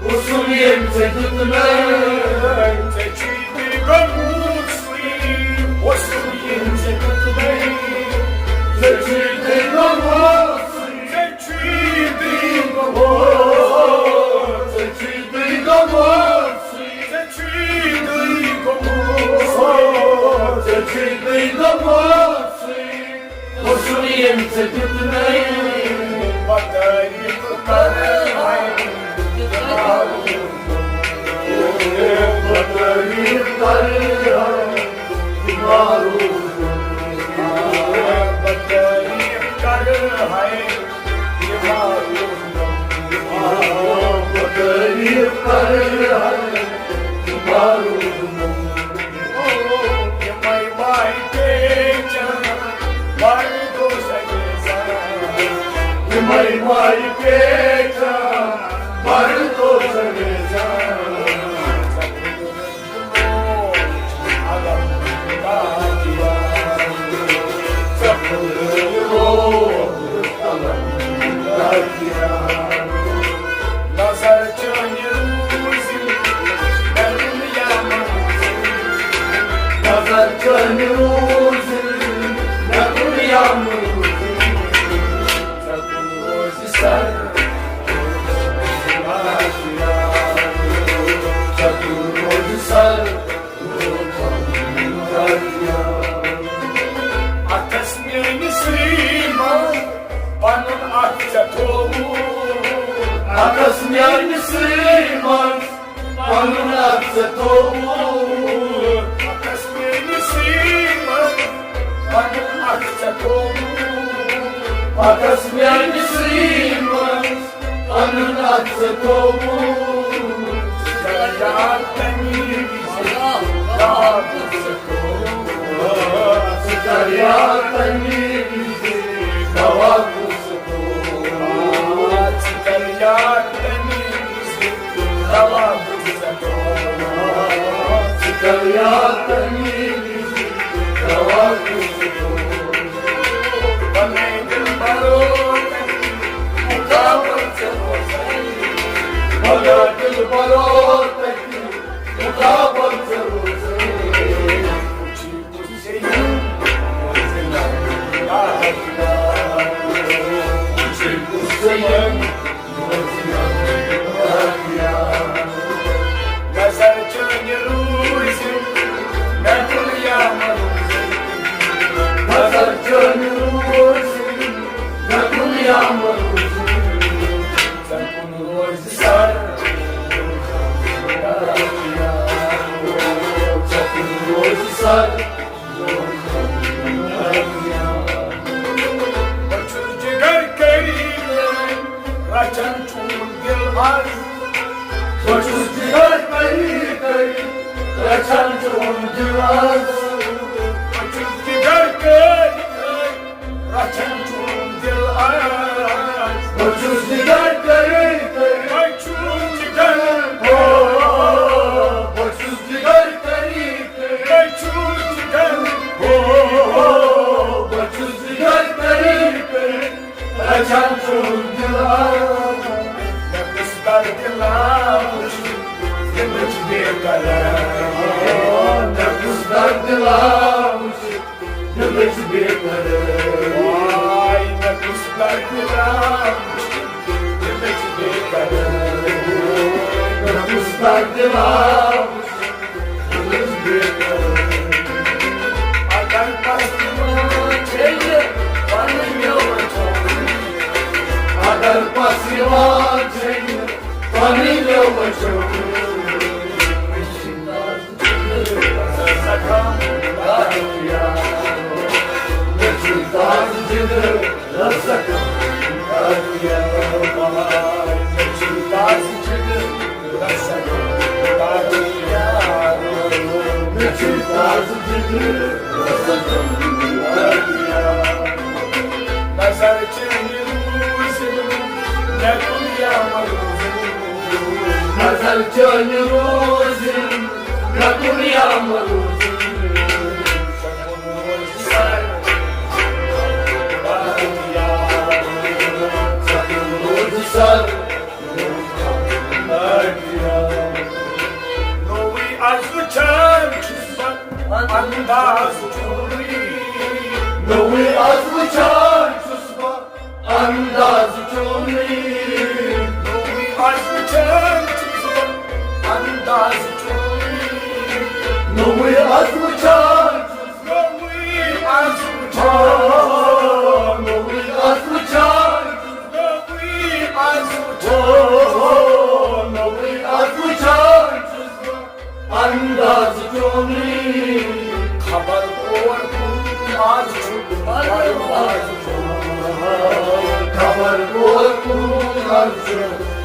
حُسن ییٚمۍ ژےٚ دیُتنَے۔ ژےٚ چھُے بیٚیہِ گوٚمُت سُے حُسن ییٚمۍ ژےٚ دیُتنَے۔ ژےٚ چھُے بیٚیہِ گوٚمُت سُے۔ ژےٚ چھُے بیٚیہِ گوٚمُت۔ ژےٚ چھُے بیٚیہِ گوٚمُت۔ ژےٚ چھُے دٕے گوٚمُت۔ ژےٚ چھُے دٕے گوٚمُت۔ حُسن ییٚمۍ ژےٚ دیُتنَے۔ بہٕ تعریٖف کرٕ ہاے۔ بہٕ تعریٖف کرٕ ہاے۔ بہٕ تعریٖف کرٕ ہاے۔ نظر چٲنۍ روٗزِن، مےٚ کُن یا مہٕ روٗزِن۔ نظر چٲنۍ روٗزِن، مےٚ کُن یا مہٕ روٗزِن۔ ژےٚ کُن روزِ سر، ژےٚ کُن روزِ سر۔ اَتھس میٲنِس سٕے منٛز پنُن اَتھ ژےٚ تھووُتھ۔ اَتھس میٲنِس سٕے منٛز پنُن اَتھ ژےٚ تھووُتھ۔ اَتھس میٲنِس سٕے منٛز پنُن اَتھ ژےٚ تھووُتھ۔ اَتھس میٲنِس سٕے منٛز پنُن اَتھ ژےٚ تھووُتھ۔ ژٕ کر یاد تَمی وِزِ، دوا کُس ژےٚ تھووُتھ۔ ژٕ کر یاد تَمی وِزِ، دوا کُس ژےٚ تھووُتھ۔ ژٕ کر یاد تَمی وِزِ، دوا کُس ژےٚ تھووُتھ۔ ژٕ کر یاد تَمی وِزِ، دوا کُس ژےٚ تھووُتھ۔ بنٲے دِل بروتن، مُقابل ژےٚ روزے۔ بنٲے دِل بروتن، مُقابل ژےٚ روزے۔ وٕچھِو کُس ژےٚ یِم، وٕچھِو کُس ژےٚ یِم۔ نظر چٲنۍ روٗزِن، مےٚ کُن یا مہٕ روٗزِن۔ نظر چٲنۍ روٗزِن، مےٚ کُن یا مہٕ روٗزِن۔ ژےٚ کُن روزِ سر، ژےٚ کُن روزِ سر۔ بہٕ چھُس جگر قریب رچھان چون دل آز۔ بہٕ چھُس جگر قریب رچھان چون دل آز، بہٕ چھُس جگر کٔرۍ کٔرۍ، رچھان چون دل آز۔ بہٕ چھُس جگر کٔرۍ کٔرۍ، بہٕ چھُس جگر، ہو، بہٕ چھُس جگر کٔرۍ کٔرۍ، بہٕ چھُس جگر، ہو، بہٕ چھُس جگر کٔرۍ کٔرۍ۔ رچھان چون دل آز، مےٚ کُس دردِ لا وُچھ، دلٕچ بے قرار۔ مےٚ کُس دردِ لا وُچھ، دلٕچ بے قرار۔ واے، مےٚ کُس دردِ لا وُچھ، دلٕچ بے قرار۔ مےٚ کُس دردِ لا وُچھ، اگر پس یِوان چھیٚیہِ پنٕنیو أچھو، اگر پس یِوان چھیٚیہِ پنٕنیو أچھو، مےٚ چھُ تازٕ جگر۔ نظر چٲنۍ روزِن، مےٚ کُن یا مہ روزِن۔ نظر چٲنۍ روزِن، مےٚ کُن یا مہ روزِن۔ نوٚوُے از وٕچھان چھُس بہٕ انداز چونُے۔ نوٚوُے از وٕچھان چھُس بہٕ انداز چونُے۔ نوٚوُے از وٕچھان چھُس بہٕ انداز چونُے۔ نوٚوُے از وٕچھان چھُس، نوٚوُے از وٕچھان، نوٚوُے از وٕچھان، نوٚوُے از وٕچھان، نوٚوُے از وٕچھان چھُس بہٕ انداز چونُے۔ خبر کور کُن از چھُ پرواز چون۔ خبر کور کُن از چھُ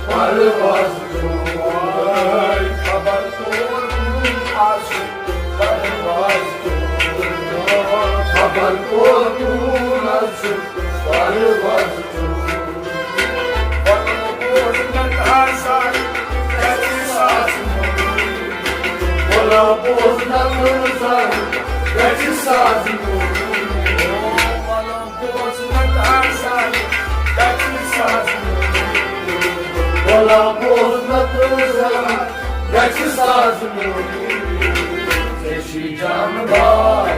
پرواز چون۔ خبر کور کُن از چھُ پرواز چون۔ خبر کور کُن از چھُ پرواز چون۔ وَلہٕ بوز نہ تازٕ گژھِ ساز۔ وَلہٕ بوز نہ تازٕ گژھِ ساز۔ وَلہٕ بوز نہ تازٕ گژھِ ساز۔ وَلہٕ بوز نہ تازٕ گژھِ ساز۔ ژےٚ چھُے جان باز،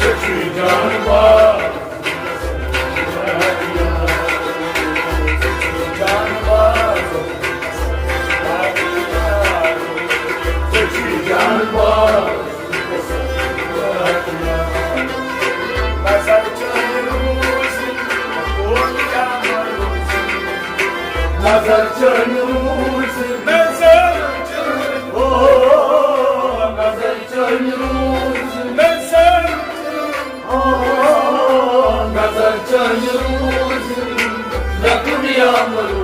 ژےٚ چھُے جان باز، ژےٚ چھُے جان باز، ژےٚ چھُے جان باز۔ نظر چٲنۍ روٗزِن، او کیٛاہ مہ روٗزِن۔ نظر چٲنۍ روٗزِن۔ نظر چٲنۍ۔ او، نظر چٲنۍ روٗزِن۔ نظر۔ او، نظر چٲنۍ روٗزِن۔ مےٚ کُن یا مہ